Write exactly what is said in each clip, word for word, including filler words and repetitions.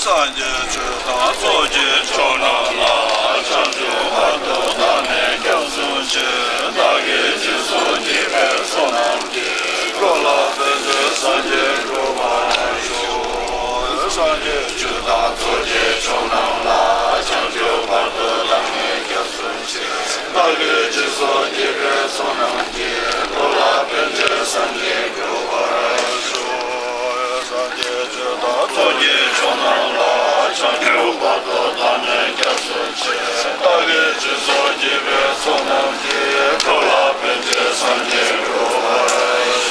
སངས་རྒྱས་ཆོས་དང་ཚོགས་ཀྱི་མཆོག་རྣམས་ལ། བྱང་ཆུབ་བར་དུ་བདག་ནི་སྐྱབས་སུ་མཆི། བདག་གིས་སྦྱིན་སོགས་བགྱིས་པའི་བསོད་ནམས་ཀྱིས། འགྲོ་ལ་ཕན་ཕྱིར་སངས་རྒྱས་འགྲུབ་པར་ཤོག། སངས་རྒྱས་ཆོས་དང་ཚོགས་ཀྱི་མཆོག་རྣམས་ལ། བྱང་ཆུབ་བར་དུ་བདག་ནི་སྐྱབས་སུ་མཆི། བདག་གིས་སྦྱིན་སོགས་བགྱིས་པའི་བསོད་ནམས་ཀྱིས། འགྲོ་ལ་ཕན་ཕྱིར་སངས་རྒྱས་འགྲུབ་པར་ཤོག། སངས་རྒྱས་ཆོས་དང་ཚོགས་ཀྱི་མཆོག་རྣམས་ལ། བྱང་ཆུབ་བར་དུ་བདག་ནི་སྐྱབས་སུ་མཆི། བདག་གིས་སྦྱིན་སོགས་བགྱིས་པའི་བསོད་ནམས་ཀྱིས། འགྲོ་ལ་ཕན་ཕྱིར་སངས་རྒྱས་འགྲུབ་པར་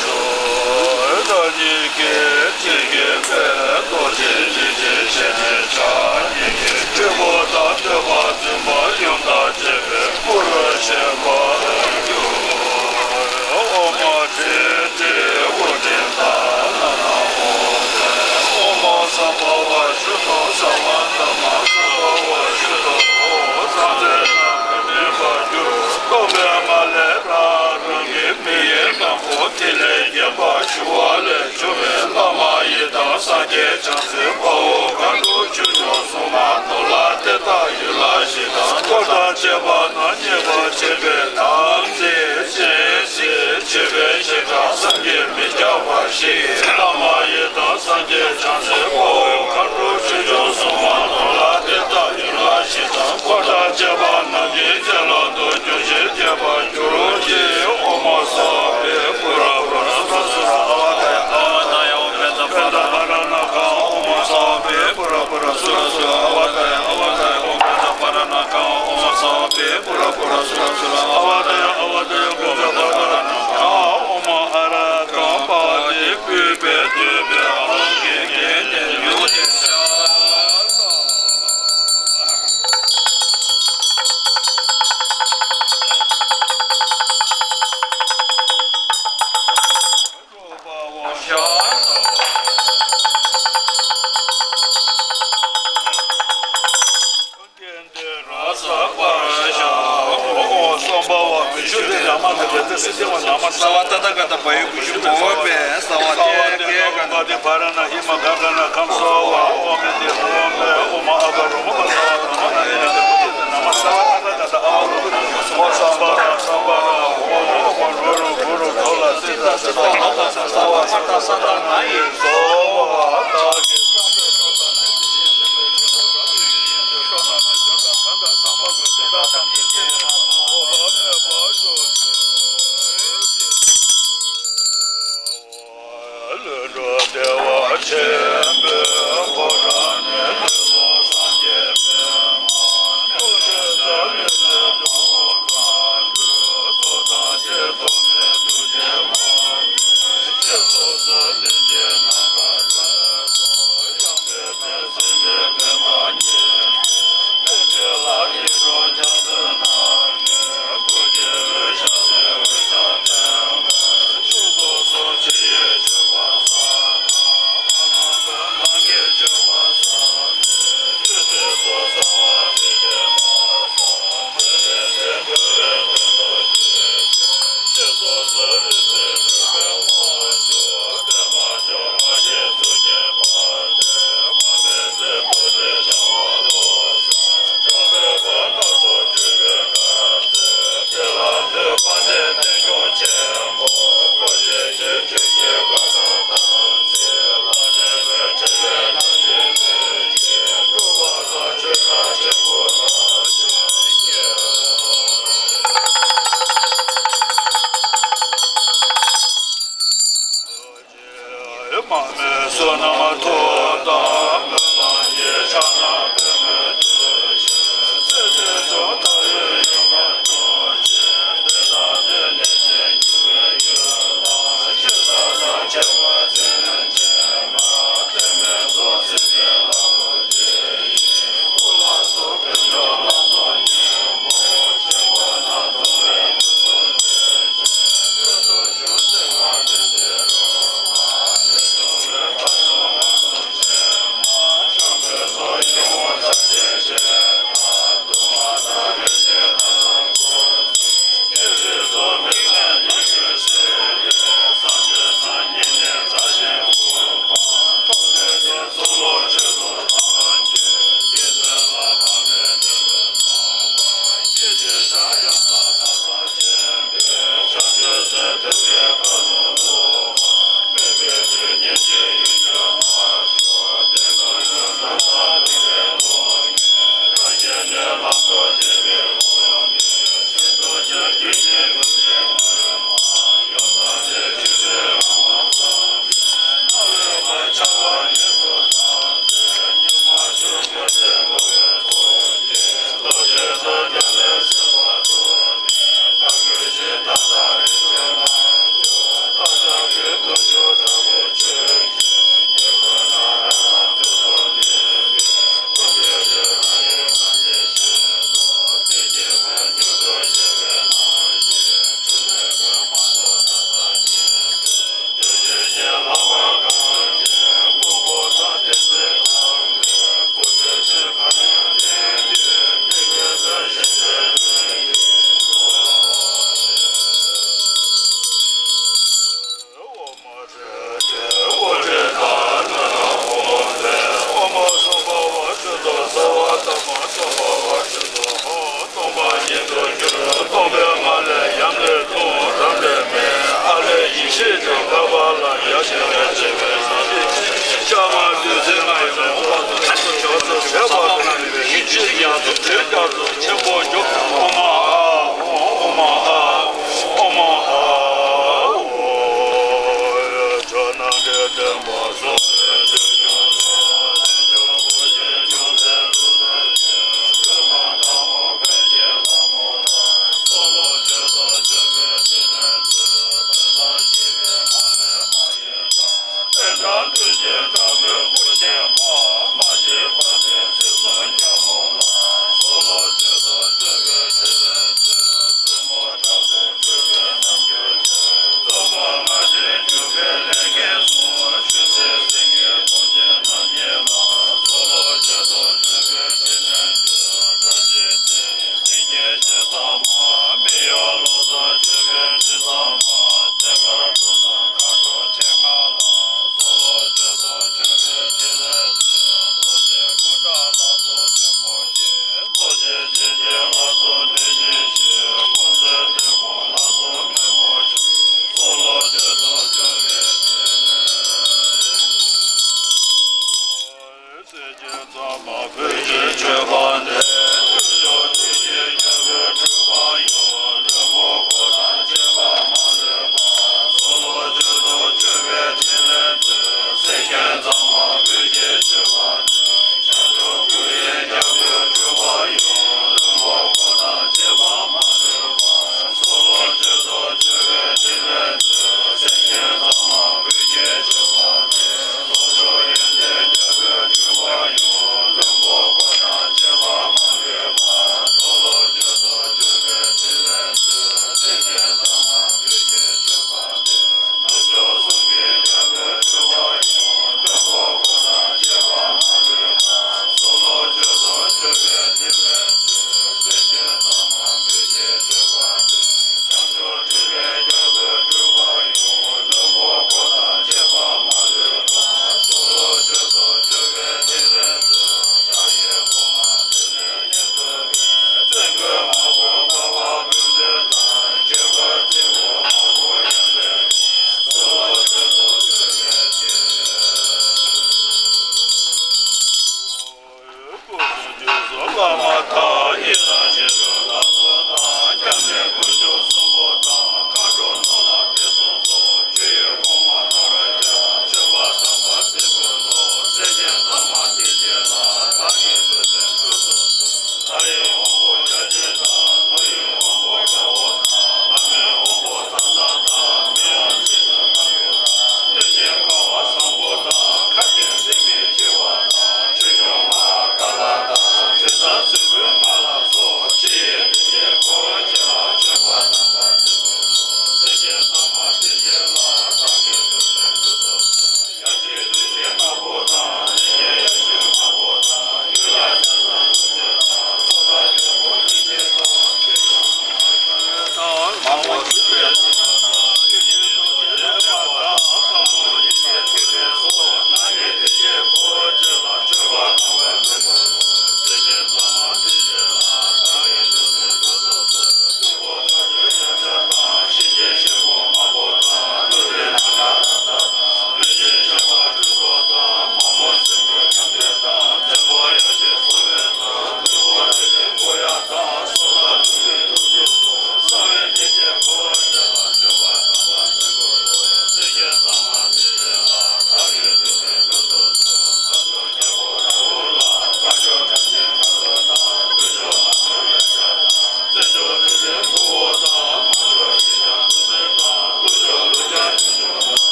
ཤོག། བདག་ཉིད་ཀྱི་ཆེད་བགྱིས་པའི། རྡོ་རྗེ་འཇིགས་བྱེད་ཆེ་འབྲིང་ཕྲ་ཉིད་ཀྱི། སྤྲུལ་སྐུ་དང་བསྟོད་པ་འཛིན་པ་ཡུམ་དང་བཅས་པའི་སྐུ་རུ་བཞེངས་པར་གྱུར། ཨོཾ་ཧྲཱིཿ་ཧྲཱིཿ་ཨོ་ཏྲི་ཏཱ་ན་ན་ཧོ། ཨོཾ་སམྦྷ་ཝ་ཆུ་ཏོ་སརྦ་དྷརྨ་སམྦྷ་ཝ་ཆུ་ཏོ། ཨོཾ་སངས་རྒྱས་རྣམས་ཀྱི་སྨིན་པར་འགྱུར། རྟོག་པས་མ་བསླད་རང་རང་གི་མིང་ཡི་དང་པོ་ཐིག་ལེ་བརྒྱན་པ་ཞུ་བ་ལས། བྱུང་བའི་བླ་མ་ཡི་དམ་སངས་རྒྱས་བྱང་སེམས་དཔའ་བོ་མཁའ་འགྲོ་ཆོས་སྐྱོང་སྲུང་མ་ནོར་ལྷ་དེ་དག་ཡིད་ལ་ཞེ་སྡང་འཁོར་དང་བཅས་པ་རྣམས་མཉེས་པར་བྱེད་པའི་དམ་ཚིག་ཅན། སྲིད་པའི་ཞེ་སྡང་སངས་རྒྱས་མི་སྐྱབས་པ་ཞིག། བླ་མ་ཡི་དམ་སངས་རྒྱས་བྱང་སེམས་དཔའ་བོ་མཁའ་འགྲོ་ཆོས་སྐྱོང་སྲུང་མ་ནོར་ལྷ་དེ་དག་ཡིད་ལ་ཞེ་སྡང་འཁོར་དང་བཅས་པ་རྣམས་ཀྱི་རྩེ་ལ་བདུད་འཇོམས་ཤིང་བསྐྱོད་པར་གྱུར་ཅིག། ཨོཾ་མ་སམྦྷེ་པུ་ར་པུ་ར་སུ་ར་སུ་ར་ཨ་བ་ཏ་ཡ། ཨ་བ་ཏ་ཡ། ཨོཾ་བཛྲ་པཱ་ཎ་ནཱ་ག་ཨོཾ་མ་སམྦྷེ་པུ་ར་པུ་ར་སུ་ར་སུ་ར་ཨ་བ་ཏ་ཡ། ཨ་བ་ཏ་ཡ། ཨོཾ་བཛྲ་པཱ་ཎ་ནཱ་ག་ཨོཾ་མ་སམྦྷེ་པུ་ར་པུ་ར་སུ་ར་སུ་ར་ཨ་བ་ཏ་ཡ། ཨ་བ་ཏ་ཡ། ཨོཾ་བཛྲ་པཱ་ཎ་ནཱ་ག་ཨོཾ་ཨ་ར་ཧ་ཏ་པྲ་ཏི་པུཥྤེ་བཏུད་པའི་ཨ་ལོང་གིས་བརྒྱན་ཏེ་ཡུམ་བརྒྱན་ཤར།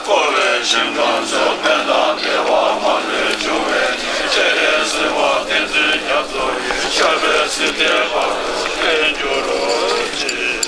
འཁོར་བའི་ཞིང་ཁམས་སུ་ཕན་དང་བདེ་བ་མ་ལུས་འབྱུང་བའི་ཉིན། སྤྱན་རས་གཟིགས་དབང་བསྟན་འཛིན་རྒྱ་མཚོ་ཡི། ཤར་པའི་སྲིད་མཐའི་བར་དུ་བརྟན་གྱུར་ཅིག།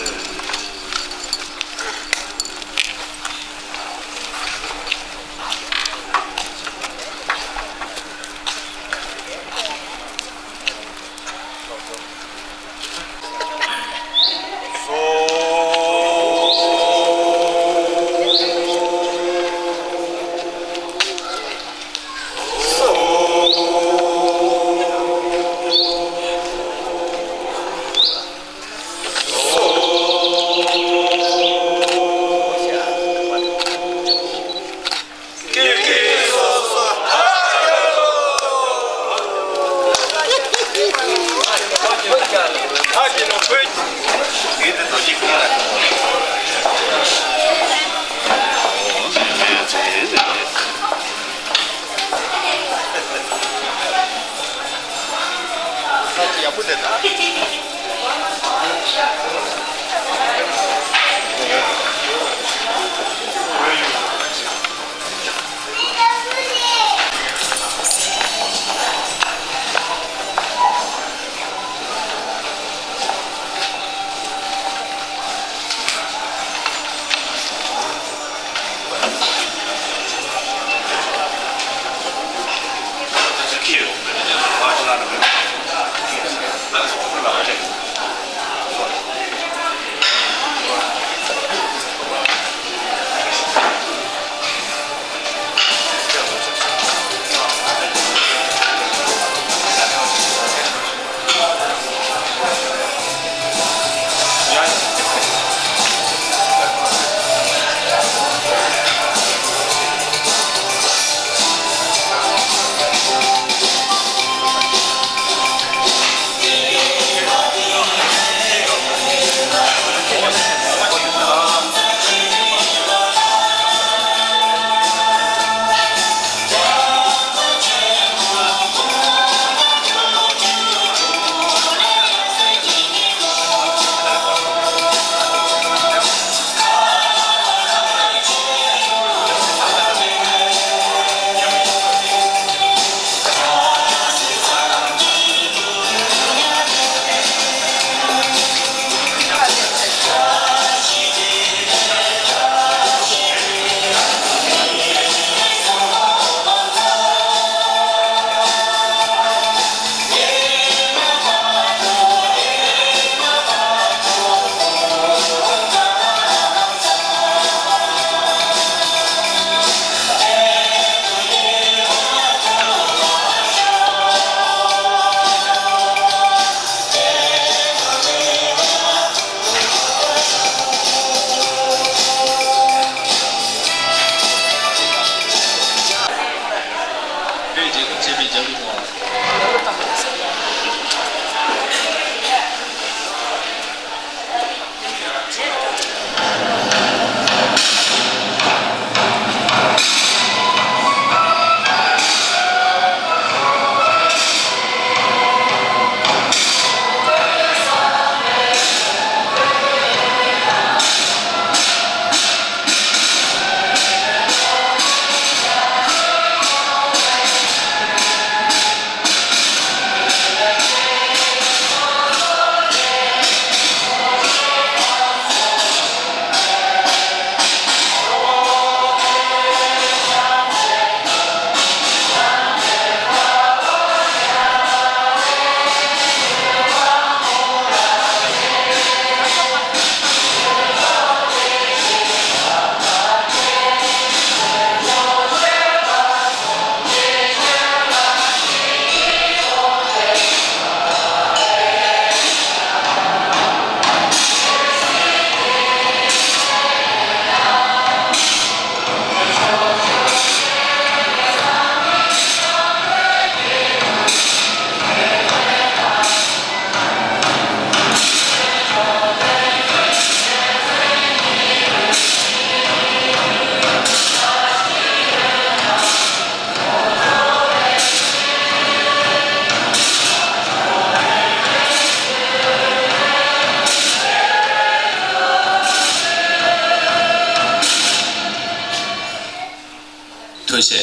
ཆེ།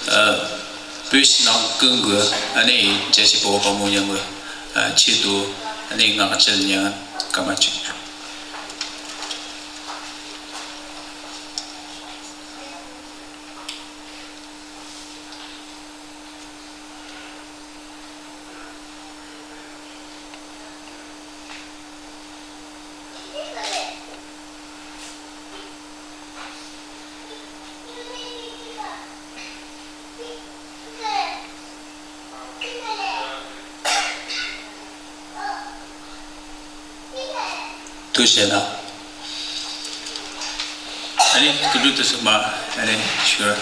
ཨ། བོད་ཕྱི་ནང་ཀུན་གྱི་ཨ་ནི་རྒྱལ་གཅེས་དཔའ་བོ་དཔའ་མོ་མཉམ་གྱི་ཨ་ཆེད་དུ་ཨ་ནི་ངག་བཅད་ཉན་སྐར་མ་གཅིག་ཐུགས་རྗེ་གནང་། ཨ་ནི་སྐུ་མགྲོན་དུ་སོང་མ་ཨ་ནི་ཞུ་ར།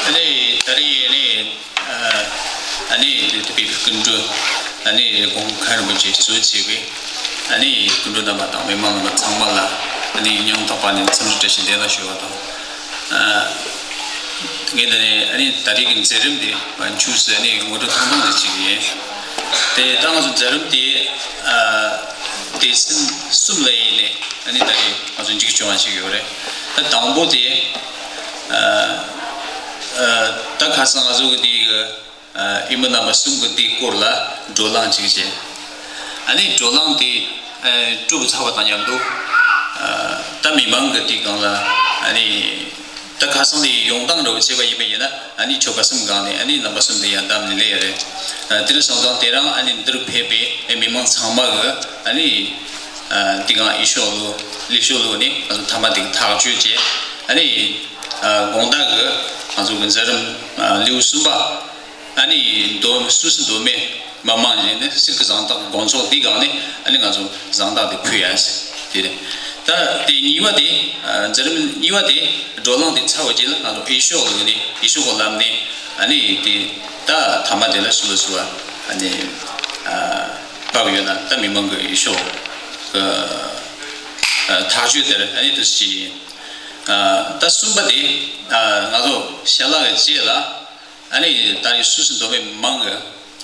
ཨ་ནི་ད་རེས་ཨ་ནི་ཨ་ནི་དེ་དེ་བའི་སྐུ་མགྲོན་ཨ་ནི་གོང་མཁན་རིན་པོ་ཆེ་གཙོས་བྱས་པའི་ཨ་ནི་སྐུ་མགྲོན་རྣམ་པ་དང་མི་མང་རྣམ་པ་ཚང་མ་ལ་ཨ་ནི་སྙིང་ཐག་པ་ནས་འཚམས་འདྲི་བཀྲ་ཤིས་བདེ་ལེགས་ཞུ་བ་དང་། ཨ། ངས་འདི་ནས་ཨ་ནི་ད་རེས་ཀྱི་མཛད་རིམ་འདི་མཇུག་སུ་ཨ་ནི་ངོ་སྤྲོད་ཐུང་ཐུང་ཞིག་བྱེད་ཀྱི་ཡིན། དེ་ད་ང་ཚོ་མཛད་རིམ་འདི་ཨ་སྡེ་ཚན་གསུམ་ལ་ཡིན་ནས་ཨ་ནི་ད་རེས་ང་ཚོ་མཇུག་སྐྱོང་བ་ཞིག་ཡོད་རེད། ད་དང་པོ་དེ་ཨ་ཨ་ད་ཁ་སང་ང་ཚོ་གི་འདི་གི་ཨ་ཨི་མོ་རྣམ་པ་གསུམ་གྱི་འདིའི་སྐོར་ལ་བགྲོ་གླེང་ཅིག་བྱས། ཨ་ནི་བགྲོ་གླེང་དེ་ཨ་གྲུབ་ཚར་བ་དང་མཉམ་དུ་ཨ་ད་མི་མང་གི་དེའི་སྒང་ལ་ཨ་ནི་ད་ཁ་སང་དེ་ཡོང་སྟངས་འདྲ་བོ་བྱས་པ་ཡིན་པ་ཡིན་ན་ཨ་ནི་ཆོལ་ཁ་གསུམ་སྒང་ནས་ཨ་ནི་རྣམ་པ་གསུམ་དེ་ཡང་བདམས་ནས་སླེབས་ཡོད་རེད། ཨ་དེ་འདྲ་སོང་ཙང་དེ་རིང་ཨ་ནི་འདིར་ཕེབས་པའི་ཨ་མི་མང་ཚང་མ་གི་ཨ་ནི་ཨ་དེའི་སྒང་ཡིག་ཤོག་ལོ་ལས་ཤོག་ལོ་ནི་ང་ཚོ་མཐའ་མ་དེ་གི་ཐག་གཅོད་བྱས། ཨ་ནི་ཨ་དགོང་དག་གི་ང་ཚོ་གི་མཛད་རིམ་ཨ་ལེའུ་གསུམ་པ། ཨ་ནི་མདོ་སུད་སི་མདོ་སྨད་མི་མང་ཡིན་ནི་གསེར་གྱི་གཟེངས་རྟགས་དགོང་ཚོགས་འདི་སྒང་ནས་ཨ་ནི་ང་ཚོ་གཟེངས་རྟགས་དེ་ཕུལ་ཡ་ཟེར་དེ་རེད། ད་དེ་གཉིས་པ་དེ་ཨ་མཛད་རིམ་གཉིས་པ་དེ་བགྲོ་གླེང་དེ་ཚར་བ་རྗེས་ལ་ང་ཚོ་ཡིག་ཤོག་ལོ་ནས་ཡིག་ཤོག་གི་ལམ་ནས་ཨ་ནི་དེ་ད་ཐ་མ་དེ་ལ་སུ་ལ་སུ་བ་ཨ་ནི་ཨ་བབས་ཡོད་ན་ད་མི་མང་གི་ཡིག་ཤོག་གི་ཨ་ཐག་གཅོད་དེར་ཨ་ནི་དུ་ཞིག་ཡིན། ཨ་ད་གསུམ་པ་དེ་ཨ་ང་ཚོ་ཞལ་ལག་གི་རྗེས་ལ། ཨ་ནི་ད་རེས་སུད་སི་མདོ་སྨད་མི་མང་གི་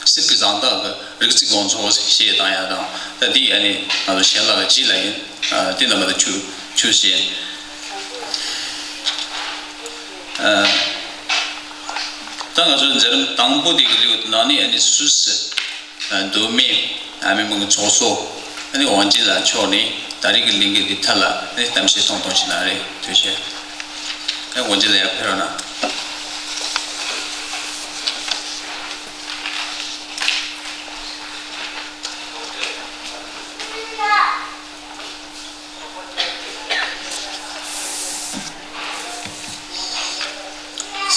གསེར་གྱི་གཟེངས་རྟགས་ཀྱི་རིགས་རྩིས་དགོང་ཚོགས་ཞེས་བཏང་ཡ་དང་ད་འདི་ཨ་ནི་ང་ཚོ་ཞལ་ལག་གི་རྗེས་ལ་ཡིན། ཨ་འདི་རྣམ་པ་ད་ཆུ་ཆུ་ཞེས། ཨ་ད་ང་ཚོའི་མཛད་རིམ་དང་པོ་དེ་གི་ལེའུ་ནང་ནས་ཨ་ནི་སུད་སི་མདོ་སྨད་ཨ་མི་མང་གི་ཚོགས་གཙོ་ཨ་ནི་ཝང་ཅིན་ལགས་མཆོག་ནས་ད་རེས་ཀྱི་ལས་འགུལ་འདི་ཐད་ལ་ཨ་ནི་གཏམ་བཤད་ཐུང་ཐུང་ཞིག་གནང་རེད། ཐུགས་རྗེ་ཆེ། ཨ་ཝང་ཅིན་ལགས་ཡར་ཕེབས་རོགས་གནང་།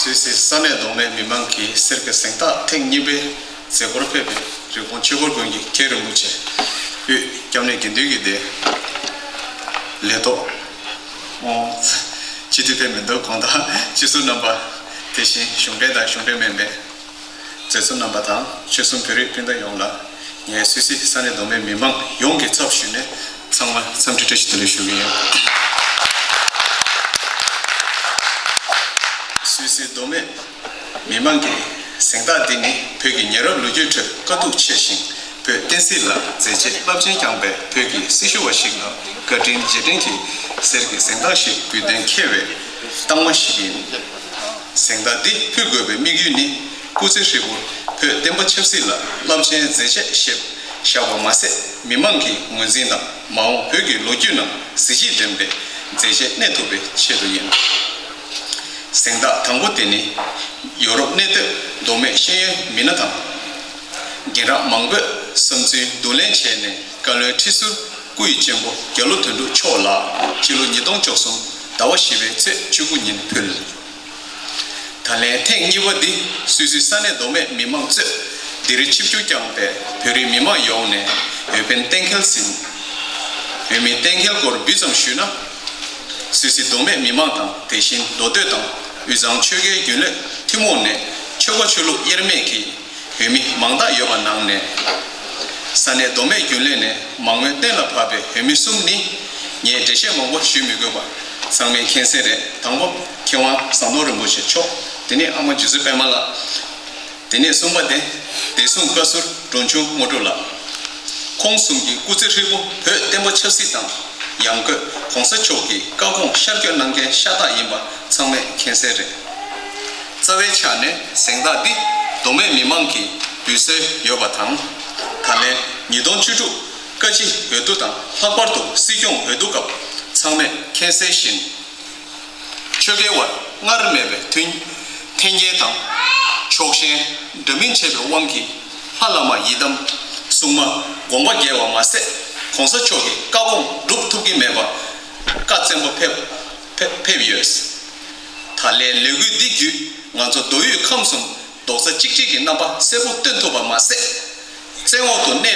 སུད་སི་ས་གནས་མདོ་སྨད་མི་མང་གིས་གསེར་གྱི་གཟེངས་རྟགས་ཐེངས་གཉིས་པའི་མཛད་སྒོར་ཕེབས་པའི་རི་ཀོན་ཆོས་འཁོར་དགོན་གྱི་མཁན་རིན་པོ་ཆེ་དབུས་སྐྱབས་གནས་དགེ་འདུན་གྱི་སྡེ་ལས་ཐོག་སྤྱི་འཐུས་ཕེབས་མི་འདུག་གང་ལྟར་སྤྱི་ཟུར་རྣམ་པ་དེ་བཞིན་གཞུང་འབྲེལ་དང་གཞུང་འབྲེལ་མིན་པའི་མཛད་གཙོ་རྣམ་པ་དང་ཆོལ་གསུམ་བོད་རིགས་སྤུན་ཟླ་ཡོངས་ལ་ངས་སུད་སི་ས་གནས་མདོ་སྨད་མི་མང་ཡོངས་ཀྱི་ཚབ་ཞུས་ནས་ཚང་མ་འཚམས་འདྲི་བཀྲ་ཤིས་བདེ་ལེགས་ཞུ་གི་ཡིན། སུད་སི་མདོ་སྨད་མི་མང་གིས་གཟེངས་རྟགས་འདི་ནི་བོད་ཀྱི་ཉེ་རབས་ལོ་རྒྱུས་ཁྲོད་དཀའ་སྡུག་ཆེ་ཞིང་བོད་བསྟན་སྲིད་ལ་མཛད་རྗེས་རླབས་ཆེན་བསྐྱངས་པའི་བོད་ཀྱི་སྲི་ཞུ་བ་ཞིག་ལ་བཀའ་དྲིན་རྗེས་དྲན་གྱི་གསེར་གྱི་གཟེངས་རྟགས་ཤིག་འབུལ་གཏན་འཁེལ་བའི་རྟགས་མ་ཞིག་ཡིན། གཟེངས་རྟགས་འདི་ཕུལ་དགོས་པའི་དམིགས་ཡུལ་ནི་སྐུ་ཚེ་ཧྲིལ་པོར་བོད་བསྟན་པ་ཆབ་སྲིད་ལ་རླབས་ཆེན་མཛད་རྗེས་བཞག་པ་མ་ཟད་མི་མང་གི་ངོས་འཛིན་དང་མ་འོངས་བོད་ཀྱི་ལོ་རྒྱུས་ནང་གཟི་བརྗིད་ལྡན་པའི་མཛད་རྗེས་གནས་ཐུབ་པའི་ཆེད་དུ་ཡིན། གཟེངས་རྟགས་དང་པོ་དེ་ནི་ཡོ་རོབ་གནས་སྡོད་མདོ་སྨད་ཤེས་ཡོན་མི་སྣ་དང་། རྒན་རབས་མང་པོས་བསམ་ཚུལ་བསྡུ་ལེན་བྱས་ནས་བཀའ་བློན་ཁྲི་ཟུར་སྐུ་ཡི་གཅེན་པོ་རྒྱ་ལོ་དོན་གྲུབ་མཆོག་ལ་ཕྱི་ལོ་ཉིས་སྟོང་བཅུ་གསུམ་ཟླ་བ་བཞི་པའི་ཚེས་བཅུ་དགུ་ཉིན་ཕུལ། ད་ལན་ཐེངས་གཉིས་པ་འདི་སུད་སི་ས་གནས་མདོ་སྨད་མི་མང་གཙོས་འདིར་ཆིབས་བསྒྱུར་བསྐྱངས་པའི་བོད་རིགས་མི་མང་ཡོངས་ནས་འོས་འཕེན་གཏན་འཁེལ་ཟིན། འོས་མི་གཏན་འཁེལ་སྐོར་འབུ་ཙམ་ཞུས་ན། སུད་སི་མདོ་སྨད་མི་མང་དང་དེ་བཞིན་མདོ་སྟོད་དང་དབུས་གཙང་ཆོལ་ཁའི་རྒྱུན་ལས་ཐུན་མོང་ནས་ཆོལ་ཁ་ཆོས་ལུགས་དབྱེར་མེད་ཀྱི་འོས་མི་མང་དག་ཡོད་པ་ནང་ནས། ས་གནས་མདོ་སྨད་རྒྱུན་ལས་ནས་མང་མོས་གཏན་ལ་ཕབ་པའི་འོས་མི་གསུམ་ནི་ངས་འགྲེལ་བཤད་མང་པོ་ཞུ་མི་དགོས་པར་ ཚང་མས་མཁྱེན་གསལ་རེད། དང་པོ་མཁས་དབང་ཟམ་གདོང་རིན་པོ་ཆེ་མཆོག་དེ་ནས་ཨ་མ་རྗེ་བཙུན་པད་མ་ལགས། དེ་ནས་གསུམ་པ་དེ་བདེ་སྲུང་བཀའ་ཟུར་འབྲོང་ཆུང་དངོས་གྲུབ་ལགས། ཁོང་གསུམ་གྱི་སྐུ་ཚེ་ཧྲིལ་པོ་བོད་བསྟན་པ་ཆབ་སྲིད་དང་ཡང་སྒོས་གོང་ས་མཆོག་གི་བཀའ་དགོངས་ཤར་བསྐྱོད་གནང་མཁན་ཤ་སྟག་ཡིན་པ་ཚང་མས་མཁྱེན་གསལ་རེད། རྩ་བའི་ཆ་ནས་གཟེངས་རྟགས་འདི་མདོ་སྨད་མི་མང་གིས་འབུལ་སྲོལ་ཡོད་པ་དང་། ད་ལན་ཉིས་སྟོང་བཅུ་དྲུག་བཀའ་སྤྱི་འོས་བསྡུ་དང་ལྷག་པར་དུ་སྲིད་སྐྱོང་འོས་བསྡུ་སྐབས་ཚང་མས་མཁྱེན་གསལ་བཞིན། ཆོས་རྒྱལ་བར་སྔར་མེད་པའི་མཐུན་འཐེན་འཁྱེར་དང་ཕྱོགས་ཞེན་འདྲ་མིན་བྱས་པའི་དབང་གིས་ལྷ་བླ་མ་ཡི་དམ་སྲུང་མ་དགོངས་པ་འགལ་བ་མ་ཟད་གོང་ས་མཆོག་གི་བཀའ་དགོངས་སྒྲུབ་ཐུབ་ཀྱི་མེད་པ་བཀའ་བཙན་པོ་ཕེབས་ཕེབས་ཕེབས་ཡོད། ད་ལན་ལས་འགུལ་འདི་བརྒྱུད་ང་ཚོ་མདོ་དབུས་ཁམས་གསུམ་རྡོག་རྩ་གཅིག་སྒྲིལ་གྱི་རྣམ་པ་གསལ་པོ་སྟོན་ཐུབ་པ་མ་ཟད། བཙན་འོག་ཏུ་གནས་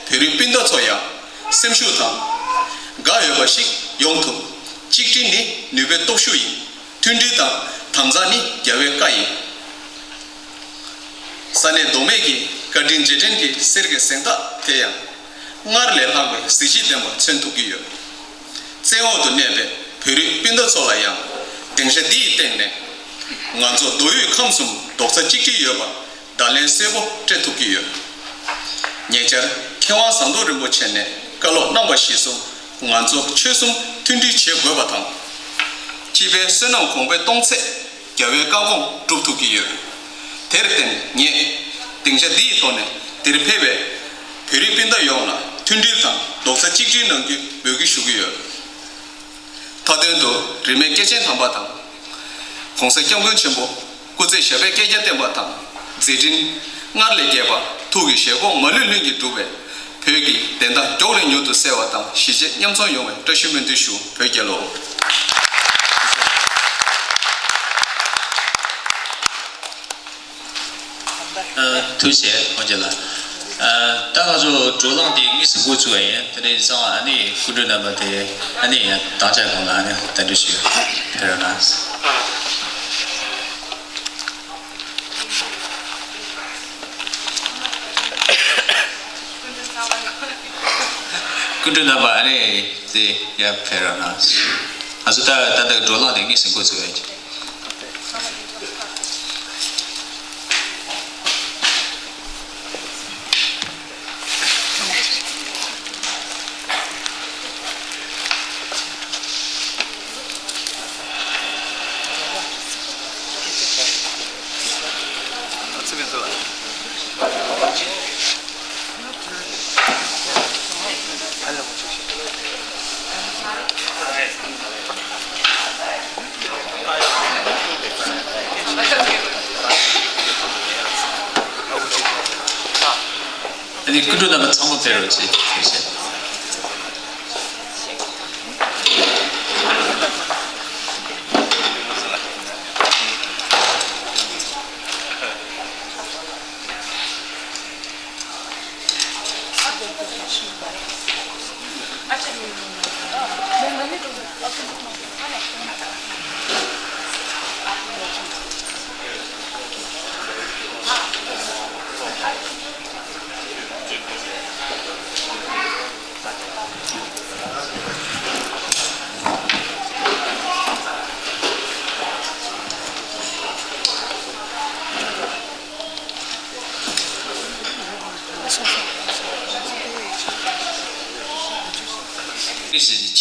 པའི་བོད་རིགས་སྤུན་ཟླ་ཚོ་ཡང་སེམས་ཤུགས་དང་དགའ་འོས་པ་ཞིག་ཡོང་ཐུབ། གཅིག་སྒྲིལ་ནི་ནུས་པའི་སྟོབས་ཤུགས་ཡིན། མཐུན་སྒྲིལ་དང་དམ་གཙང་ནི་རྒྱལ་བའི་བཀའ་ཡིན། ས་གནས་མདོ་སྨད་ཀྱི་བཀའ་དྲིན་རྗེས་དྲན་གྱི་གསེར་གྱི་གཟེངས་རྟགས་དེ་ཡང་སྔར་ལས་ལྷག་པའི་གཟི་བརྗིད་ལྡན་པ་མཚོན་ཐུབ་ཀྱི་ཡོད། བཙན་འོག་ཏུ་གནས་པའི་བོད་རིགས་སྤུན་ཟླ་ཚོ་ལ་ཡང་སྡིངས་ཆ་འདི་ཡི་སྟེང་ནས་ང་ཚོ་མདོ་དབུས་ཁམས་གསུམ་རྡོག་རྩ་གཅིག་སྒྲིལ་ཡོད་པ་བརྡ་ལན་གསལ་པོ་སྤྲད་ཐུབ་ཀྱི་ཡོད། ཉེ་ཆར་མཁས་དབང་ཟམ་གདོང་རིན་པོ་ཆེ་ནས་བཀའ་སློབ་གནང་བ་གཞིར་བཟུང་ང་ཚོ་ཆོལ་གསུམ་མཐུན་སྒྲིལ་བྱེད་དགོས་པ་དང་། སྤྱི་པའི་བསོད་ནམས་གོང་འཕེལ་གཏོང་ཚད་རྒྱལ་བའི་བཀའ་དགོངས་སྒྲུབ་ཐུབ་ཀྱི་ཡོད། དེར་བརྟེན་ངས་སྡིངས་ཆ་འདི་ཡི་ཐོག་ནས་འདིར་ཕེབས་པའི་བོད་རིགས་སྤུན་ཟླ་ཡོངས་ལ་མཐུན་སྒྲིལ་དང་རྡོག་རྩ་གཅིག་སྒྲིལ་གནང་རྒྱུའི་འབོད་སྐུལ་ཞུ་གི་ཡོད། མཐའ་དོན་དུ་རིས་མེད་སྐྱེས་ཆེན་དམ་པ་དང་། གོང་ས་སྐྱབས་མགོན་ཆེན་པོ་སྐུ་ཚེ་ཞབས་པད་བསྐལ་བརྒྱར་བརྟན་པ་དང་། མཛད་འཕྲིན་སྔར་ལས་རྒྱས་པ། ཐུགས་ཀྱི་བཞེད་དགོངས་མ་ལུས་ལྷུན་གྱིས་འགྲུབ་པའི་བོད་ཀྱི་བདེན་མཐའ་མགྱོགས་རིང་མྱུར་དུ་གསལ་བ་དང་གཞིས་བྱེས་མཉམ་འཛོམས་ཡོང་བའི་བཀྲ་ཤིས་སྨོན་འདུན་ཞུ། བོད་རྒྱལ་ལོ། ཨ། ཐུགས་རྗེ་ཆེ་ཨོ་རྒྱན་ལགས། ཨ། ད་ང་ཚོ་བགྲོ་གླེང་དེ་དངོས་སུ་འགོ་ཚུགས་པ་ཡིན། དེ་ནས་ཡིན་ཙང་ཨ་ནི་སྐུ་མགྲོན་རྣམ་པ་དེ་ཨ་ནི་ཡང་དྭངས་ཅན་ཁོང་ལ་ཨ་ནི་གདན་འདྲེན་ཞུ། ཕེབས་རོགས་གནང་། སྐུ་མགྲོན་རྣམ་པ་ཨ་ནི་དེ་ཡར་ཕེབས་རོགས་གནང་། ང་ཚོ་ད་ད་ལྟ་བགྲོ་གླེང་དེ་དངོས་སུ་འགོ་ཚུགས་པ་ཡིན། ཨ་ནི་སྐུ་མགྲོན་རྣམ་པ་ཚང་མ་ཕེབས་རོགས་གྱིས། ཐུགས་རྗེ་ཆེ།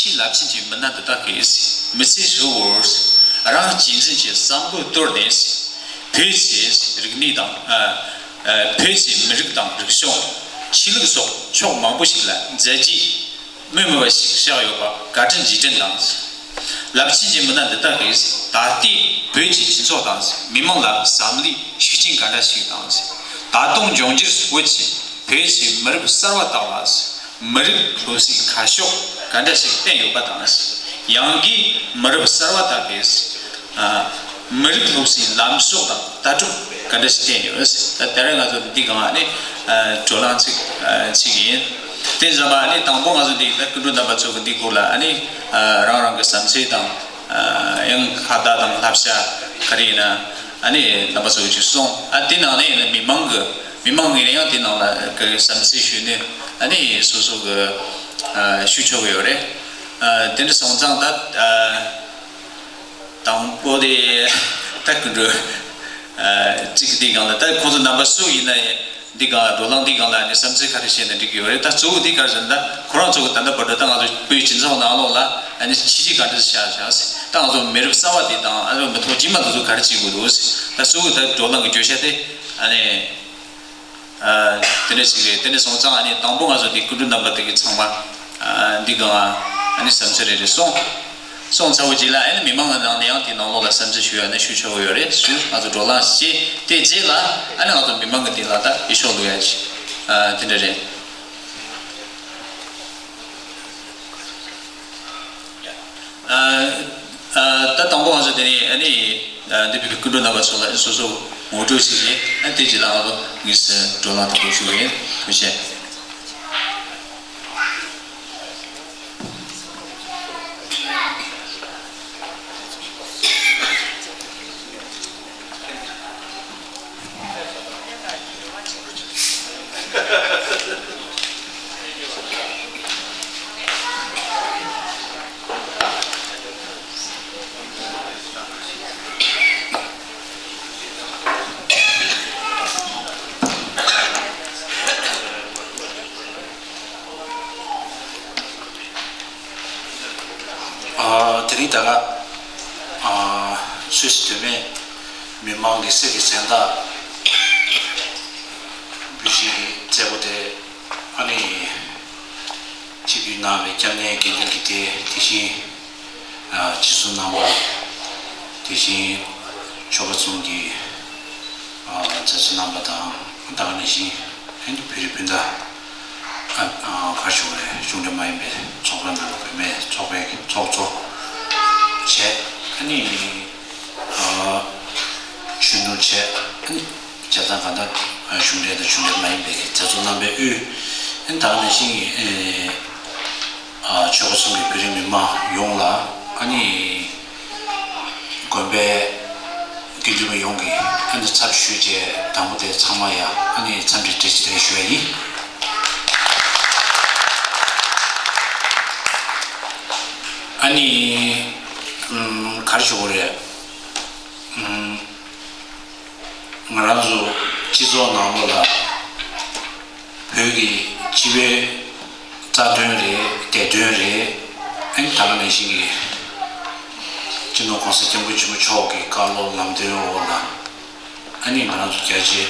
ཕྱི་རླབས་ཆེན་གྱི་མི་སྣ་འདི་དག་གིས་མི་ཚེ་ཧྲིལ་བོར་རང་གཅེས་འཛིན་གྱི་བསམ་བློ་གཏོར་ནས། བོད་ཀྱི་རིག་གནས་དང་། ཨ། ཨ། བོད་ཀྱི་མི་རིགས་དང་རིག་གཞུང་། ཆོས་ལུགས་སོགས་ཕྱོགས་མང་པོ་ཞིག་ལ་མཛད་རྗེས་སྨོས་མེད་པ་ཞིག་བཞག་ཡོད་པ་བཀའ་དྲིན་རྗེས་དྲན་དང་། རླབས་ཆེན་གྱི་མི་སྣ་འདི་དག་གིས་ད་ལྟའི་བོད་ཀྱི་སྤྱི་ཚོགས་དང་མི་དམངས་ལ་བསམ་བློའི་ཤུགས་རྐྱེན་ག་འདྲ་ཞིག་དང་། ད་དུང་འབྱུང་འགྱུར་བོད་ཀྱི་བོད་ཀྱི་མི་རབས་གསར་བ་དག་ལ་མི་རིགས་སློབ་གསོའི་ཁ་ཕྱོགས་ག་འདྲ་ཞིག་བསྟན་ཡོད་པ་དང་། ཡང་སྒོས་མི་རབས་གསར་བ་དག་གིས། ཨ། མི་རིགས་སློབ་གསོའི་ལམ་ཕྱོགས་དང་ལྟ་གྲུབ་ག་འདྲ་ཞིག་བསྟན་ཡོད། ད་ད་རེས་ང་ཚོ་འདི་སྒང་ནས། ཨ། བགྲོ་གླེང་ཅིག་ཨ། བྱེད་ཀྱི་ཡིན། དེ་བཞིན་པ་ནི་དང་པོ་ང་ཚོ་འདི་ད་སྐུ་མགྲོན་རྣམ་པ་ཚོ་གི་འདི་སྐོར་ལ་ཨ་ནི། ཨ། རང་རང་གི་བསམ་ཚུལ་དང་། ཨ། ཡང་ཁ་བརྡ་དང་བསླབ་བྱ་ག་རེ་ཡིན་ན་ཨ་ནི་རྣམ་པ་ཚོ་གིས་ཅིག་གསུངས། ཨ། དེ་ནང་ནས་ཡིན་ན་མི་མང་གི་མི་མང་གིས་ཡང་དེ་ནང་ལ་གི་བསམ་ཚུལ་ཞུས་ནས་ཨ་ནི་སོ་སོ་གི། ཨ། ཞུ་ཆོག་གི་ཡོད་རེད། ཨ། དེ་འདྲ་སོང་ཙང་ད། ཨ། དང་པོ་དེ་ད་སྐུ་མགྲོན་གཅིག་གི་འདི་སྒང་ལ་ད་ཁོང་ཚོ་རྣམ་པ་སུ་ཡིན་ན་ཡང་འདི་སྒང་བགྲོ་གླེང་འདི་སྒང་ལ་ཨ་ནི་བསམ་ཚུལ་ག་རེ་བཤད་ན་འགྲིག་གི་ཡོད་རེད། ད་གཙོ་བོ་འདི་ག་རེ་ཟེར་ན་ད་ཁོ་རང་ཚོ་ད་ལྟ་བར་དུ་ད་ང་ཚོ་བོད་སྤྱི་ཚོགས་ནང་ལོགས་ལ་ཨ་ནི་ཕྱི་རྒྱལ་ག་འདྲ་བཞག་བཞག་ཟེར། ད་ང་ཚོ་མི་རབས་གསར་བ་འདི་དང་ཨ་ནི་མི་ཐོག་རྗེས་མ་དེ་ཚོ་ག་རེ་བྱེད་དགོས་འདུག་ཟེར། ད་གཙོ་བོ་ད་བགྲོ་གླེང་གི་བརྗོད་བྱ་དེ་ཨ་ནི། དེ་འདྲ་ཞིག་རེད། དེ་འདྲ་སོང་ཙང་ཨ་ནི་དང་པོ་ང་ཚོ་འདི་སྐུ་མགྲོན་རྣམ་པ་དེ་གི་ཚང་མ་འདི་གང་ཨ་ནི་བསམ་ཚུལ་རེ་རེ་གསུངས། གསུངས་ཚར་བའི་རྗེས་ལ་ཨ་ནི་མི་མང་གི་ནང་ནས་ཡང་དེ་ནང་ལོགས་ལ་བསམ་ཚུལ་ཞུ་ཡ་ནི་ཞུ་ཆོག་གི་ཡོད་རེད། ཞུ་ང་ཚོ་བགྲོ་གླེང་བྱས་དེ་རྗེས་ལ་ཨ་ནི་ང་ཚོ་མི་མང་གི་དེ་ལ་ད་འོས་ཤོག་བླུག་ཡ་ཅིག་དེ་འདྲ་རེད། ད་དང་པོ་ང་ཚོ་དེ་ནས་ཨ་ནི་འདི་བོད་པའི་སྐུ་མགྲོན་རྣམ་པ་ཚོ་ལ་སོ་སོ་ངོ་སྤྲོད་ཞིག་བྱས། ཨ་དེ་རྗེས་ལ་ང་ཚོ་དངོས་སུ་བགྲོ་གླེང་དང་པོ་ཞུ་གི་ཡིན། ཐུགས་རྗེ་ཆེ། དེ་རིང་ད་ག་སུད་སི་བུད་མེད་མི་མང་གི་གསེར་གྱི་མཚན་རྟགས་འབུལ་བཞེས་ཀྱི་མཛད་སྒོ་དེ་ཨ་ནི་སྤྱི་འཐུས་གནང་བའི་སྐྱབས་གནས་དགེ་འདུན་གྱི་སྡེ། དེ་བཞིན་སྤྱི་ཟུར་རྣམ་པ། དེ་བཞིན་ཆོལ་ཁ་གསུམ་གྱི་མཛད་གཙོ་རྣམ་པ་དང་། ད་ག་ནང་བཞིན་ཨ་ནི་བོད་རིགས་སྤུན་ཟླ་ཨ་ཨ་ག་རེ་ཞུ་དགོས་རེད། གཞུང་འབྲེལ་མ་ཡིན་པའི་ཚོགས་པ་ནང་བུད་མེད་ཚོགས་པའི་ཚོགས་གཙོ་བྱས། ཨ་ནི་ཨ་གཞོན་ནུ་བྱས། ཨ་ནི་བྱས་ཙང་གང་ལྟར་གཞུང་འབྲེལ་དང་གཞུང་འབྲེལ་མ་ཡིན་པའི་མཛད་གཙོ་རྣམ་པའི་དབུས། ཨ་ནི་ད་ག་ནང་བཞིན་ཨ་ཆོལ་ཁ་གསུམ་གྱི་བོད་རིགས་མི་མང་ཡོངས་ལ། ཨ་ནི་དགོན་པའི་དགེ་འདུན་པ་ཡོངས་ཀྱི་ཨ་ནི་ཚབ་ཞུས་བྱས། དང་པོ་དེ་ཚང་མ་ཡ་ཨ་ནི་འཚམས་འདྲི་བཀྲ་ཤིས་བདེ་ལེགས་ཞུ་ཡ་ཡིན། ཨ་ནི་ཨམ་ག་རེ་ཞུ་དགོས་རེད། ཨམ་ང་རང་ཚོ་སྤྱི་ཚོགས་ནང་ལོགས་ལ་བོད་ཀྱི་སྤྱི་པའི་རྩ་དོན་རེད། བདེ་དོན་རེད། ཨ་ནི་ད་ག་ནང་བཞིན་གྱི་སྤྱི་ནོར་༸གོང་ས་༸སྐྱབས་མགོན་ཆེན་པོ་མཆོག་གི་བཀའ་སློབ་ལམ་སྟོན་འོག་ལ། ཨ་ནི་ང་རང་ཚོ་རྒྱ་ཆེ་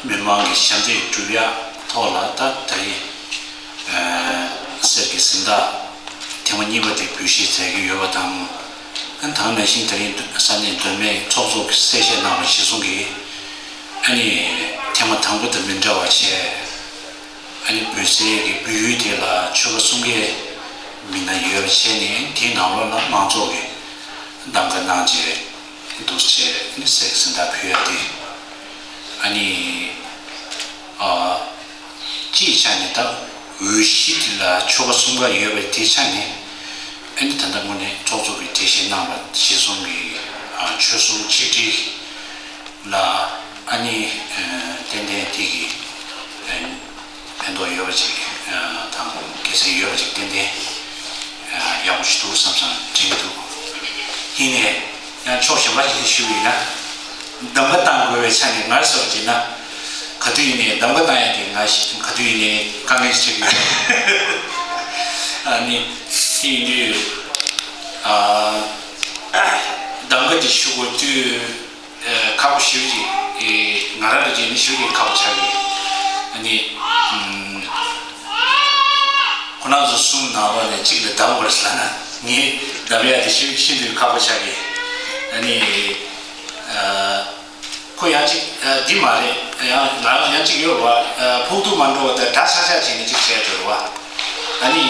མི་མང་གི་ཞབས་འདེགས་སྒྲུབ་ཡག་ཐོག་ལ་ད་ད་རེས་ཨ་གསེར་གྱི་གཟེངས་རྟགས་ཐེངས་མ་གཉིས་པ་དེ་འབུལ་བཞེས་མཛད་ཀྱི་ཡོད་པ་དང་། ཨ་ནི་ད་ག་ནང་བཞིན་ད་རེས་ས་གནས་མདོ་སྨད་ཚོགས་གཙོ་གིས་གསལ་བཤད་གནང་བ་གཞིར་བཟུང་གིས། ཨ་ནི་ཐེངས་མ་དང་པོ་དང་མི་འདྲ་བ་བྱས། ཨ་ནི་འབུལ་སའི་གི་འབུལ་ཡུལ་དེ་ལ་ཆོལ་ཁ་གསུམ་ཀའི་མི་སྣ་ཡོད་པ་བྱས་ནས། དེའི་ནང་ལོགས་ལ་མང་ཚོགས་ཀྱིས་གདམ་ག་གནང་བྱས་འདུག་བྱས། ཨ་ནི་གསེར་གྱི་གཟེངས་རྟགས་ཕུལ་ཡ་དེ། ཨ་ནི་ཨ་སྤྱིའི་ཆ་ནས་ད་འོས་གཞི་དེ་ལ་ཆོལ་ཁ་གསུམ་ཀ་ཡོད་པའི་དེའི་ཆ་ནས། ཨ་ནི་ད་ལྟ་དངོས་གནས་ཚོགས་གཙོ་གིས་འགྲེལ་བཤད་གནང་བ་གཞིར་བཟུང་གིས་ཨ་ཆོལ་གསུམ་ཆིག་སྒྲིལ་ལ་ཨ་ནི་ཨ་ཏན་ཏན་དེ་གི་ཨ་ཕན་ཐོགས་ཡོད་པ་ཅིག་ཨ་དང་དགེ་མཚན་ཡོད་པ་ཅིག་ཏན་ཏན་ཨ་ཡག་པོ་ཞིག་འདུག་བསམ་བསམ་དྲན་གྱི་འདུག་ཡིན་ནའི་ཡང་ཕྱོགས་གཞན་པ་ཞིག་ནས་ཞུས་པ་ཡིན་ན། གདམ་ག་བཏང་དགོས་པའི་ཆ་ནས་ང་ཚོར་བྱས་ན་ག་དུས་ཡིན་ནའི་གདམ་ག་བཏང་ཡ་དེ་ང་ཞིག་ག་དུས་ཡིན་ནའི་དཀའ་ངལ་ཞིག་ཆགས་ཀྱི་ཡོད། ཨ་ནི་དེ་ཡིན་དུས་ཨ་གདམ་ག་དེ་ཞུ་དགོས་དུས་ཨ་ཁག་པོ་ཞེ་པོ་ཅིག་ཨེ་ང་རང་ལ་བྱས་ན་ཞེ་པོ་ཅིག་ཁག་པོ་ཆགས་ཀྱི། ཨ་ནི་ཨམ། ཁོ་རང་ཚོ་གསུམ་ནང་ལོགས་ནས་གཅིག་ལ་གདམ་དགོས་ལབ་ན་ངས་གདམ་ཡ་དེ་ཤིན་ཤིན་ཏུ་ཁག་པོ་ཆགས་ཀྱི། ཨ་ནི་ཨ་ཁོ་ཡང་གཅིག་ཨ་འདི་མ་རེད། ཡང་ང་རང་ཡང་གཅིག་ཡོད་རེད་བ། ཨ་ཕོག་ཐུག་མ་འགྲོ་བ་དང་འདྲ་ཆགས་ཆགས་བྱས་ནས་གཅིག་བྱས་འགྲོ་རེད་བ། ཨ་ནི་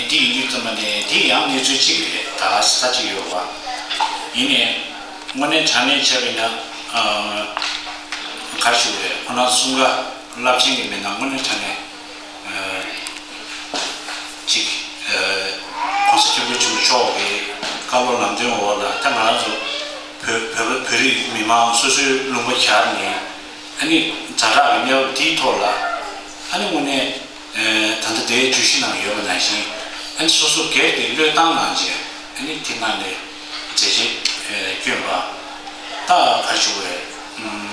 འདི་ཡིན་དུས་ཙམ་པ་ནས་འདི་ཡང་གནས་ཚུལ་གཅིག་རེད། ད་ས་གཅིག་ཡོད་རེད་བ། ཡིན་ནའི་དངོས་གནས་དྲང་གནས་བྱས་པ་ཡིན་ན་ཨ་ག་རེ་ཞུ་དགོས་རེད། ཁོ་རང་གསུམ་ཀ་རླབས་ཆེན་གྱི་མི་སྣ་དངོས་གནས་དྲང་གནས། གཅིག ༸གོང་ས་༸སྐྱབས་མགོན་ཆེན་པོ་མཆོག་གི་བཀའ་སློབ་ལམ་སྟོན་འོག་ལ་ད་ང་རང་ཚོ་བོད་བོད་བོད་རིགས་མི་མང་སོ་སོའི་ལུང་པ་གྱར་ནས། ཨ་ནི་ཛ་དྲག་གི་གནས་བབ་དེའི་ཐོག་ལ། ཨ་ནི་དངོས་གནས་ད་ལྟ་དེའི་བརྗོད་གཞི་ནང་ཡོད་པ་ནང་བཞིན། ཨ་ནི་སོ་སོ་སྒེར་གྱི་བློས་བཏང་གནང་བྱས། ཨ་ནི་དེ་གནང་ནས་མཛད་རྗེས་ བསྐྱོན་པ་ད་ག་རེ་ཞུ་དགོས་རེད། ཨམ།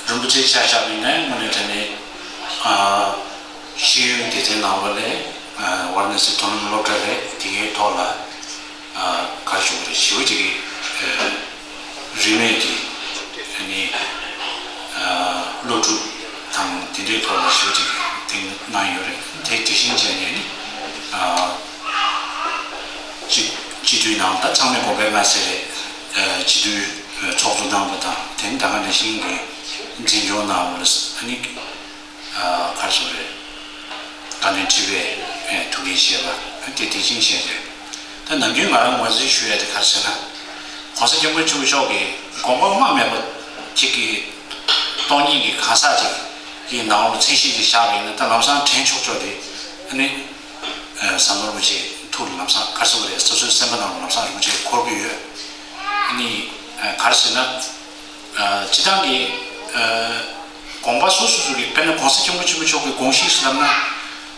རིན་པོ་ཆེ་ཆ་བཞག་པ་ཡིན་ན་དངོས་གནས་དྲང་གནས་ཨ། ཤེས་ཡོན་སྡེ་ཚན་ནང་ལོགས་ལ་ཨ། ཝཱ་ར་ཎ་སི་མཐོ་རིམ་སློབ་གྲྭ་རེད། དེ་གའི་ཐོག་ལ་ཨ། ག་རེ་ཞུ་དགོས་རེད། ཞེ་པོ་ཅིག་གི་ཨ། རིན་མེད་ཀྱི་ཨ་ནི་ཨ། སློབ་ཕྲུག་དང་དེ་འདྲའི་ཐོག་ལ་ཞེ་པོ་ཅིག་དེ་གནང་ཡོད་རེད། དེ་དེ་བཞིན་བྱས་ནས་ནི་ཨ། སྤྱི་སྤྱི་འཐུས་ནང་ད་ཚང་མས་དགོངས་པ་མ་ཟིན་རེད། ཨ། སྤྱི་འཐུས་ཚོགས་གཙོ་གནང་བ་དང་དེ་ནི་ད་ག་ནང་བཞིན་གྱི་འཛིན་སྐྱོང་གནང་བ་ལ་ཨ་ནི་ཨ། ག་རེ་ཟེར་དགོས་རེད། དགའ་ལྡན་ཁྲི་པས་ཨ། ཐུགས་འགན་བཞེས་པ་ཨ། དེ་དེ་བཞིན་བྱས་རེད། ད་ནམ་རྒྱུན་ང་རང་ངོས་འཛིན་ཞུ་ཡ་དེ་ག་རེ་ཟེར་ན། ༸གོང་ས་༸སྐྱབས་མགོན་ཆེན་པོ་མཆོག་གིས་དགོངས་པ་རྨ་མེད་པ་ཅིག་གིས་སྟོང་ཉིད་ཀྱི་གང་ཟག་ཅིག་གི་ནང་ལ་མཚན་གཞི་ཅིག་བཞག་པ་ཡིན་ན་ད་ལམ་སང་དྲན་ཆོག་ཆོག་དེ་ཨ་ནི་ཨ། ཟམ་གདོང་རིན་པོ་ཆེ་ཐུགས་ལ་ལམ་སང་ག་རེ་ཟེར་དགོས་རེད། སོ་སོའི་སེམས་པ་ནང་ལ་ལམ་སང་རིན་པོ་ཆེ་འཁོར་གྱི་ཡོད། ཨ་ནི་ཨ། ག་རེ་ཟེར་ན། ཨ། སྤྱིར་བཏང་གི་ཨ། དགོངས་པ་སོ་སོ་སོ་གི་དཔེར་ན་༸གོང་ས་༸སྐྱབས་མགོན་ཆེན་པོ་མཆོག་གི་དགོངས་གཞི་ཟེར་ལབ་ན།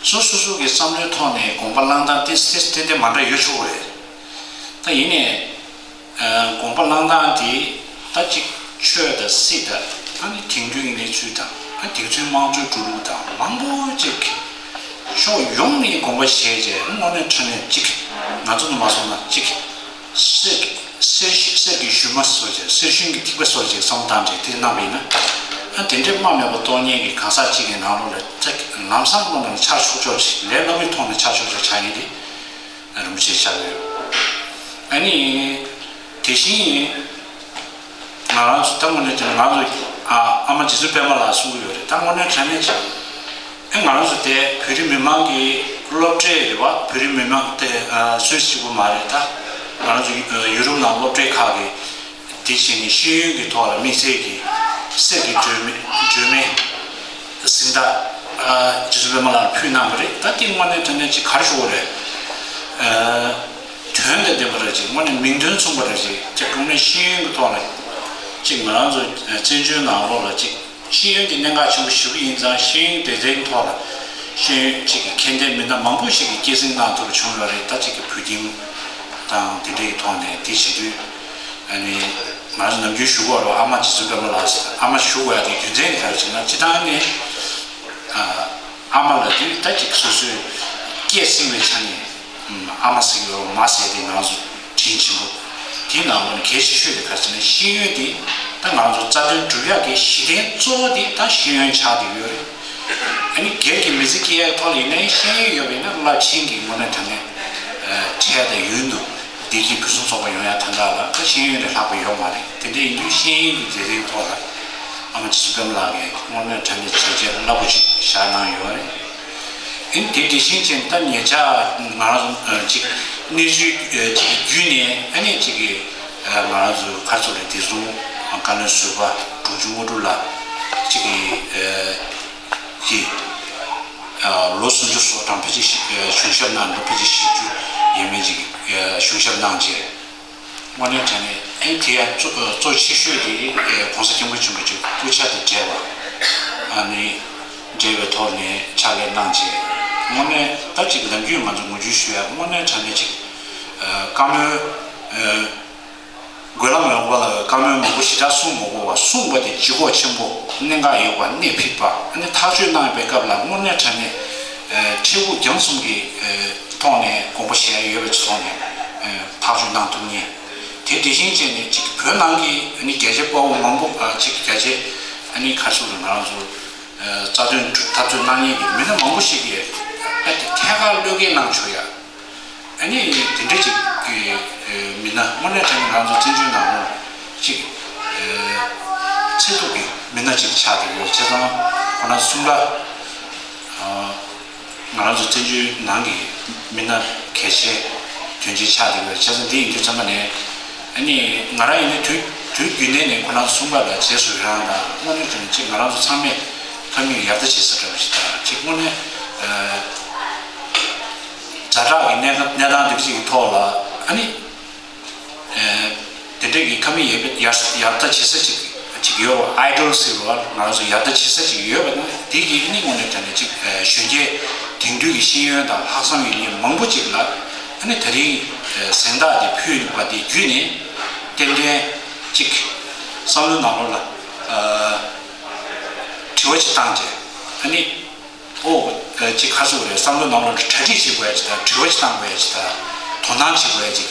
སོ་སོ་སོ་གི་བསམ་བློའི་ཐོག་ནས་དགོངས་པ་བླང་སྟངས་ཏན་ཏན་ཏན་ཏན་མ་འདྲ་ཡོད་ཆོག་གི་རེད། ད་ཡིན་ནའི་ཨ། དགོངས་པ་བླང་སྟངས་དེ་ད་ཅིག་ཆོས་དང་སྲིད་དང་ཨ་ནི་དེང་དུས་ཀྱི་གནས་ཚུལ་དང་ཨ། དེང་དུས་དམངས་གཙོའི་འགྲོ་ལུགས་དང་མང་པོ་ཅིག་ཕྱོགས་ཡོངས་ནས་དགོངས་པ་བཞེས་རྗེས་དངོས་གནས་དྲང་གནས་ཅིག་ང་ཚོ་ནས་མ་སོང་ན་ཅིག་གསེར་གྱི་གསེར་གསེར་གྱི་ཞུན་མ་བཟོ་བྱས་གསེར་ཞུན་གྱི་ཐིགས་པ་བཟོ་བྱས་བསམ་བློ་བཏང་བྱས་དེ་གནང་བ་ཡིན་ན། ཨ། དེ་འདྲའི་རྨ་མེད་པ་སྟོང་ཉིད་ཀྱི་གང་ཟག་ཅིག་གི་ནང་ལོགས་ལ་ཅིག་ལམ་སང་ཁོ་ན་ཆགས་ཆོག་ཆོག་ཅིག་ལས་སླ་པོའི་ཐོག་ནས་ཆགས་ཆོག་ཆོག་ཆགས་ཡིན་ཏེ། རིན་པོ་ཆེ་ཆགས་ཡོད། ཨ་ནི་དེ་བཞིན་ང་རང་ཚོ་ད་དངོས་གནས་དྲང་གནས་ང་ཚོ་ཨ། ཨ་མ་རྗེ་བཙུན་པད་མ་ལགས་གསུང་གི་ཡོད་རེད། ད་དངོས་གནས་དྲང་གནས་ཅིག་ཨེ། ང་རང་ཚོ་དེ་བོད་རིགས་མི་མང་གི་སློབ་གྲྭ་རེད་བ། བོད་རིགས་མི་མང་དེ་ཨ། སུད་སི་གཅིག་པུ་མ་རེད། ད་ང་རང་ཚོ་ཡུ་རོབ་ནང་སློབ་གྲྭའི་ཁག་གི་དེ་བྱས་ནས་ཤེས་ཡོན་གྱི་ཐོག་ལ་དམིགས་བསལ་གྱི་གསེར་གྱི་སྒྲོན་མེ་སྒྲོན་མེ་གཟེངས་རྟགས་ཨ། རྗེ་བཙུན་པད་མ་ལགས་ལ་ཕུལ་གནང་བ་རེད། ད་དེ་དངོས་གནས་དྲང་གནས་ཅིག་ག་རེ་ཞུ་དགོས་རེད། ཨ། དོན་དང་ལྡན་པ་རེད་ཅིག་དངོས་གནས་མིང་དོན་མཚུངས་པ་རེད་ཅིག་དེ་དངོས་གནས་ཤེས་ཡོན་གྱི་ཐོག་ལ་ཅིག་ང་རང་ཚོ་བཙན་བྱོལ་ནང་ལོགས་ལ་ཅིག་ཤེས་ཡོན་དེ་གནད་འགག་ཆེན་པོ་ཞེ་པོ་ཡིན་ཙང་། ཤེས་ཡོན་སྡེ་ཚན་ཐོག་ལ་ཤེས་ཡོན་ཅིག་གི་མཁྱེན་ལྡན་མི་སྣ་མང་པོ་ཞིག་གིས་སྐྱེད་སྲིང་གནང་ཐུབ་པ་བྱུང་ཡོད་རེད། ད་ཅིག་གི་བོད་དིང་དང་དེ་འདྲའི་ཐོག་ནས་དེ་བྱེད་དུས་ཨ་ནི་ང་ཚོ་ནམ་རྒྱུན་ཞུ་གི་ཡོད་རེད། ཨ་མ་རྗེ་བཙུན་པད་མ་ལགས་ཟེར། ཨ་མ་ཞུ་དགོས་ཡ་དེ་རྒྱུ་མཚན་དེ་ག་རེ་ཟེར་ན། སྤྱིར་བཏང་ནི་ཨ། ཨ་མ་ལབ་དུས་ད་ཅིག་སོ་སོའི་སྐྱེད་སྲིང་བའི་ཆ་ནས་ཨ་མ་ཟེར་གྱི་ཡོད་རེད། མ་ཟེར་དེ་ང་ཚོ་དྲིན་ཆེན་པོ། དེའི་ནང་ལོགས་ནས་གལ་ཆེ་ཤོས་དེ་ག་རེ་ཟེར་ན། ཤེས་ཡོན་དེ་ད་ང་ཚོ་རྩ་དོན་སྒྲུབ་ཡག་གི་གཞི་རྟེན་གཙོ་བོ་དེ་ད་ཤེས་ཡོན་ཆགས་བསྡད་ཡོད་རེད། ཨ་ནི་སྒེར་གྱི་མི་ཚེ་སྐྱེལ་ཡག་ཐོག་ལ་ཡིན་ན་ཤེས་ཡོན་ཡོད་པ་ཡིན་ན་རླབས་ཆེན་གྱི་དངོས་གནས་དྲང་གནས་ཨ། འཕྲལ་དང་ཡུན་དུ་བདེ་སྐྱིད་ཕུན་སུམ་ཚོགས་པ་ཡོང་ཡག་དོན་དག་ལ་ད་ཤེས་ཡོན་ལས་ལྷག་པ་ཡོད་མ་རེད། དེ་འདྲ་ཡིན་དུས་ཤེས་ཡོན་གྱི་ལས་རིམ་ཐོག་ལ་ཨ་མ་རྗེ་བཙུན་པད་མ་ལགས་ཀྱིས་དངོས་གནས་དྲང་གནས་བྱས་རྗེས་རླབས་པོ་ཆེ་བཞག་གནང་ཡོད་རེད། ཨ་ནི་དེ་དེ་བཞིན་བྱས་ད་ཉེ་ཆར་ང་རང་ཚོ་ཅིག་གནས་ཚུལ་ཅིག་བརྒྱུད་ནས་ཨ་ནི་ཅིག་གི་ང་རང་ཚོ་ག་རེ་ཟེར་དགོས་རེད། བདེ་སྲུང་བཀའ་བློན་ཟུར་པ་འབྲོང་ཆུང་དངོས་གྲུབ་ལགས་ཅིག་གི་ཀྱིས་ལོ་སུམ་ཅུ་སོ་གྲངས་ཕལ་ཆེར་གཞུང་ཞབས་གནང་འདུག་ཕལ་ཆེར་བཞི་བཅུ་ཡས་མས་ཅིག་གཞུང་ཞབས་གནང་རྗེས། དངོས་གནས་དྲང་གནས་ཨེ་དེ་ཡང་གཙོ་གཙོ་ཆེ་ཤོས་དེ་༸གོང་ས་༸སྐྱབས་མགོན་ཆེན་པོ་མཆོག་སྐུ་ཕྱྭ་དང་འབྲེལ་བ་ཨ་ནི་འབྲེལ་བའི་ཐོག་ནས་ཕྱག་ལས་གནང་རྗེས། དངོས་གནས་ད་ཅིག་ནམ་རྒྱུན་ང་ཚོ་ངོ་སྤྲོད་ཞུ་ཡ་དངོས་གནས་དྲང་གནས་ཅིག་བཀའ་མོལ་དགོས་ལ་མེད་པ་ལ་བཀའ་མོལ་མང་པོ་ཞེ་དྲག་གསུང་མ་དགོས་པ། གསུངས་པ་དེ་ལྗིད་ཁོག་ཆེན་པོ་གནད་འགག་ཡོད་པ་གནད་ཕིགས་པ། ཨ་ནི་ཐག་གཅོད་གནང་པའི་སྐབས་ལ་དངོས་གནས་དྲང་གནས་ཨ་འཕྲལ་ཕུགས་རྒྱང་གསུམ་གྱི་ཨ་ཐོག་ནས་དགོངས་པ་བཞེས་ཡ་ཡོད་པའི་ཐོག་ནས་ཨ་ཐག་གཅོད་གནང་ཐུབ་ངེས། དེ་དེ་བཞིན་བྱས་ནས་ཅིག་བོད་ནང་གི་ཨ་ནི་རྒྱ་ཆེ་དཔའ་བོ་མང་པོ་ཨ་ཅིག་རྒྱ་ཆེ་ཨ་ནི་ག་རེ་ཟེར་དགོས་རེད། ང་རང་ཚོ་ཨ་རྩ་དོན་འཐབ་རྩོད་གནང་མཁན་གྱི་མི་སྣ་མང་པོ་ཞིག་གིས་ཨ་དེ་ཐད་ཀར་བློས་འགེལ་གནང་ཆོག་ཡ། ཨ་ནི་དེ་འདྲ་ཅིག་གི་ཨེ་མི་སྣ་དངོས་གནས་དྲང་གནས་ང་ཚོ་བཙན་བྱོལ་ནང་ལོགས་ཅིག་ཨེ་ཚེ་ཐུབ་ཀྱི་མི་སྣ་ཅིག་ཆགས་བསྡད་ཡོད། བྱས་ཙང་ཁོ་ན་གསུམ་ཀ་ཨ་ང་རང་ཚོ་བཙན་བྱོལ་ནང་གི་མི་སྣ་གལ་ཆེ་དོན་ཆེ་ཆགས་བསྡད་ཡོད། བྱས་ཙང་འདི་ཡིན་དུས་ཙམ་པ་ནས་ཨ་ནི་ང་རང་ཡིན་ན་དུས་དུས་རྒྱུན་ལྡན་ནས་ཁོ་ན་གསུམ་ཀ་ལ་རྗེས་སུ་ཡི་རང་དང་དངོས་གནས་དྲང་གནས་ཅིག་ང་རང་ཚོ་ཚང་མས་ཕ་མིས་ཡར་ལྟ་བྱེད་ས་འདྲ་བ་ཞིག་དང་ཅིག་དངོས་གནས་ཨ། ཛ་དྲག་གི་གནས་གནས་སྟངས་འདི་འདྲ་ཅིག་གི་ཐོག་ལ་ཨ་ནི་ཨེ་དེ་འདྲ་གི་ཁ་མིག་ཡར་ཡར་ཡར་ལྟ་བྱེད་ས་ཅིག་ཅིག་ཡོད་པ། ཨའི་ཌོལ་ཟེར་བ་ང་རང་ཚོ་ཡར་ལྟ་བྱེད་ས་ཅིག་ཡོད་པ་ན་དེ་གི་ཨ་ནི་དངོས་གནས་དྲང་གནས་ཅིག་ཨེ་གཞོན་སྐྱེས་དེང་དུས་ཀྱི་ཤེས་ཡོན་དང་ལྷག་བསམ་ཡོད་མཁན་མང་པོ་ཅིག་ལ་ཨ་ ནི་ད་རིང་གཟེངས་རྟགས་དེ་ཕུལ་བ་དེ་བརྒྱུད་ནས་ཏན་ཏན་གཅིག་བསམ་བློའི་ནང་ལོགས་ལ་དྲི་བ་ཅིག་བཏང་རྗེས། ཨ་ནི་ཨོ་ཅིག་ཁ་སོ་རེད། བསམ་བློའི་ནང་ལོགས་ལ་གྲ་སྒྲིག་བྱེད་དགོས་ཡ་ཅིག་དང་། དྲི་བ་ཅིག་བཏང་དགོས་ཡ་ཅིག་དང་། དོ་སྣང་བྱེད་དགོས་ཡ་ཅིག་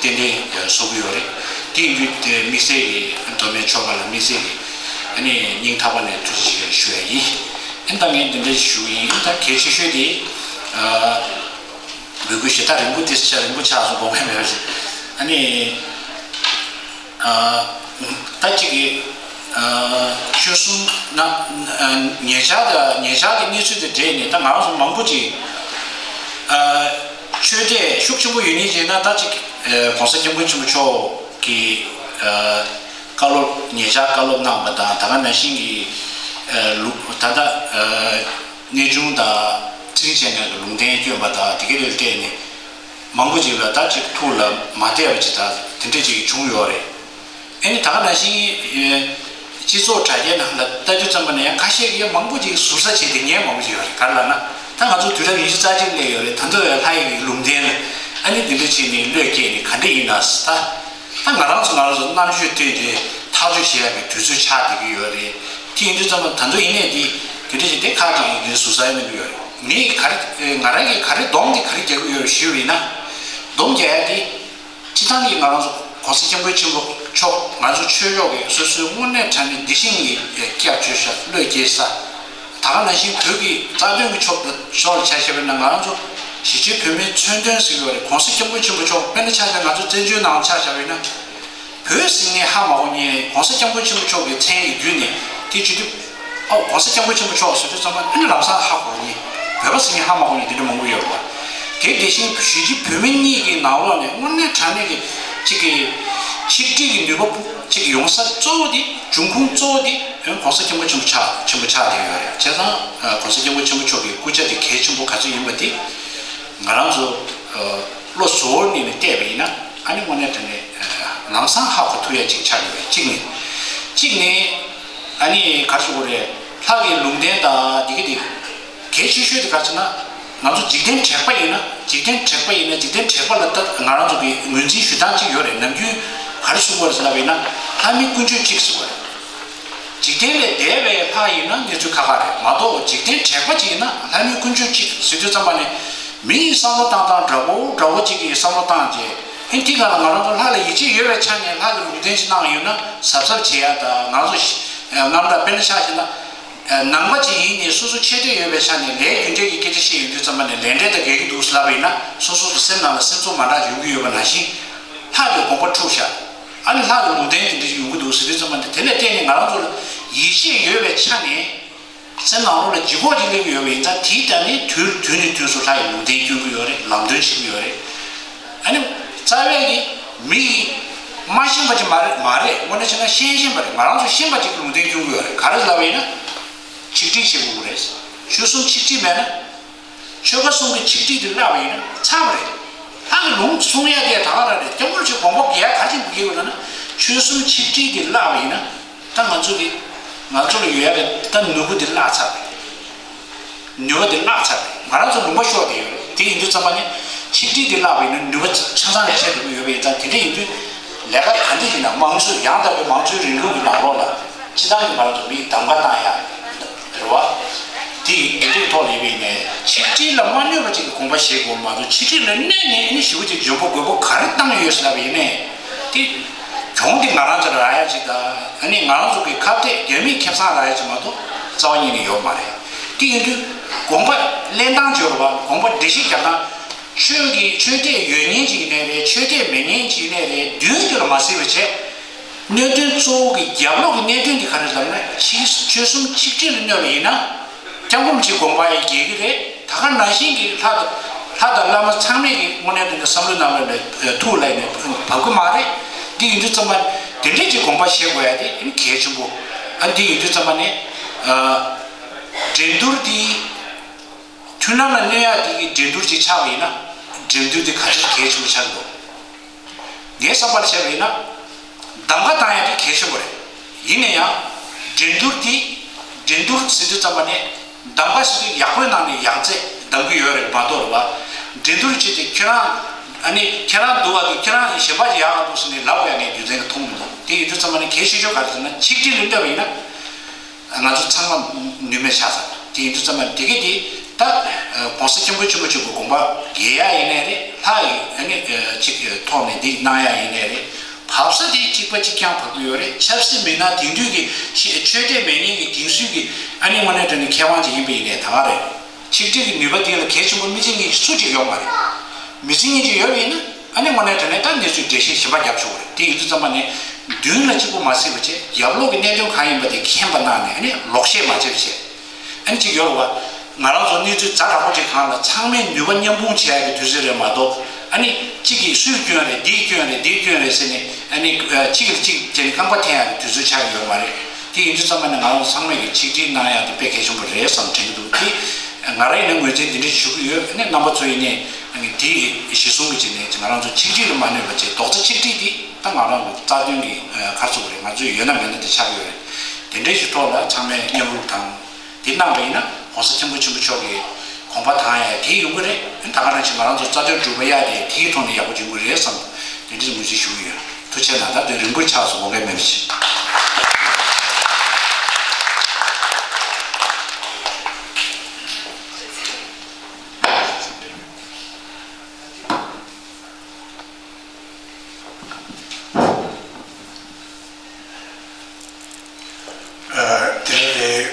ཏན་ཏན་བཟོ་གི་ཡོད་རེད། དེ་ཡིན་དུས་དེ་དམིགས་བསལ་གྱི་མདོ་སྨད་ཆོལ་ཁ་ལ་དམིགས་བསལ་གྱི་ཨ་ནི་སྙིང་ཐག་པ་ནས་ཐུགས་རྗེ་ཆེ་ཞུ་ཡ་ཡིན། ཨ་ནི་ད་ངས་འདི་འདྲ་ཞུ་གི་ཡིན། ད་གལ་ཆེ་ཤོས་དེ་འབོད་སྐུལ་ཞེ་དྲག་རིང་པོ་དེ་ཆ་རིང་པོ་ཆགས་སོང་། དགོངས་འགལ་མེད་པ་ཞིག་ཨ་ནི། ད་ཅིག་གི་ཆོལ་གསུམ་ན་ཉེ་ཆར་དང་ཉེ་ཆར་གྱི་གནས་ཚུལ་དེ་འདྲ་ནས། ད་ང་རང་ཚོ་མང་པོ་ཅིག་ཆོས་དད་ཤུགས་ཆེན་པོ་ཡོད་མཁན་ཅིག་ཡིན་ན། ད་ཅིག་༸གོང་ས་༸སྐྱབས་མགོན་ཆེན་པོ་མཆོག་གི་བཀའ་སློབ་ཉེ་ཆར་བཀའ་སློབ་གནང་བ་དང་། ད་ག་ནང་བཞིན་གྱི་ལུགས་ད་ལྟ་གནས་ཆུང་དང་ཁྲིམས་བཅད་མཁན་གྱི་ལུང་བསྟན་བསྐྱོན་པ་དང་། དེ་ག་ལ་བརྟེན་ནས་མང་པོ་ཅིག་ལ་ད་ཅིག་ཐུགས་ལ་མ་བདེ་བ་ཅིག་དང་དེ་འདྲ་ཅིག་བྱུང་ཡོད་རེད། ཨ་ནི་ད་ག་ནང་བཞིན་སྤྱི་ཚོགས་དྲ་རྒྱའི་ནང་ལ་ལྟ་དུས་ཙམ་པ་ནས་ཡང་ཁ་ཤས་ཀྱིས་མང་པོ་ཅིག་ཟུར་ཟ་བྱས་ཏེ་ཉན་མང་པོ་ཅིག་ཡོད་རེད། ག་རེ་ལབ་ན། ད་ང་ཚོ་དུས་རབས་ཉི་ཤུ་རྩ་གཅིག་སླེབས་ཡོད་རེད། ད་དུང་ཡང་ལྷ་ཡི་ལུང་བསྟན་ལ་ཨ་ནི་འདི་འདྲ་བྱས་ནས་བློས་བཀལ་ནས་ག་འདྲ་ཡིན་ན་ཟེར། ད་ད་ང་རང་ཚོ་ང་རང་ཚོ་རྣམ་དཔྱོད་བཏོན་ཏེ་ཐག་གཅོད་བྱེད་ཡག་གི་དུས་ཚོད་ཆགས་བསྡད་ཀྱི་ཡོད་རེད། དེ་ཡིན་དུས་ཙམ་པ་ད་དུང་ཡིན་ནའི་དེ་དེ་འདྲ་ཞིག་དེ་ཁག་ཅིག་ཡིན་དུས་ཟུར་ཟ་ཡོད་གནང་གི་ཡོད་རེད། ངས་ག་རེ་ང་རང་གིས་ག་རེ་སྡོམ་དེ་ག་རེ་རྒྱག་གི་ཡོད་རེད་ཞུས་པ་ཡིན་ན། སྡོམ་རྒྱག་ཡག་དེ་སྤྱི་བཏང་གི་ང་རང་ཚོ་༸གོང་ས་༸སྐྱབས་མགོན་ཆེན་པོ་མཆོག་ང་ཚོ་ཆོས་ཕྱོགས་ཀྱི་སོ་སོའི་དངོས་གནས་དྲང་གནས་འདི་བཞིན་གྱི་སྐྱབས་བཅོལ་ས། བློས་འགེལ་ས། ད་ག་ནང་བཞིན་བོད་ཀྱི་རྩ་དོན་གྱི་ཕྱོགས་ཕྱོགས་ལ་ཆ་བཞག་པ་ཡིན་ན། ང་རང་ཚོ་གཞིས་བྱེས་བོད་མིའི་མཚོན་དོན་ཟེར་གྱི་ཡོད་རེད། ༸གོང་ས་༸སྐྱབས་མགོན་ཆེན་པོ་མཆོག་དཔེར་ན་ཆ་བཞག་ང་ཚོ་བཙན་བྱོལ་ནང་ཆ་བཞག་པ་ཡིན་ན། བོད་ཟེར་མཁན་ཧ་མ་གོ་མཁན། ༸གོང་ས་༸སྐྱབས་མགོན་ཆེན་པོ་མཆོག་གི་མཚན་གྱི་བརྒྱུད་ནས་དེ་བྱེད་དུས། ཨོ་༸གོང་ས་༸སྐྱབས་མགོན་ཆེན་པོ་མཆོག་ཟེར་དུས་ཙམ་པ་ཨ་ནི་ལམ་སང་ཧ་གོ་མཁན། བོད་པ་ཟེར་མཁན་ཧ་མ་གོ་མཁན་དེ་འདྲ་མང་པོ་ཡོད་རེད་པ། དེ་དེ་བཞིན་གཞིས་བྱེས་བོད་མི་གཉིས་ཀྱི་ནང་ལོགས་ནས་དངོས་གནས་དྲང་གནས་ཀྱི་གཅིག་གི་ཆིག་སྒྲིལ་གྱི་ནུས་པ་ཅིག་ཡོང་ས་གཙོ་བོ་དེ། འབྱུང་ཁུངས་གཙོ་བོ་དེ་༸གོང་ས་༸སྐྱབས་མགོན་ཆེན་པོ་ཆགས་ཆེན་པོ་ཆགས་བསྡད་ཡོད་རེད། བྱས་ཙང་༸གོང་ས་༸སྐྱབས་མགོན་ཆེན་པོ་མཆོག་གི་སྐུ་ཕྱྭ་དེ་གལ་ཆེན་པོ་ག་ཚོད་ཡིན་པ་དེ་ང་རང་ཚོ་བློ་གཟུ་བོར་གནས་ནས་བལྟས་པ་ཡིན་ན། ཨ་ནི་དངོས་གནས་དྲང་གནས་ལམ་སང་ཧ་གོ་ཐུབ་ཡ་ཅིག་ཆགས་ཡོད་རེད། གཅིག་ནས། གཅིག་ནས་ཨ་ནི་ག་རེ་ཞུ་དགོས་རེད། ལྷ་གི་ལུང་བསྟན་དང་དེ་གི་དེ་གལ་ཆེ་ཤོས་དེ་ག་རེ་ཟེར་ན། ང་ཚོ་འཇིག་རྟེན་དྲེགས་པ་ཡིན་ན། འཇིག་རྟེན་དྲེགས་པ་ཡིན་ན། འཇིག་རྟེན་དྲེགས་པ་ལ་ད་ང་རང་ཚོ་གི་ངོས་འཛིན་ཞུ་སྟངས་གཅིག་ཡོད་རེད། ནམ་རྒྱུན་ག་རེ་གསུང་གི་ཡོད་རེད་ཟེར་ལབ་པ་ཡིན་ན། ལྷ་མི་དཀོན་མཆོག་གཅིག་ཟེར་གི་ཡོད་རེད། འཇིག་རྟེན་ལས་འདས་པའི་ལྷ་ཡིན་ན་གནས་ཚུལ་ཁག་ཁག་རེད་མ་གཏོགས། འཇིག་རྟེན་དྲེགས་པ་ཅིག་ཡིན་ན་ལྷ་མི་དཀོན་མཆོག་གཅིག་ཟེར་དུས་ཙམ་པ་ནས། མི་ཡི་བསམ་བློ་བཏང་སྟངས་འདྲ་པོ་འདྲ་པོ་ཅིག་གི་བསམ་བློ་བཏང་རྗེས། ཨེ་འདི་ག་ལ་ང་རང་ཚོ་ལྷ་ལ་ཡིད་ཆེས་ཡོད་པའི་ཆ་ནས་ལྷ་གི་ལུང་བསྟན་ཞིག་གནང་ཡོད་ན་གཟབ་གཟབ་བྱེད་ཡ་དང་། ང་ཚོ་ཤི་ཨ་རྔམ་དྲག་དཔེར་ན་ཆ་བཞག་ན། ཨ་ནང་པ་ཅིག་ཡིན་ནའི་སོ་སོ་ཆེ་བསྟོད་ཡོད་པའི་ཆ་ནས་ལས་རྒྱུ་འབྲས་ཀྱི་སྐད་ཆ་བཤད་ཡོང་དུས་ཙམ་པ་ནས་ལས་འབྲས་དང་འགལ་གྱི་འདུག་ཟེར་ལབ་པ་ཡིན་ན། སོ་སོ་སོ་སེམས་ནང་ལ་སེམས་ཚོར་མ་འདྲ་ཡོང་གི་ཡོད་པ་ནང་བཞིན། ལྷ་གི་དགོངས་པ་འཁྲུགས་ཤག་ཨ་ནི་ལྷ་གི་ལུང་བསྟན་དེ་འདྲ་ཞིག་ཡོང་གི་འདུག་ཟེར་དུས་ཙམ་པ་ནས། དེ་ལ་བརྟེན་ནས་ང་རང་ཚོ་ལ་ཡིད་ཆེས་ཡོད་པའི་ཆ་ནས། སེམས་ནང་ལོགས་ལ་ལྗིད་ཁོག་ཅིག་སླེབས་ཀྱི་ཡོད་པ་ཡིན་ཙང་། དེའི་ཐད་ནས་དུས་དུས་ནས་དུས་སུ་ལྷ་ཡི་ལུང་བསྟན་སྐྱོན་གྱི་ཡོད་རེད། ལམ་སྟོན་བྱེད་ཀྱི་ཡོད་རེད། ཨ་ནི་རྩ་བའི་གི་མི་ཡིས་མ་ཤེས་པ་ཅིག་མ་རེད། མ་རེད། དངོས་གནས་བྱས་ན་ཤེས་ཤེས་པ་རེད། ང་རང་ཚོ་ཤེས་པ་ཅིག་གི་ལུང་བསྟན་སྐྱོན་གྱི་ཡོད་རེད། ག་རེ་ལབ་པ་ཡིན་ན། ཆིག་སྒྲིལ་བྱེད་དགོས་ཀྱི་རེད། ཆོལ་གསུམ་ཆིག་སྒྲིལ་མེད་ན། ཆོལ་ཁ་གསུམ་གྱི་ཆིག་སྒྲིལ་དེ་བརླག་པ་ཡིན་ན་ཚར་བ་རེད། ལྷ་གི་ལུང་གསུང་ཡ་དེ་ད་ག་རང་རེད། སྐྱབས་མགོན་ཆེན་དགོངས་པ་འགལ་ག་རེ་བྱེད་དགོས་ཀྱི་ཡོད་ལབ་ན། ཆོལ་གསུམ་ཆིག་སྒྲིལ་དེ་བརླག་པ་ཡིན་ན། ད་ང་ཚོ་གི་ང་ཚོ་ལ་ཡོད་ཡ་གི་ད་ནུས་པ་དེ་བརླག་ཚར་བ་རེད། ནུས་པ་དེ་བརླག་ཚར་བ་རེད། ང་རང་ཚོ་ལུང་པ་ཤོར་བསྡད་ཡོད་རེད། དེ་ཡིན་དུས་ཙམ་པ་ནས་ཆིག་སྒྲིལ་དེ་བརླག་པ་ཡིན་ན་ནུས་པ་ཆ་ཚང་རེ་ཆད་འགྲོ་གི་ཡོད་པ་ཡིན་ཙང་། དེ་འདྲ་ཡིན་དུས་ལས་ཀ་ག་འདྲ་ཡིན་ན། མང་གཙོ་ཡང་དག་པའི་མང་གཙོའི་རིང་ལུགས་ཀྱི་ནང་ལོགས་ལ། སྤྱི་བཏང་གི་ང་རང་ཚོ་མིའི་གདམ་ག་བཏང་ཡ་རེད་བ། དེ་ཡི་འདི་ཐོག་ལ་ཡིན་པ་ཡིན་ནའི་ཆིག་སྒྲིལ་ལ་མ་གནོད་པ་ཅིག་གི་དགོངས་པ་བཞེས་དགོས་མ་གཏོགས། ཆིག་སྒྲིལ་ལ་གནོད་ནས་ཨ་ནི་ཞེ་པོ་ཅིག་འཇོན་པོ་རྒོད་པོ་ག་རེ་བཏང་ཡོད་ཟེར་ལབ་པ་ཡིན་ནའི། དེ་གྱོང་དེ་ང་རང་ཚོ་ལ་རག་ཡ་ཅིག་དང་། ཨ་ནི་ང་རང་ཚོ་གི་ཁ་གཏད་རྒྱ་མིས་ཁེ་བཟང་རག་ཡ་ཅིག་མ་གཏོགས་རྩ་བ་ཉིད་ནས་ཡོད་མ་རེད། དེ་ཡིན་དུས་དགོངས་པ་ལེན་སྟངས་སྦྱོར་བ། དགོངས་པ་འགྲེལ་བཤད་རྒྱག་སྟངས། ཆོས་ཀྱི་ཆོས་དད་ཡོད་མཁན་ཅིག་ཡིན་ནའི་རེད། ཆོས་དད་མེད་མཁན་ཅིག་ཡིན་ནའི་རེད། མདུན་དུ་ལ་མ་གསལ་བ་བྱས། གནད་དོན་གཙོ་བོ་གི་རྒྱབ་ལོགས་ཀྱི་གནད་དོན་དེ་ག་རེ་ལབ་ན། ཆིག་ཆོལ་གསུམ་ཆིག་སྒྲིལ་ལ་གནོད་པ་ཡིན་ན། སྐྱབས་མགོན་ཆེན་དགོངས་པ་ཡང་འགལ་གྱི་རེད། ད་ག་ནང་བཞིན་གྱི་ལྷ་དང་ལྷ་དང་བླ་མ་ཚང་མས་ཀྱི་དངོས་གནས་དོན་དུ་བསམ་བློའི་ནང་ལ་ཐུགས་ལ་ནས་བབས་ཀྱི་མ་རེད། འདི་ཡིན་དུས་ཙམ་པ་དེ་འདྲས་ཀྱི་དགོངས་པ་བཞེས་དགོས་ཡ་དེ་གལ་ཆེན་པོ། ཨ་འདི་ཡིན་དུས་ཙམ་པ་ནས་འགྲན་བསྡུར་འདི། མཐུན་ལམ་ལ་གནོད་ཡག་དེ་གི་འགྲན་བསྡུར་ཅིག་ཆགས་པ་ཡིན་ན། འགྲན་བསྡུར་དེ་ག་ཚོད་གལ་ཆེན་པོ་ཆགས་འདུག་ངའི་བསམ་པར་བྱས་པ་ཡིན་ན། གདམ་ག་བཏང་ཡག་དེ་གལ་ཆེན་པོ་རེད། ཡིན་ན་ཡང་། འགྲན་བསྡུར་དེ། འགྲན་བསྡུར་ཟེར་དུས་ཙམ་པ་ནས། གདམ་ག་ཟེར་དུས་ཡག་པོའི་ནང་ནས་ཡག་རྫས་གདམ་གི་ཡོད་རེད་མ་གཏོགས་རེད་བ། འགྲན་བསྡུར་བྱས་ཏེ་ཁྱོད་རང་ ཨ་ནི་ཁྱེད་རང་སྡུག་པ་འདུག་ཁྱེད་རང་གཞན་པ་ཅིག་ཡག་ག་འདུག་ཟེར་ནས་ལབ་དགོས་ཡ་ངས་རྒྱུ་མཚན་གྱི་མཐོང་མི་འདུག་དེ་ཡིན་དུས་ཙམ་པ་ནས་གལ་ཆེ་ཤོས་ག་རེ་ཟེར་ན་ཆིག་སྒྲིལ་ལ་གནོད་པ་ཡིན་ན། ང་ཚོ་ཚང་མ་ནུས་མེད་ཆགས་ཚར། དེ་ཡིན་དུས་ཙམ་པ་དེ་གི་དེ་ད་༸གོང་ས་༸སྐྱབས་མགོན་ཆེན་པོ་མཆོག་གི་དགོངས་པ་རྒྱས་ཡ་ཡིན་ནའི་རེད། ལྷག་ཡོད་ཨ་ནི་ཅིག་ཐོག་ནས་འདི་གནང་ཡ་ཡིན་ནའི་རེད། བབས་ས་དེ་གཅིག་པ་གཅིག་རྐྱང་བབས་ཀྱི་ཡོད་རེད། ཆབ་སྲིད་མི་སྣ་དེང་དུས་ཀྱི་ཆོས་དད་མེད་མཁན་གྱི་དེང་སྲིད་ཀྱི་ཨ་ནི་དངོས་གནས་དྲང་གནས་མཁས་དབང་ཅིག་ཡིན་པ་ཡིན་ནའི་ད་ག་རེད། ཆིག་སྒྲིལ་གྱི་ནུས་པ་དེ་ལ་གལ་ཆེན་པོ་མི་བརྩི་མཁན་གྱི་སུ་གཅིག་ཡོད་མ་རེད། མི་བརྩི་མཁན་ཅིག་ཡོད་པ་ཡིན་ན་ཨ་ནི་དངོས་གནས་དྲང་གནས་ད་གནས་ཚུལ་འགྲེལ་བཤད་གཞན་པ་རྒྱབ་ཆོག་གི་རེད། དེ་ཡིན་དུས་ཙམ་པ་ནས་མདུན་ལ་གཅིག་པུ་མ་གཟིགས་པ་བྱས་རྒྱབ་ལོགས་ཀྱི་གནད་དོན་གང་ཡིན་པ་དེ་མཁྱེན་པ་གནང་ནས་ཨ་ནི་ལོག་བཤད་མ་བྱེད་པ་བྱས། ཨ་ནི་གཅིག་ཡོད་རེད་བ། ང་རང་ཚོ་གནས་ཚུལ་ཛ་དྲག་པོ་ཅིག་སྒང་ལ་ཚང་མས་ནུས་པ་མཉམ་སྤུངས་བྱེད་ཡ་གི་དུས་ཚོད་རེད་མ་གཏོགས་ཨ་ནི་གཅིག་གིས་སུའི་སྐྱོན་རེད། འདིའི་སྐྱོན་རེད། འདིའི་སྐྱོན་རེད་ཟེར་ནས་ཨ་ནི་གཅིག་གིས་གཅིག་བྱས་ནས་རྐང་པ་འཐེན་ཡ་གི་དུས་ཚོད་ཆགས་ཀྱི་ཡོད་མ་རེད། དེ་ཡིན་དུས་ཙམ་པ་ནས་ང་རང་ཚང་མས་ཀྱི་ཆིག་སྒྲིལ་གནང་ཡ་དེ་དཔེ་གལ་ཆེན་པོ་རེད་བསམ་དྲན་གྱི་འདུག་དེ་ང་རང་ཡིན་ན་ངོས་འཛིན་དེ་འདྲ་ཞུ་གི་ཡོད། ཨ་ནི་རྣམ་པ་ཚོ་ཡིན་ནའི་ཨ་ནི་དེ་གཞི་བཟུང་གི་བྱས་ནས་ང་རང་ཚོ་ཆིག་སྒྲིལ་ལ་མ་གནོད་པ་བྱས་རྡོག་རྩ་གཅིག་སྒྲིལ་དེ་ད་ང་རང་གི་རྩ་དོན་གྱི་ག་རེ་ཟེར་དགོས་རེད། ང་ཚོའི་ཡོད་ན་མེད་ན་དེ་ཆགས་ཀྱི་ཡོད་རེད། དེ་འདྲའི་ཞིག་ཐོག་ལ་ཚང་མས་མཉམ་རུབ་དང་། དེ་གནང་བ་ཡིན་ན་༸གོང་ས་༸སྐྱབས་མགོན་ཆེན་པོ་མཆོག་གི་དགོངས་པ་དང་ཡང་དེ་ཡོང་གི་རེད། ད་ག་ནང་བཞིན་ང་རང་ཚོ་རྩ་དོན་སྒྲུབ་པ་ཡ་དེ་དེའི་ཐོག་ནས་ཡག་པོ་ཡོང་གི་རེད་བསམ་དེ་འདྲའི་ངོས་འཛིན་ཞུ་གི་ཡོད། ཐུགས་རྗེ་གནང་། ད་དེ་རིང་པོ་ཆགས་སོང་། དགོངས་འགལ་མེད་པ་བྱེད། དེ་རིང་དེ་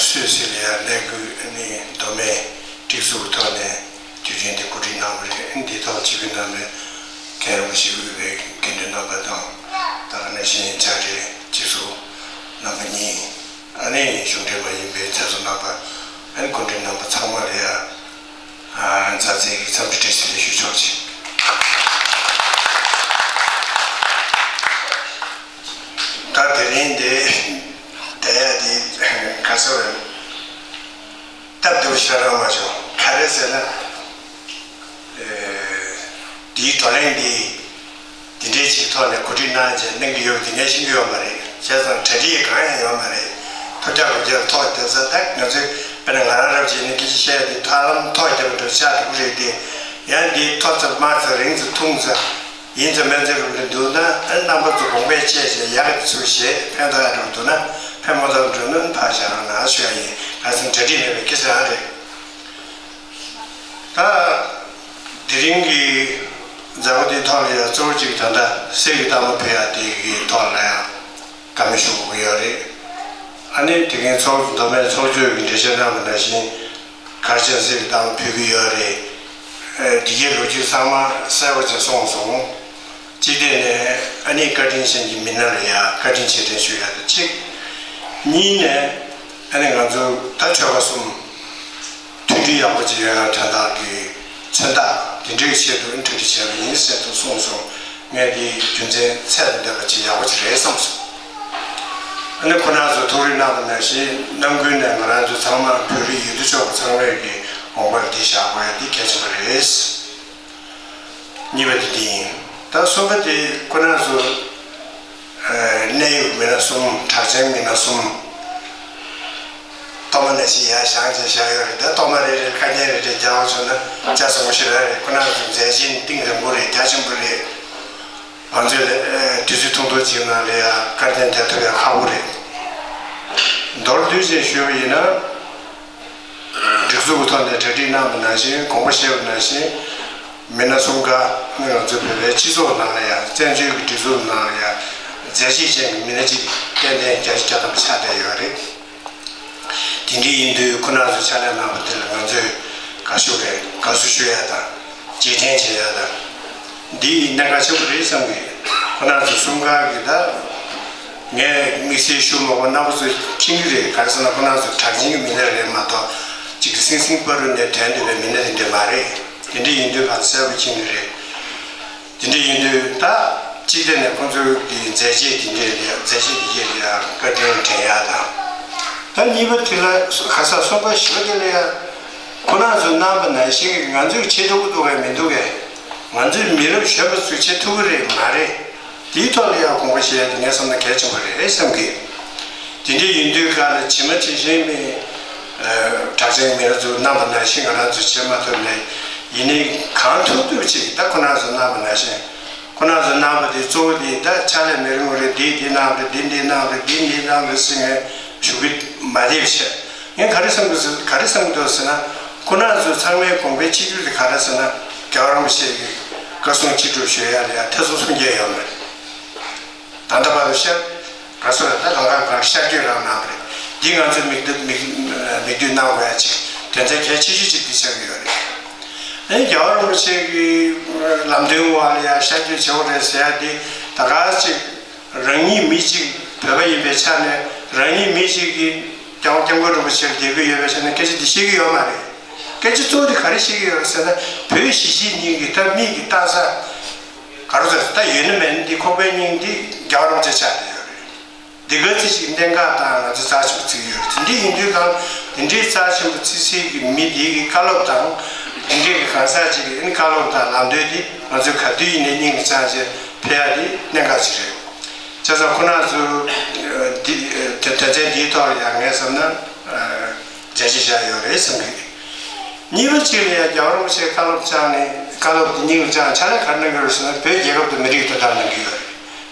སུད་སི་ལ་ཡང་གནས་སྐབས་ནི་མདོ་སྨད་སྒྲིག་འཛུགས་ཐོག་ནས་དུས་ཆེན་དེ་གོ་སྒྲིག་གནང་བ་རེད། འདི་ཐོག་སྤྱི་འཐུས་རྣམ་པས་མཁན་རིན་པོ་ཆེ་དབུས་པའི་དགེ་འདུན་རྣམ་པ་དང་ད་ག་ནང་བཞིན་བཅའ་ཁྲིམས་སྤྱི་ཚོགས་རྣམ་པ་གཉིས། ཨ་ནི་གཞུང་འབྲེལ་མ་ཡིན་པའི་མཛད་གཙོ་རྣམ་པ། ཨ་ནི་སྐུ་མགྲོན་རྣམ་པ་ཚང་མ་ལ་ཡང་མཛའ་བརྩེ་གི་འཚམས་འདྲི་བཀྲ་ཤིས་བདེ་ལེགས་ཞུ་ཆོག་ཅིང་། ད་དེ་རིང་འདི་བསྡད་ཡ་འདི་ག་ཚོད་རེད། སྟབས་བདེ་པོ་ཞེ་དྲག་རང་མ་བྱུང་། ག་རེ་ཟེར་ན། འདིའི་བགྲོ་གླེང་འདི་འདི་འདྲའི་ཅིག་ཐོག་ནས་གོ་སྒྲིག་གནང་བྱས་གནང་གི་ཡོད་པ་འདི་ངས་ཤེས་ཀྱི་ཡོད་མ་རེད། བྱས་ཙང་གྲ་སྒྲིག་གང་ཡང་ཡོད་མ་རེད། ཐོལ་རྒྱག་རོལ་རྒྱག་ཐོག་བསྡད་ས། ད་ང་ཚོས་དཔེར་ན་ང་རང་རབ་བྱས་ནས་སྐད་ཆ་བཤད་ཡ་འདི་ཐབས་ལམ་ཐོག་བསྡད་པ་འདྲ་ཆགས་འགྲོ་གི་རེད་དེ། ཡང་འདི་མཐོ་ཙམ་དམའ་ཙམ་རིང་ཙམ་ཐུང་ཙམ་ཡིན་ཙམ་མིན་ཙམ་རུ་འདི་འདུག་ན། ཨ་རྣམ་པ་ཚོ་དགོངས་པས་དཔྱད་བྱས་ཡག་གི་ཚུལ་བྱས་ཕན་ཐོགས་ཡག་འགྲོ་འདུག་ན། ཕན་མ་ཐོགས་འགྲོ་ན་ཕར་བཞག་རོགས་གནང་ཞུ་ཡ་ཡིན། ག་རེ་ཟེར་ན་གྲ་སྒྲིག་མེད་པའི་སྐད་ཆ་རང་རེད། ད་དེ་རིང་གི་མཛད་སྒོ་འདིའི་ཐོག་ལ་ཡང་གཙོ་བོ་གཅིག་ད་ལྟ་གསེར་གྱི་རྟགས་མ་ཕུལ་ཡ་དེ་གི་ཐོག་ལ་ཡང་བཀའ་མོལ་ཞུ་དགོས་ཀྱི་ཡོད་རེད། ཨ་ནི་དེ་གིན་ཚོགས་མདོ་སྨད་ཚོགས་གཙོས་ཀྱི་འགྲེལ་བཤད་གནང་བ་ནང་བཞིན་གར་ཆེན་གསེར་གྱི་རྟགས་མ་ཕུལ་གྱི་ཡོད་རེད། ཨ་འདི་གའི་ལོ་རྒྱུས་ཚང་མ་གསལ་པོ་བྱས་གསུངས་སོང་། གཅིག་དེ་ནས་ཨ་ནི་བཀའ་དྲིན་ཅན་གྱི་མི་སྣ་ལ་ཡང་བཀའ་དྲིན་རྗེས་དྲན་ཞུ་ཡ་དང་གཅིག་གཉིས་ནས་ཨ་ནི་ང་ཚོ་ད་ཆོལ་ཁ་གསུམ་མཐུན་སྒྲིལ་ཡག་པོ་ཅིག་ཡོང་ཡ་དོན་དག་གི་མཚོན་རྟགས་དེ་འདྲའི་ཆེད་དུ་གྲ་སྒྲིག་བྱས་པ་ཡིན་ཟེར་དུ་གསུངས་སོང་། ངས་དེའི་རྒྱུ་མཚན་ཚད་དང་ལྡན་པ་ཅིག་ཡག་པོ་ཅིག་རེད་བསམ་སོང་། ཨ་ནི་ཁོ་རང་ཚོ་ཐུགས་རེ་གནང་བ་ནང་བཞིན་རྣམ་ཀུན་ནས་ང་རང་ཚོ་ཚང་མ་བོད་རིགས་ཡུལ་དུ་ཕྱོགས་པ་ཚང་མས་ཀྱི་དགོངས་པར་འདི་བཞག་དགོས་ཡ་འདི་གལ་ཆེན་པོ་རེད། གཉིས་པ་དེ་འདི་ཡིན། ད་གསུམ་པ་དེ་ཁོ་རང་ཚོ་ཨ་གནད་ཡོད་མི་སྣ་གསུམ། གྲགས་ཅན་མི་སྣ་གསུམ། གཏོར་མ་ནང་བཞིན་ཡར་བཞེངས་བྱས་བཞག་ཡོད་རེད། ད་གཏོར་མ་རེ་རེར་བཀའ་རྒྱ་རེ་རེ་རྒྱག་པ་བྱུང་ན་ཆ་ཚང་པོ་ཞེ་དྲག་རེད། ཁོ་རང་ཚོ་མཛད་རྗེས་གཏིང་རིང་པོ་རེད། རྒྱ་ཆེན་པོ་རེད། ང་ཚོས་ཨ་དུས་ཚོད་ཐུང་ཐུང་ཅིག་ནང་ལ་ཡང་བཀའ་དྲིན་དེ་ཐོབ་ཡ་ཁག་པོ་རེད། མདོར་བསྡུས་ཅིག་ཞུས་པ་ཡིན་ན། སྒྲིག་འཛུགས་ཀྱི་ཐོག་ནས་གྲ་སྒྲིག་གནང་བ་ནང་བཞིན། དགོངས་པ་བཞེས་པ་ནང་བཞིན། མི་སྣ་གསུམ་ཀ་ནི་ང་ཚོའི་བོད་པའི་སྤྱི་ཚོགས་ནང་ལ་ཡང་། བཙན་བྱོལ་གྱི་སྒྲིག་འཛུགས་ནང་ལ་ཡང་མཛད་རྗེས་ཅན་གྱི་མི་སྣ་གཅིག་ཏན་ཏན་བརྒྱ་ཆ་བརྒྱ་ཐམ་པ་ཆགས་བསྡད་ཡོད་རེད། དེ་འདྲ་ཡིན་དུས་ཁོ་རང་ཚོས་ཕྱག་ལས་གནང་བ་དེ་ལ་ང་ཚོས་དགའ་ཞུ་རེད། དགའ་བསུ་ཞུ་ཡ་དང་། རྗེས་དྲན་བྱེད་ཡ་དང་། འདི་གནད་འགག་ཆེན་པོ་རེད་བསམ་གི། ཁོ་རང་ཚོ་གསུམ་ཀ་གི་ད་ངས་དམིགས་བསལ་ཞུ་མ་དགོས། རྣམ་པ་ཚོས་མཁྱེན་གི་རེད། ག་རེ་ཟེར་ན་ཁོ་རང་ཚོ་གྲགས་ཅན་གྱི་མི་སྣ་རེད་མ་གཏོགས་ཅིག་སིང་སིང་པ་རུ་ནས་ཐོན་བསྡད་པའི་མི་སྣ་དེ་འདྲ་མ་རེད། དེ་འདྲ་ཡིན་དུས་ཕར་གསལ་པོ་མཁྱེན་གི་རེད། དེ་འདྲ་ཡིན་དུས་ད་གཅིག་དེ་ནས་ཁོང་ཚོའི་གི་མཛད་རྗེས་དེ་འདྲའི་ལ་མཛད་རྗེས་དེ་འདྲའི་ལ་བཀའ་དྲིན་དྲན་ཡ་དང་། ད་གཉིས་པ་དེ་ལ་ཁ་སང་གསུམ་པ་བཞི་པ་དེ་ལ་ཡ་ཁོ་རང་ཚོས་གནང་བ་ནང་བཞིན་གི་ང་ཚོས་བྱེད་ཐུབ་ཀྱི་འདུག་གས་མི་འདུག་གས། ང་ཚོས་མི་རབས་གཞོན་པ་ཚོས་བྱེད་ཐུབ་ཀྱི་རེད་མ་རེད། དེའི་ཐོག་ལ་ཡང་དགོངས་པ་བཞེས་ཡ་དེ་ངས་བསམ་ན་གལ་ཆེན་པོ་རེད་བསམ་གི། དེ་འདྲ་ཡིན་དུས་ག་ལ་ཇི་མ་ཇི་བཞིན་མི་གྲགས་ཅན་མི་སྣ་ཚོས་གནང་བ་ནང་བཞིན་ང་རང་ཚོས་བྱེད་མ་ཐུབ་ནས། ཡིན་ནའི་གང་ཐུབ་ཐུབ་ཅིག་ད་ཁོ་རང་ཚོ་གནང་བ་ནང་བཞིན། ཁོ་རང་ཚོ་གནང་བ་དེ་གཙོ་བོ་དེ་ད་ཕྱག་ལས་མི་རུང་རེད། འདིས་འདི་གནང་རེད། འདིས་འདི་གནང་རེད། འདིས་འདི་གནང་རེད་ཟེར་ངས་ཞུ་གི་མ་བསྡད་བྱས། ངས་ག་རེ་བསམ་གི་ཟེར། ག་རེ་བསམ་གི་འདུག་ཟེར་ན། ཁོ་རང་ཚོ་ཚང་མའི་དགོངས་པའི་གཅིག་གྱུར་དེ་ག་རེ་ཟེར་ན། རྒྱལ་བ་རིན་པོ་ཆེ་གི་བཀའ་གསུང་ཅི་སྒྲུབ་ཞུ་ཡ་ལ་ཡ་ཐེ་ཚོམ་གསུང་རྒྱུ་ཡོད་མ་རེད། ད་ལྟ་བར་དུ་ཤར་ག་སོ་རེད། ད་ལམ་ཁ་གང་ཤར་སྐྱོད་རང་གནང་བ་རེད། འདི་ང་ཚོས་མིག་ལྟ་མིག་མིག་ལྟོས་གནང་དགོས་ཡ་ཅིག་དོན་ཚན་གལ་ཆེ་ཤོས་ཅིག་འདི་ཆགས་ཀྱི་ཡོད་རེད། ཨེ་རྒྱལ་བ་རིན་པོ་ཆེ་གི་ལམ་སྟོན་འོག་ལ་ཡ་ཤར་སྐྱོད་བྱེད་དགོས་རེད་ཟེར་ཡ་འདི་ད་ག་ཅིག་རང་ཉིད་མི་གཅིག་བོད་པ་ཡིན་པའི་ཆ་ནས་རང་ཉིད་མི་གཅིག་གིས་སྐྱབས་སྐྱབས་མགོན་རིན་པོ་ཆེར་དད་གུས་ཡོད་པའི་ཆ་ནས་སྐད་ཆ་འདི་བཤད་ཀྱི་ཡོད་མ་རེད། སྐད་ཆ་གཙོ་བོ་འདི་ག་རེ་བཤད་ཀྱི་ཡོད་རེད་ཟེར་ན། བོད་གཞིས་བྱེས་གཉིས་ཀྱི་ད་མིག་གིས་ལྟ་ས། ག་རེ་ཟེར། ད་ཡོད་ན་མེད་ན་འདི་ཁོག་པའི་སྙིང་འདི་རྒྱལ་བ་རིན་པོ་ཆེ་ཆགས་བསྡད་ཡོད་རེད། འདི་ག་ཚོད་ཅིག་གནད་འགག་དང་ང་ཚོ་རྩ་ཆེན་པོ་བརྩི་གི་ཡོད་རེད། དེ་འདྲ་ཡིན་དུས་གང་དེ་འདྲའི་རྩ་ཆེན་པོ་བརྩི་སའི་གི་མི་འདི་གི་བཀའ་སློབ་དང་། དེ་འདྲའི་གི་གང་ཟག་ཅིག་གི་ཨ་ནི་བཀའ་སློབ་དང་ལམ་སྟོན་འདི་ང་ཚོས་ག་དུས་ཡིན་ནའི་སྙིང་ལ་བཅངས་བྱས་ཕེབས་ཡ་འདི་གནད་འགག་ཅིག་རེད། བྱས་ཙང་ཁོ་རང་ཚོ་འདི་དོན་ཚན་འདིའི་ཐོག་ལ་ཡང་ངས་བསམ་ན། རྒྱ་ཆེ་བཞག་ཡོད་རེད་བསམ་གི། གཉིས་པ་གཅིག་ལ་ཡང་རྒྱལ་བ་རིན་པོ་ཆེའི་བཀའ་སློབ་བཅངས་ནས་བཀའ་སློབ་འདི་སྙིང་ལ་བཅངས་ཕྱག་ལས་ག་རེ་གནང་གི་ཡོད་ཟེར་ན། བོད་རྒྱལ་ཁབ་དང་མི་རིགས་དོན་དག་གནང་གི་ཡོད་རེད།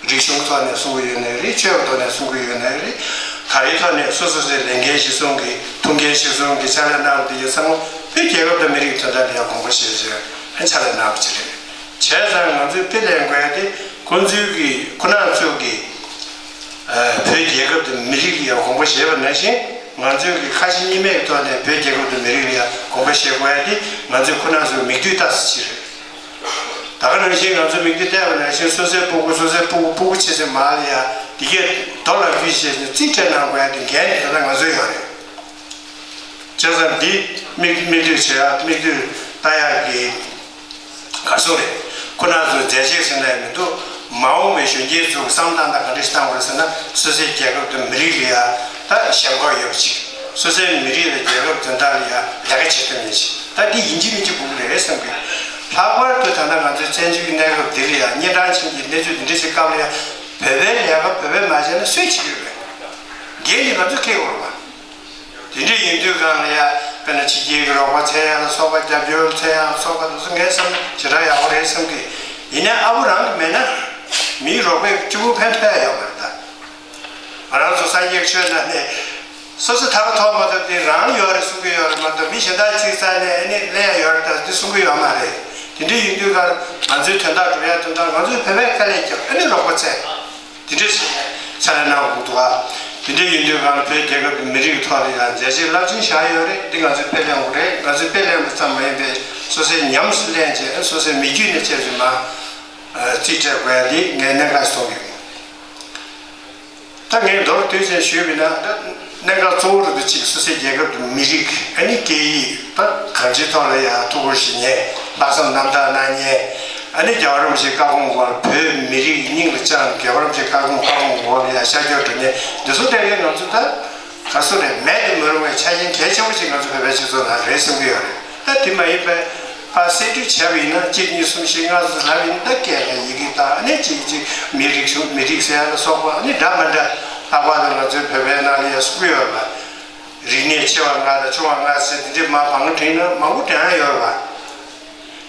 རིག་གཞུང་ཐོག་ནས་གསུང་གི་ཡོད་ནའི་རེད། ཆོས་ཐོག་ནས་གསུང་གི་ཡོད་ནའི་རེད། ག་རེའི་ཐོག་ནས་སོ་སོ་སོའི་ལས་འགན་གཞིར་བཟུང་གི་ཐུགས་འགན་གཞིར་བཟུང་གི་ཕྱག་ལས་གནང་བ་དེ་ཡིན་ཙང་བོད་རྒྱལ་ཁབ་དང་མི་རིགས་དོན་དག་ལ་ཡང་དགོངས་པ་བཞེས་བྱས་ཕྱག་ལས་གནང་བ་ཅིག་རེད། བྱས་ཙང་ང་ཚོས་དཔེ་ལེན་དགོས་ཡ་དེ་ཁོང་ཚོའི་གི་ཁོ་རང་ཚོ་གི་བོད་རྒྱལ་ཁབ་དང་མི་རིགས་ལ་ཡང་དགོངས་པ་བཞེས་པ་ནང་བཞིན། ང་ཚོས་ཀྱི་ཁ་ཞེ་གཉིས་མེད་ཀྱི་ཐོག་ནས་བོད་རྒྱལ་ཁབ་དང་མི་རིགས་ལ་ཡང་དགོངས་པ་བཞེས་དགོས་ཡ་དེ་ང་ཚོས་ཁོ་རང་ཚོའི་མིག་ལྟོས་ལྟ་ས་ཅིག་རེད། ད་ག་ནང་བཞིན་ང་ཚོ་མིག་ལྟོས་བལྟས་པ་ནང་བཞིན་སོ་སོའི་སྤུ་གུ་སོ་སོའི་སྤུ་གུ་སྤུ་གུ་ཆེ་ཆེ་མར་ལ་ཡ་དེ་གས་རྡོ་ལ་རྒྱུས་བྱས་ནས་རྩིས་སྤྲད་གནང་དགོས་ཡ་དེ་འགན་དེ་ད་ལྟ་ང་ཚོའི་ཡོད་རེད། བྱས་ཙང་འདི་མིག་མིག་ལྟོས་བྱེད་ཡ་མིག་ལྟོས་ལྟ་ཡ་གི་གར་སོང་རེད། ཁོ་རང་ཚོའི་མཛད་རྗེས་ཟེར་ན་ཡང་མི་འདུག་མ་འོངས་པའི་གཞོན་སྐྱེས་ཚོ་གི་བསམ་སྟངས་དང་ག་འདྲ་ཞིག་བཏང་དགོས་རེད་ཟེར་ན། སོ་སོའི་རྒྱལ་ཁབ་དང་མི་རིགས་ལ་ཡ་ད་ཞེན་ཁོག་ཡོད་པ་ཅིག་སོ་སོའི་མི་རིགས་ལ་རྒྱལ་ཁབ་དོན་དག་ལ་ཡ་ལས་ཀ་བྱེད་ཐུབ་མཁན་ཅིག་ད་འདི་ཡིན་གཅིག་མིན་གཅིག་དགོས་ཀྱི་རེད་བསམ་གི། ལྷག་པར་དུ་ད་ལྟ་ང་ཚོའི་བཙན་བྱོལ་གྱི་གནས་སྐབས་འདི་ལ་ཡ་གཉན་འཕྲང་ཅན་གྱི་གནས་ཚུལ་འདི་འདྲ་ཞིག་སྐབས་ལ་ཡ་བོད་པའི་ལས་ཀ་བོད་པས་མ་བྱས་ན་སུས་བྱེད་ཀྱི་རེད། འགན་འདི་ང་ཚོས་འཁྱེར་དགོས་རེད་པ། དེ་འདྲ་ཡིན་དུས་གང་ལ་ཡ་དཔེར་ན་ཕྱི་རྒྱལ་གྱི་རོགས་པ་འཚོལ་ཡ་ལ་སོགས་པ། རྒྱབ་སྐྱོར་འཚོལ་ཡ་ལ་སོགས་པ་དེ་ཚོ་ངས་བསམ་ན་ཞེ་དྲག་ཡག་པོ་རེད་བསམ་གི། ཡིན་ནའི་ཨ་བུ་རང་གི་མེད་ན་མིའི་རོགས་པས་གཅིག་པུ་ཕན་ཐོགས་ཡ་ཡོད་མ་རེད་ད། ང་རང་ཚོ་སངས་རྒྱས་ཆོས་ནང་ནས་སོ་སོ་ཐར་པ་ཐོབ་མ་ཐོབ་དེ་རང་ཡོད་རེད་གསུང་གི་ཡོད་རེད་མ་གཏོགས། མི་གཞན་དག་ཅིག་རྩ་ནས་ཨ་ནི་ལེན་ཡ་ཡོད་རེད་ད་དེ་གསུང་གི་ཡོད་མ་རེད། དེ་འདྲ་ཡིན་དུས་གང་ང་ཚོའི་དོན་དག་སྒྲུབ་ཡ་དོན་དག་ང་ཚོའི་བོད་པས་དཀའ་ལས་བརྒྱབ་ཨ་ནི་རོགས་པ་འཚོལ། དེ་འདྲ་ཕྱག་ལས་གནང་དགོས་འདུག་ཨ། དེ་འདྲ་ཡིན་དུས་གང་བོད་རྒྱལ་ཁབ་ཀྱི་མི་རིགས་ཐོག་ལ་ཡང་མཛད་རྗེས་རླབས་ཆེན་བཞག་ཡོད་རེད། འདི་ང་ཚོས་དཔེ་ལེན་དགོས་རེད། ང་ཚོས་དཔེ་ལེན་པ་ཙམ་མ་ཡིན་པའི་སོ་སོའི་ཉམས་སུ་ལེན་བྱས་སོ་སོའི་མི་རྒྱུད་ནས་བཅས་ཙམ་མ་རྩིས་སྤྲད་དགོས་ཡ་འདི་ངས་གནད་འགག་ཆེ་མཐོང་ཡོད། ད་ངས་མདོར་བསྡུས་ཙམ་ཞུས་པ་ཡིན་ན་ད་གནད་འགག་གཙོ་བོ་རུ་དུ་གཅིག་སོ་སོའི་རྒྱལ་ཁབ་ཀྱི་མི་རིགས་ཨ་ནི་སྐད་ཡིག་ད་གང་ཅིའི་ཐོག་ལ་ཡང་ཐུགས་ཁུར་བཞེས་མཁན། ལྷག་བསམ་རྣམ་དག་གནང་མཁན། ཨ་ནི་རྒྱལ་བ་རིན་པོ་ཆེའི་བཀའ་དགོངས་འོག་བོད་མི་རིགས་སྙིང་ལ་བཅངས། རྒྱལ་བ་རིན་པོ་ཆེའི་བཀའ་དགོངས་བཀའ་དགོངས་འོག་ལ་ཡང་ཤར་སྐྱོད་འགྲོ་མཁན་འདི་ཚོ་ལྟ་བུའི་ང་ཚོ་ད་ག་སུ་རེད། མེད་དུ་མི་རུང་བའི་ཆ་རྐྱེན་གལ་ཆེན་པོ་ཞིག་ང་ཚོ་བོད་པའི་སྤྱི་ཚོགས་ནང་རེད་བསམ་གྱི་ཡོད་རེད། ད་དེ་མ་ཡིན་པའི་ཕར་གསེད་བཀྲོལ་བྱས་པ་ཡིན་ན་གཅིག་གཉིས་གསུམ་བཞི་ལྔ་ཙམ་ལབ་ཡིན་ན་ད་སྐད་དང་ཡི་གེ་དང་ཨ་ནི་གཅིག་གཅིག་མི་རིགས་གཞུང་མི་རིགས་ཟེར་ཡ་ལ་སོགས་པ་ཨ་ནི་འདྲ་མི་འདྲ་ལྷག་པར་དུ་ང་ཚོའི་བོད་པའི་ནང་ལ་ཡ་གསུང་གི་ཡོད་པ། རིག་གནས་ཆེ་བ་ལྔ་དང་ཆུང་བ་ལྔ་ཟེར་དེ་འདྲའི་མ་མང་པོ་དྲན་ན་མང་པོ་དྲན་ཡ་ཡོད་རེད་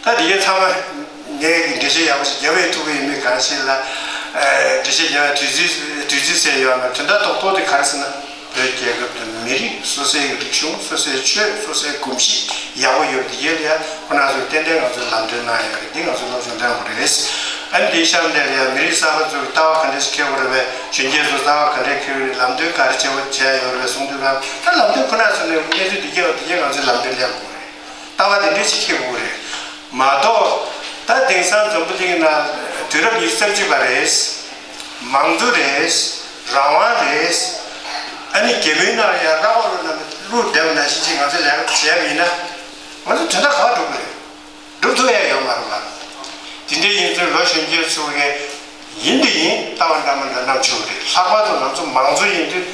པ། ད་དེ་གའི་ཚང་མ་ངས་འགྲེལ་བཤད་ཡག་པོ་ཞིག་རྒྱབ་ཡས་ཐུབ་ཀྱི་ཡོད་མེད་གང་ཤེས་ལ། འགྲེལ་བཤད་རྒྱབ་ཡ་དུས་ཚོད་དུས་ཚོད་ཟེར་ཡོད་ན་དོན་དག་རྡོག་རྡོག་དེ་ག་རེ་ཟེར་ན། བོད་རྒྱལ་ཁབ་དང་མི་རིགས་སོ་སོའི་རིག་གཞུང་སོ་སོའི་ཆོས་སོ་སོའི་གོམས་གཤིས་ཡག་པོ་ཡོད་དེ་གའི་ལ་ཡ་ཁོ་རང་ཚོས་ཏན་ཏན་ང་ཚོའི་ལམ་སྟོན་གནང་ཡོད་རེད། འདི་ང་ཚོས་སློབ་སྦྱོང་གནང་དགོས་རེད། ཨ་ནི་དེའི་གཤམ་དེ་ལ་ཡ་མི་རིགས་གསར་པ་ཚོས་ལྟ་བ་ག་འདྲ་ཞིག་འཁྱེར་དགོས་རེད་པས། གཞོན་སྐྱེས་ཚོས་ལྟ་བ་ག་འདྲ་འཁྱེར་དགོས་རེད། ལམ་སྟོན་ག་རེ་བྱེད་དགོས་བྱས་ཡོད་རེད་པས་གསུང་དུས་ག་ད་ལམ་སྟོན་ཁོ་ན་ཚོ་ནས་གནས་ཚུལ་འདི་སྐྱེ་བ་འདི་སྐྱེ་ང་ཚོའི་ལམ་སྟོན་ལེན་དགོས་རེད། ལྟ་བ་དེ་འདྲ་ཞིག་འཁྱེར་དགོས་རེད། མ་གཏོགས་ད་དེང་སང་འཛམ་བུ་གླིང་ན་དུས་རབས་ཉི་ཤུ་རྩ་གཅིག་པ་རེད། མང་གཙོ་རེད། རང་དབང་རེད། ཨ་ནི་རྒྱ་མིའི་ནང་ལ་ཡང་ར་བ་རུ་ནང་བླུགས་བསྡད་པ་ནང་བཞིན་ཅིག་ང་ཚོས་ལས་ཀ་བྱས་པ་ཡིན་ན་ང་ཚོ་དོན་དག་ག་པར་འགྲོ་གི་རེད། སྒྲུབ་ཐུབ་ཡ་ཡོད་མ་རེད་པ། དེ་འདྲའི་ཡིན་ཚུལ་ལོ་གཞོན་སྐྱེས་ཚོ་གིས་ཡིན་དེ་ཡིན་ལྟ་བ་འདྲ་མི་འདྲ་གནང་ཆོག་གི་རེད། ལྷག་པར་དུ་ང་ཚོ་མང་གཙོ་ཡིན་དུས་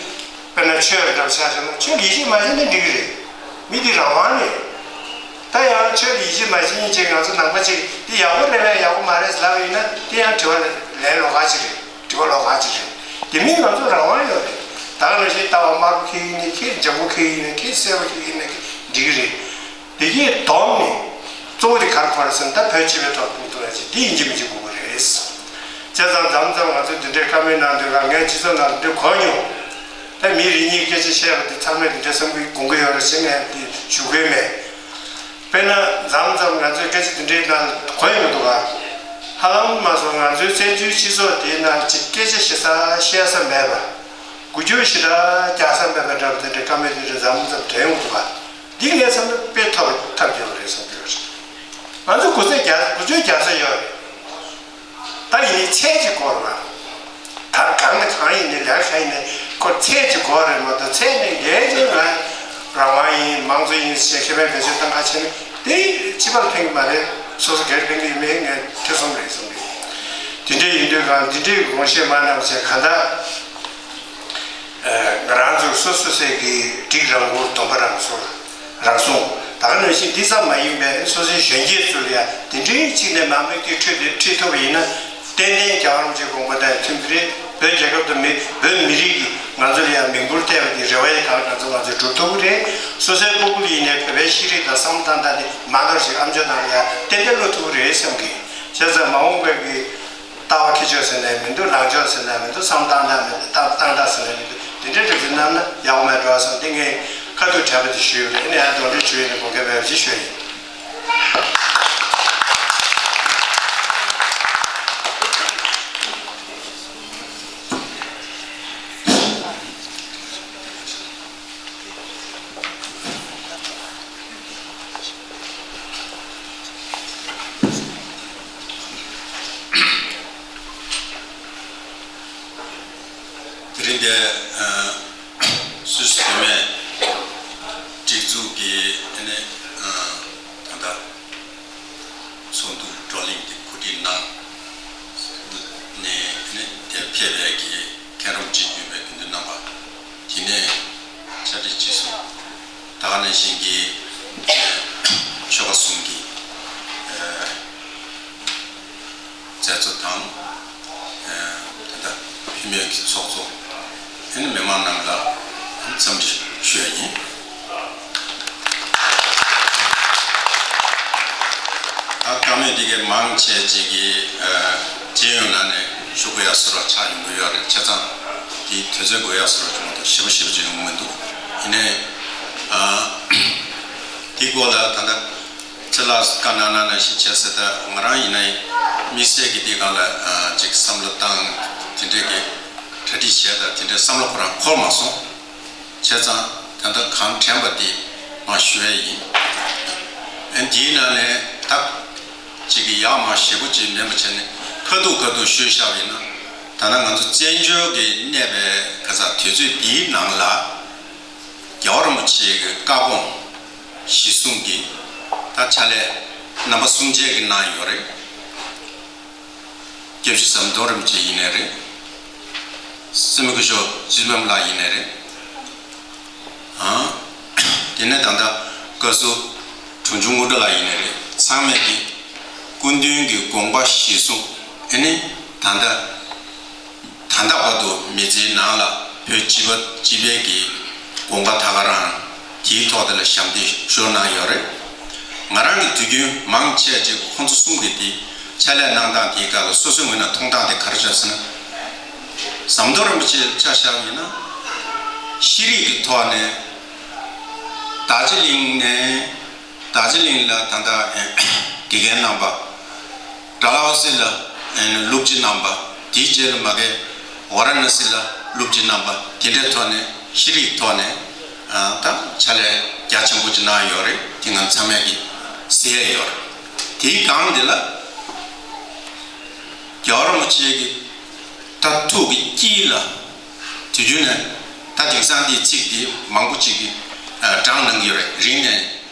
དཔེར་ན་ཆོས་རེ་འདྲ་ཆ་བཞག་ན་ཆོས་ལ་ཡིད་ཆེས་མ་བྱས་ན་འགྲིག་གི་རེད། མི་དེ་རང་དབང་རེད། ད་ཡང་ཆོས་ལ་ཡིད་ཆེས་མ་བྱེད་མཁན་ཅིག་ང་ཚོ་ནང་པ་ཅིག་འདི་ཡག་པོ་རེད་པས་ཡག་པོ་མ་རེད་ལབ་ཡིན་ན་དེ་ཡང་དྲི་བ་ལན་ལོགས་ཀ་ཅིག་རེད། དྲི་བ་ལོགས་ཀ་ཅིག་རེད། དེ་མིན་ང་ཚོ་རང་དབང་ཡོད་རེད། ད་ག་ནང་བཞིན་ལྟ་བ་དམར་པོ་འཁྱེར་ཡིན་ནའི་འཁྱེར། ལྗང་གུ་འཁྱེར་ཡིན་ནའི་འཁྱེར། སེར་པོ་འཁྱེར་ཡིན་ནའི་འཁྱེར། འགྲིག་གི་རེད། དེ་གའི་བསྡོམས་ནས་གཙོ་བོ་དེ་ ཁོ་ར་སེམས་ད་བོད་སྤྱི་པའི་ཐོག་ཕུགས་ཐུག་ཡ་ཅིག་འདི་ཡིན་གཅིག་མིན་གཅིག་དགོས་ཀྱི་རེད། བྱས་ཙང་མཚམས་མཚམས་ང་ཚོ་འདི་འདྲའི་བཀའ་མོལ་གནང་དུས་ཀ་ངས་སྤྱི་ཚོགས་ནང་འདི་གོ་མྱོང་། ད་མི་རེ་གཉིས་སྐད་ཆ་བཤད་པ་འདི་ཚང་མས་འདི་འདྲ་བསམ་གྱི་དགོངས་ཀྱི་ཡོད་རེད་ཟེར་ངས་འདི་ཞུ་གི་མེད། དཔེར་ན་མཚམས་མཚམས་ང་ཚོའི་སྐད་ཆ་འདི་འདྲའི་ནང་གོ་ཡི་མི་འདུག་ག་ཧ་ལམ་མ་སོང་ང་ཚོའི་བཙན་བྱོལ་སྤྱི་ཚོགས་འདིའི་ནང་ཅིག་སྐད་ཆ་བཤད་ས་བཤད་ས་མེད་པ། འགུལ་སྐྱོད་ཞེ་དྲག་རྒྱག་ས་མེད་པ་འདྲ་པོ་དེ་འདྲའི་བཀའ་མོལ་དེ་འདྲ་མཚམས་མཚམས་དྲན་ཡོང་འདུག་ག་འདི་ངས་བསམ་ན་དཔེ་ཐབས་ཐབས་སྐྱོ་བ་རེད་བསམ་གྱི་ཡོད་རེད། ང་ཚོ་འགུལ་སྐྱོད་རྒྱག་འགུལ་སྐྱོད་རྒྱག་ས་ཡོད་རེད། ད་ཡིན་ནའི་ཚད་ཅིག་འགོར་བ། ད་གང་ནས་གང་ཡིན་ནའི་ལས་ཀ་ཡིན་ནའི་ཁོ་ཚད་ཅིག་འགོར་རེད་མ་གཏོགས་ཚད་ནས་ཡལ་ཅིག་ང་རང་དབང་ཡིན་མང་གཙོ་ཡིན་ཞེས་ཁེ་ཕན་བེད་སྤྱོད་གཏོང་ག་བྱས་ནས་དེ་སྤྱི་པར་ཕན་གྱི་མ་རེད། སོ་སོ་སྒེར་ཕན་གྱི་ཡིན་མིན་ངས་ཐེ་ཚོམ་རེད་བསམ་གྱི། དེ་འདྲ་ཡིན་དུས་གང་འདི་འདྲའི་དགོངས་བཞེས་མ་གནང་བྱས་གང་ལྟར། ང་རང་ཚོ་སོ་སོ་སའི་གི་སྒྲིག་རང་མགོ་སྡོམ་པ་རང་སོ་རང་སྲུང་ད་ག་ནང་བཞིན་འདི་ཙམ་མ་ཡིན་པའི་སོ་སོའི་གཞོན་སྐྱེས་ཚོ་ལ་ཡང་འདི་འདྲའི་གཅིག་ནས་མང་མོས་ཀྱི་ཁྲོད་དུ་ཁྲིད་ཐུབ་པ་ཡིན་ན་ཏན་ཏན་རྒྱལ་བ་རིན་པོ་ཆེའི་དགོངས་པ་དང་མཐུན་གྱི་རེད། བོད་རྒྱལ་ཁབ་དང་མི་བོད་མི་རིགས་ཀྱིས་ང་ཚོ་ལ་ཡང་མིང་འབུལ་སྤྲད་པ་འདི་རེ་བ་ཡི་གང་གང་ཚོ་ང་ཚོས་སྒྲུབ་ཐུབ་ཀྱི་རེད། སོ་སོའི་སྤུ་གུ་ལ་ཡིན་ནའི་བོད་པའི་ཤེས་རིག་དང་བསམ་བློ་བཏང་སྟངས་འདི་མ་འདོར་ཞིག་ཨམ་ཅོག་ནང་ལ་ཡང་ཏན་ཏན་བླུག་ཐུབ་ཀྱི་རེད་བསམ་གི། བྱས་ཙང་མ་འོངས་པའི་གི་ལྟ་བ་འཁྱེར་ཆོག་ཟེར་ནའི་མི་འདུག་ལངས་ཕྱོགས་ཟེར་ནའི་མི་འདུག་བསམ་བཏང་སྟངས་མི་འདུག་བཏང་བཏང་སྟངས་ཟེར་ནའི་མི་འདུག་དེ་འདྲའི་རེ་འདུན་གནང་ན་ཡག་པོ་མེད་འགྲོ་བསམ་སྟེ་ངས་ཁ་ཐུག་དྲན་པ་དེ་ཞུས་ཡོད་རེད། ཨ་ནི་ཡང་གདོན་འདྲེ་ཞུ་ཡས་ནས་དགོངས་འགལ་མེད་པ་ཅིག་ཞུས་ཡིན། དེ་རིང་འདིར་སུད་སི་བོད་མིའི་སྒྲིག་འཛུགས་ཀྱི་ཨ་ནི་ད་ལྟ་ཚོགས་འདུ་བགྲོ་གླེང་འདི་གོ་སྒྲིག་གནང་ནས་ཨ་ནི་འདིར་ཕེབས་པའི་གི་མཁན་རིན་པོ་ཆེ་གྱུར་པའི་དགེ་འདུན་རྣམ་པ། དེ་ནས་བཅར་འདྲི་བྱེད་སོང་། ད་ག་ནང་བཞིན་གྱི་ཆོལ་ཁ་གསུམ་གྱི་མཛད་གཙོ་དང་ད་ལྟ་བུད་མེད་ཀྱི་ཚོགས་གཙོ་ཨ་ནི་མི་མང་རྣམས་ལ་འཚམས་འདྲི་ཞུ་ཡ་ཡིན། ད་བཀའ་མོལ་འདི་གའི་མང་ཆེ་ཅིག་གིས་ཨ་རྗེས་ཡོང་ལ་ནས་ཞུ་དགོས་ཡ་བཟོ་འདྲ་ཆགས་ཡོང་གི་ཡོད་རེད། བྱས་ཙང་དེའི་དུས་ཚོད་དགོས་ཡ་བཟོ་འདྲ་ཅུང་ཞེ་པོ་ཞེ་པོ་ཅིག་ཡོང་གི་མི་འདུག་ཡིན་ནའི་ཨ་དེའི་སྐོར་ལ་ད་ལྟ་ཁྱེད་ལ་བཀའ་གནང་ན་ནང་བཞིན་བྱས་ཟེར། ད་ང་རང་ཡིན་ནའི་དམིགས་བསལ་གྱི་དེའི་སྒང་ལ་ཨ་ཅིག་བསམ་བློ་བཏང་དེ་འདྲས་ཀྱི་གྲ་སྒྲིག་བྱས། ད་དེ་འདྲའི་བསམ་བློ་ཁོ་རང་འཁོར་མ་སོང་། བྱས་ཙང་ད་ལྟ་གང་དྲན་པ་དེ་མར་ཞུ་ཡས་ཡིན། ཨ་འདིའི་ནང་ནས་ད་ཅིག་གི་ཡག་མ་ཞེ་པོ་ཅིག་མིན་པ་བྱས་ནས་ཁ་ཐུག་ཁ་ཐུག་ཞུས་བཞག་པ་ཡིན་ན། ད་ལྟ་ང་ཚོ་བཙན་བྱོལ་གྱི་གནས་པའི་ག་ས་དུས་ཚོད་འདིའི་ནང་ལ་རྒྱལ་བ་རིན་པོ་ཆེ་གི་བཀའ་དགོངས་གཞི་བཟུང་གིས་ད་ཕྱག་ལས་རྣམ་པ་གསུམ་ཆའི་གི་གནང་ཡོད་རེད། སྐྱབས་རྗེ་ཟམ་གདོང་རིན་པོ་ཆེ་ཡིན་ནའི་རེད། སྲིད་སྐྱོང་སྐུ་ཞབས་ཚེ་རིང་ལགས་ཡིན་ནའི་རེད། ཨང་། དེ་ནས་ད་ལྟ་བཀའ་ཟུར་དྲུང་ཆུང་དངོས་གྲུབ་ལགས་ཡིན་ནའི་རེད། ཚང་མས་ཀྱི་སྐུ་མདུན་གྱི་དགོངས་པ་གཞིར་བཟུང་ཨ་ནི་ད་ལྟ་ད་ལྟ་བར་དུ་མི་ཚེའི་ནང་ལ་བོད་སྤྱི་པ་སྤྱི་པའི་གི་དགོངས་པ་ད་ག་རང་དེའི་ཐོག་དེ་ལ་ཞབས་འདེགས་ཞུ་གནང་ཡོད་རེད། ང་རང་གི་དུས་རྒྱུན་མང་ཆེ་ཅིག་ཁོང་ཚོ་གསུམ་གྱི་དེ་ཕྱག་ལས་གནང་སྟངས་དེའི་སྐབས་ལ་སོ་སོའི་ངོས་ནས་མཐོང་སྟངས་དེ་ག་རེ་བྱུང་ཟེར་ན། ཟམ་གདོང་རིན་པོ་ཆེ་ཆ་བཞག་པ་ཡིན་ན་ཤེས་རིག་གི་ཐོག་ནས་རྡོ་རྗེ་གླིང་ནས་རྡོ་རྗེ་གླིང་ལ་ད་ལྟ་དགེ་རྒན་གནང་བ། ཌལ་ཧོ་སི་ལ་སློབ་སྤྱི་གནང་བ། དེའི་རྗེས་ལ་མ་གི་ཝཱ་ར་ཎ་སི་ལ་སློབ་སྤྱི་གནང་བ། དེ་འདྲའི་ཐོག་ནས་ཤེས་རིག་ཐོག་ནས་ད་ཕྱག་ལས་རྒྱ་ཆེན་པོ་ཅིག་གནང་ཡོད་རེད། དེ་ང་ཚང་མས་ཀྱི་གཟིགས་ཡས་ཡོད་རེད། དེའི་སྒང་འདི་ལ་རྒྱལ་བ་རིན་པོ་ཆེ་གི་མཐར་ཐུག་གི་དཀྱིལ་ལ་དུས་རྒྱུན་ནས་ད་དེང་སང་འདིའི་ཚིག་འདི་མང་པོ་ཅིག་གིས་བགྲངས་གནང་གི་ཡོད་རེད། རིང་ནས་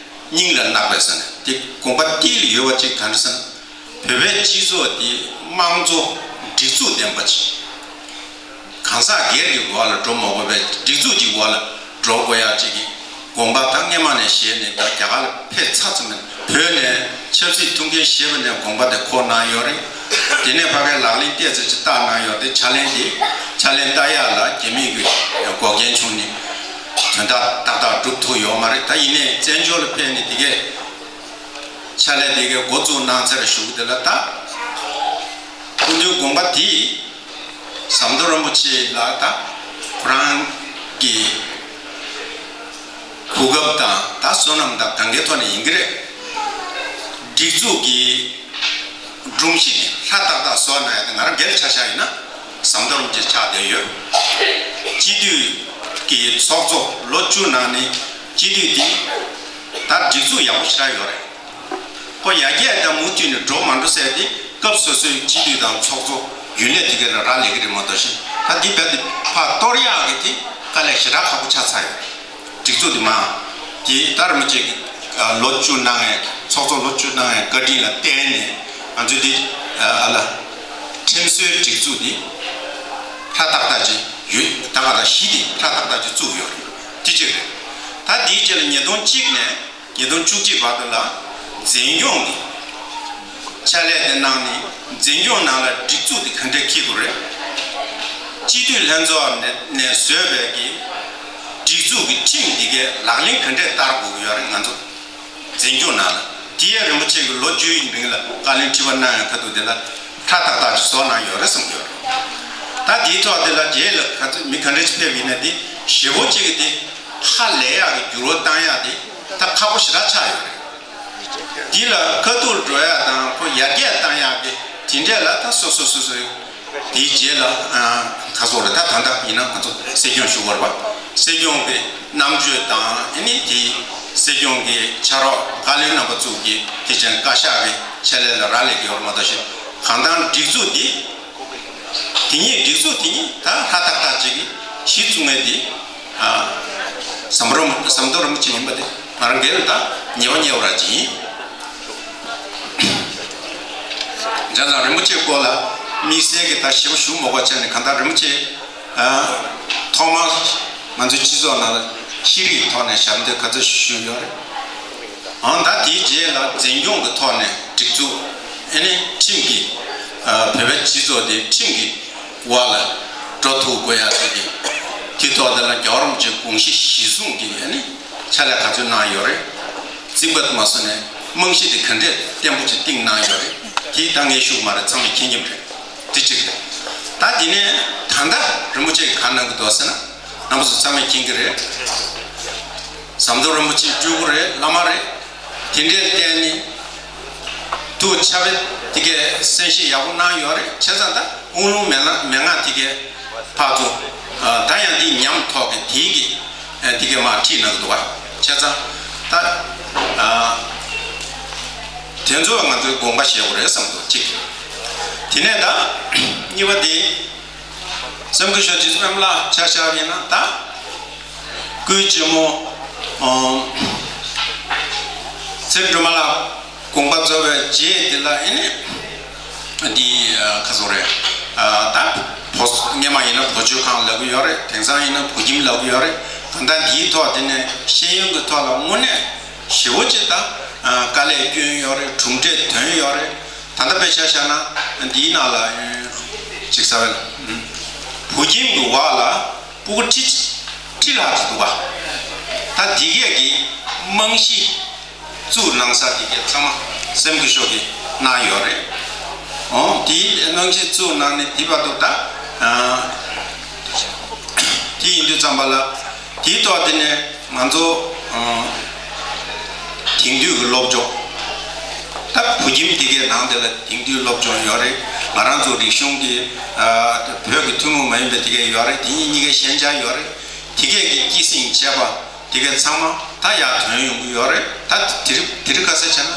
སྙིང་ལ་བརྣག་པའི་ས་ནས་དེ་དགོངས་པ་དཀྱིལ་ལ་ཡོད་པ་ཅིག་ག་རེ་ཟེར་ན། བོད་པའི་སྤྱི་ཚོགས་འདི་དམངས་གཙོ་སྒྲིག་འཛུགས་ལྡན་པ་ཅིག་གང་ཟག་སྒེར་གྱི་འོག་ལ་འགྲོ་མ་དགོས་པའི་སྒྲིག་འཛུགས་ཀྱི་འོག་ལ་འགྲོ་དགོས་ཡག་ཅིག་གི་དགོངས་པ་ད་སྔས་མ་ནས་བཞེས་ནས་ད་རྒྱ་གར་ལ་ཕེབས་ཚར་ཚར་མིན། བོད་ནས་ཆབ་སྲིད་ཐུགས་འགན་བཞེས་པ་ནས་དགོངས་པ་དེ་འཁོར་གནང་ཡོད་རེད། དེ་ནས་ཕ་གིའི་ལག་ལེན་ཏོག་ཙམ་ཅིག་བསྟར་གནང་ཡོད་རེད། ཕྱག་ལེན་དེ་ཕྱག་ལེན་བསྟར་ཡག་ལ་རྒྱ་མིའི་གི་འགོག་རྐྱེན་བྱུང་ནས་དོན་དག་ཏག་ཏག་སྒྲུབ་ཐུབ་ཡོད་མ་རེད། ད་ཡིན་ནའི་བཙན་བྱོལ་ལ་ཕེབས་ནས་དེ་གས་ཕྱག་ ཕྱག་ལས་དེ་གའི་འགོ་བཙུགས་གནང་ཚར་ཞུ་གི་དེ་ལ་ད། སྐུ་མདུན་དགོངས་པ་དེ་ཟམ་གདོང་རིན་པོ་ཆེ་ལ་ད་ཁོ་རང་གི་གོ་སྐབས་དང་ད་བསོད་ནམས་དང་གང་གའི་ཐོག་ནས་ཡིན་གྱི་རེད། སྒྲིག་འཛུགས་ཀྱི་སྒྲོམ་གཞི་དེ་ཧྲ་ཏག་ཏག་བཟོ་གནང་ཡ་དེ་ང་རང་སྒེར་ལ་ཆ་བཞག་ཡིན་ན་ཟམ་གདོང་རིན་པོ་ཆེ་ཆགས་བསྡད་ཡོད། སྤྱི་འཐུས་ཀྱི་ཚོགས་གཙོ་ལོ་བཅུ་ནང་ནས་སྤྱི་འཐུས་དེ་ད་སྒྲིག་འཛུགས་ཡག་པོ་ཞེ་དྲག་ཡོད་རེད། ཁོ་ཡར་རྒྱས་དང་མུ་མཐུད་ནས་འགྲོ་མ་འགྲོ་ཟེར་ཏེ་སྐབས་སོ་སོའི་སྤྱི་འཐུས་དང་ཚོགས་གཙོ་རྒྱུན་ལས་དེ་ག་རང་རག་ལས་ཀྱི་རེད་མ་གཏོགས་ཤིང་ད་འདི་རྦད་དེ་ཕར་གཏོར་ཡག་གི་དེ་དཀའ་ལས་ཞེ་དྲག་ཁག་པོ་ཆགས་ཚར་ཡོད། སྒྲིག་འཛུགས་དེ་མ་དེ་ད་རིན་པོ་ཆེ་གི་ལོ་བཅུ་གནང་ཡས་ཚོགས་གཙོ་ལོ་བཅུ་གནང་ཡས་བཀའ་དྲིན་ལ་བརྟེན་ནས་ང་ཚོས་དེ་ཨ་ལ་ཁྲིམས་སྲོལ་སྒྲིག་འཛུགས་དེ་ཧྲ་ཏག་ཏག་ཅིག་ཡོད། ད་ག་ད་གཞི་དེ་ཧྲ་ཏག་ཏག་ཅིག་བཙུགས་ཡོད་རེད། དེ་གཅིག་རེད། ད་དེའི་རྗེས་ལ་ཉིས་སྟོང་གཅིག་ནས། ཉིས་སྟོང་བཅུ་གཅིག་བར་དུ་ལ་འཛིན་སྐྱོང་གི་ཕྱག་ལས་དེ་གནང་ནས་འཛིན་སྐྱོང་ནང་ལ་སྒྲིག་འཛུགས་དེ་ག་འདྲས་འཁྱེར་དགོས་རེད། སྤྱི་འཐུས་ལྷན་ཚོགས་ནས་ནས་བཟོས་པའི་གི་སྒྲིག་འཛུགས་ཀྱི་ཁྲིམས་འདི་གའི་ལག་ལེན་ག་འདྲས་བསྟར་དགོས་ཀྱི་ཡོད་རེད། ང་ཚོ་འཛིན་སྐྱོང་ནང་ལ་དེ་ཡང་རིན་པོ་ཆེ་གི་ལོ་བཅུའི་རིང་ལ་བཀའ་ལན་དྲི་བ་གནང་ཡོད་ཁ་ཐུག་དེ་ལ་ཧྲ་ཏག་ཏག་ཅིག་བཟོ་གནང་ཡོད་རེད་བསམ་གྱི་ཡོད་རེད། ད་དེའི་ཐོག་དེ་ལ་རྗེས་ལ་ག་ཚོད་མི་ག་འདྲས་ཅིག་ཕེབས་ཡིན་ན་དེ་ཞེ་པོ་ཅིག་གི་དེ་ཧ་ལས་ཡག་གི་འགྱུར་བ་བཏང་ཡག་དེ་ད་ཁག་པོ་ཞེ་དྲག་ཆགས་ཡོད་རེད། འདི་ལ་ཁ་ཐུག་འགྲོ་ཡག་དང་ཁོ་ཡར་རྒྱས་བཏང་ཡག་གི་དེ་འདྲས་ལ་ད་སོ་སོ་སོ་སོའི་དེའི་རྗེས་ལ་ཁ་སོགས་རེ་ད་ད་ལྟ་ཡིན་ན་ང་ཚོ་སྲིད་སྐྱོང་ཞུ་བར་བ་སྲིད་སྐྱོང་གི་རྣམ་དཔྱོད་དང་ཨ་ནི་དེའི་སྲིད་སྐྱོང་གི་ཕྱག་རོགས་བཀའ་བློན་རྣམ་པ་ཚོ་གི་དེ་ཅན་བཀའ་ཤག་གི་ཆེད་ལས་ལ་རག་ལས་ཀྱི་ཡོད་རེད་མ་གཏོགས་ཤིང་གང་ལྟར་སྒྲིག་འཛུགས་འདི། དེ་ཉིད་སྒྲིག་འཛུགས་དེ་ཉིད་ད་ཧྲ་ཏག་ཏག་ཅིག་གི་གཞི་བཙུགས་མཁན་དེ་ཨ་ཟམ་རོ་ཟམ་གདོང་རིན་པོ་ཆེ་ཡིན་པ་དེ་ང་རང་སྒེར་ལ་ད་ཉེ་བ་ཉེ་བ་ར་ཅིག་ཡིན། བྱས་ཙང་རིན་པོ་ཆེའི་སྐོར་ལ་དམིགས་བསལ་གྱི་ད་ཞིབ་པོ་ཞུ་མ་དགོས་བྱས་ནས་གང་ལྟར་རིན་པོ་ཆེ་ཨ་ཐོག་མར་ང་ཚོའི་སྤྱི་ཚོགས་ནང་ལ་ཤེས་རིག་ཐོག་ནས་ཞབས་འདེགས་ག་ཚོད་ཞུས་ཡོད་རེད། འོ་ད་དེའི་རྗེས་ལ་འཛིན་སྐྱོང་གི་ཐོག་ནས་སྒྲིག་འཛུགས་ཨེ་ནི་ཁྲིམས་ཀྱི་ཨ་བོད་པའི་སྤྱི་ཚོགས་དེ་ཁྲིམས་ཀྱི་འོག་ལ་འགྲོ་ཐུབ་དགོས་ཡ་ཟེར་གི་དེ་ཐོག་དེ་ལ་རྒྱལ་བ་རིན་པོ་ཆེའི་དགོངས་གཞི་གཞིར་བཟུང་གི་ཨེ་ནི་ཕྱག་ལས་ག་ཚོད་གནང་ཡོད་རེད། རྩིག་པ་དུ་མ་སོང་ནས་རྨང་གཞི་དེ་ག་འདྲས་བརྟན་པོ་ཅིག་བཏིང་གནང་ཡོད་རེད། དེ་ད་ངས་ཞུ་གི་མ་རེད། ཚང་མས་མཁྱེན་གྱི་རེད། དེ་གཅིག་རེད། ད་དེ་ནས་ད་ལྟ་རིན་པོ་ཆེ་གིས་ག་གནང་གི་འདུག་ཟེར་ན། རྣམ་པ་ཚོ་ཚང་མས་མཁྱེན་གྱི་རེད། ཟམ་གདོང་རིན་པོ་ཆེ་སྤྲུལ་སྐུ་རེད། བླ་མ་རེད། དེ་འདྲའི་བརྟེན་ནས་ཐུགས་ཆབ་དེ་གས་གསན་བཞེས་ཡག་པོ་གནང་ཡོད་རེད། བྱས་ཙང་ད་དབུགས་ལུང་མན་ངག་མན་ངག་དེ་གས་ཕར་ཚུར་ད་ཡང་འདི་ཉམས་ཐོག་གི་དེའི་གི་དེ་གས་མར་ཁྲིད་གནང་གི་འདུག་བ། བྱས་ཙང་ད་དེ་ཚོ་ང་ཚོའི་དགོངས་པ་བཞེས་དགོས་རེད་བསམ་འདུག་གཅིག་དེ་ནས་ད་གཉིས་པ་དེ། སེམས་ཀྱི་ཤོག་ཅིག་སེམས་ལ་ཆ་བཞག་ཡིན་ན་ད། སྐུའི་གཅེན་མོ། ཨོ། ཚེ་སྒྲོལ་མ་ལགས་དགོངས་པ་རྫོགས་པའི་རྗེས་དེ་ལ་ཨེ་ནི། འདི་ཁ་སོ་རེད། ད་བོ་སྔས་མ་ཡིན་ན་བོད་མཆོད་ཁང་ལབ་ཀྱི་ཡོད་རེད། དེང་སང་ཡིན་ན་བོད་ཁྱིམ་ལབ་ཀྱི་ཡོད་རེད། གང་ལྟར་འདིའི་ཐོག་དེ་ནས་ཤེས་ཡོན་གྱི་ཐོག་ལ་དངོས་གནས་ཞེ་པོ་ཅིག་ད་དཀའ་ལས་བསྐྱོན་ཡོད་རེད། གྲུབ་འབྲས་ཐོན་ཡོད་རེད། ད་ལྟ་དཔེ་ཆ་བཞག་ན་འདིའི་ནང་ལ་ཅིག་ས་བལ་བོད་ཁྱིམ་གྱི་འོག་ལ་སྤུ་གུ་ཁྲི་ཁྲི་ལྷག་ཅིག་འདུག་ག་ད་འདི་གས་ཀྱི་རྨང་གཞི་བཙུགས་གནང་ས་འདི་གས་ཚང་མ་སེམས་ཀྱི་ཤོག་གིས་གནང་ཡོད་རེད། འོ་དེའི་རྨང་གཞི་བཙུགས་གནང་ནས་འདི་བར་དུ་ད་དེ་ཡིན་དུས་ཙམ་པ་ལ་དེའི་ཐོག་དེ་ནས། ང་ཚོ་ཨ་དེང་དུས་ཀྱི་སློབ་སྦྱོང་། ད་བོད་ཁྱིམ་དེ་གའི་ནང་དེ་ལ་དེང་དུས་སློབ་སྦྱོང་ཡོད་རེད། ང་རང་ཚོ་རིག་གཞུང་གི་ཨ་བོད་ཀྱི་ཐུན་མོང་མ་ཡིན་པའི་དེ་གའི་ཡོད་རེད། དེ་གཉིས་གཉིས་ཀའི་ཤན་སྦྱར་ཡོད་རེད། དེ་གའི་གི་སྐྱེད་སྲིང་བྱས་པ་དེ་གའི་ཚང་མ་ད་ཡར་ཐོན་ཡོང་གི་ཡོད་རེད། ད་དེ་རིགས་དེ་རིགས་ག་ཚད་བྱས་ན།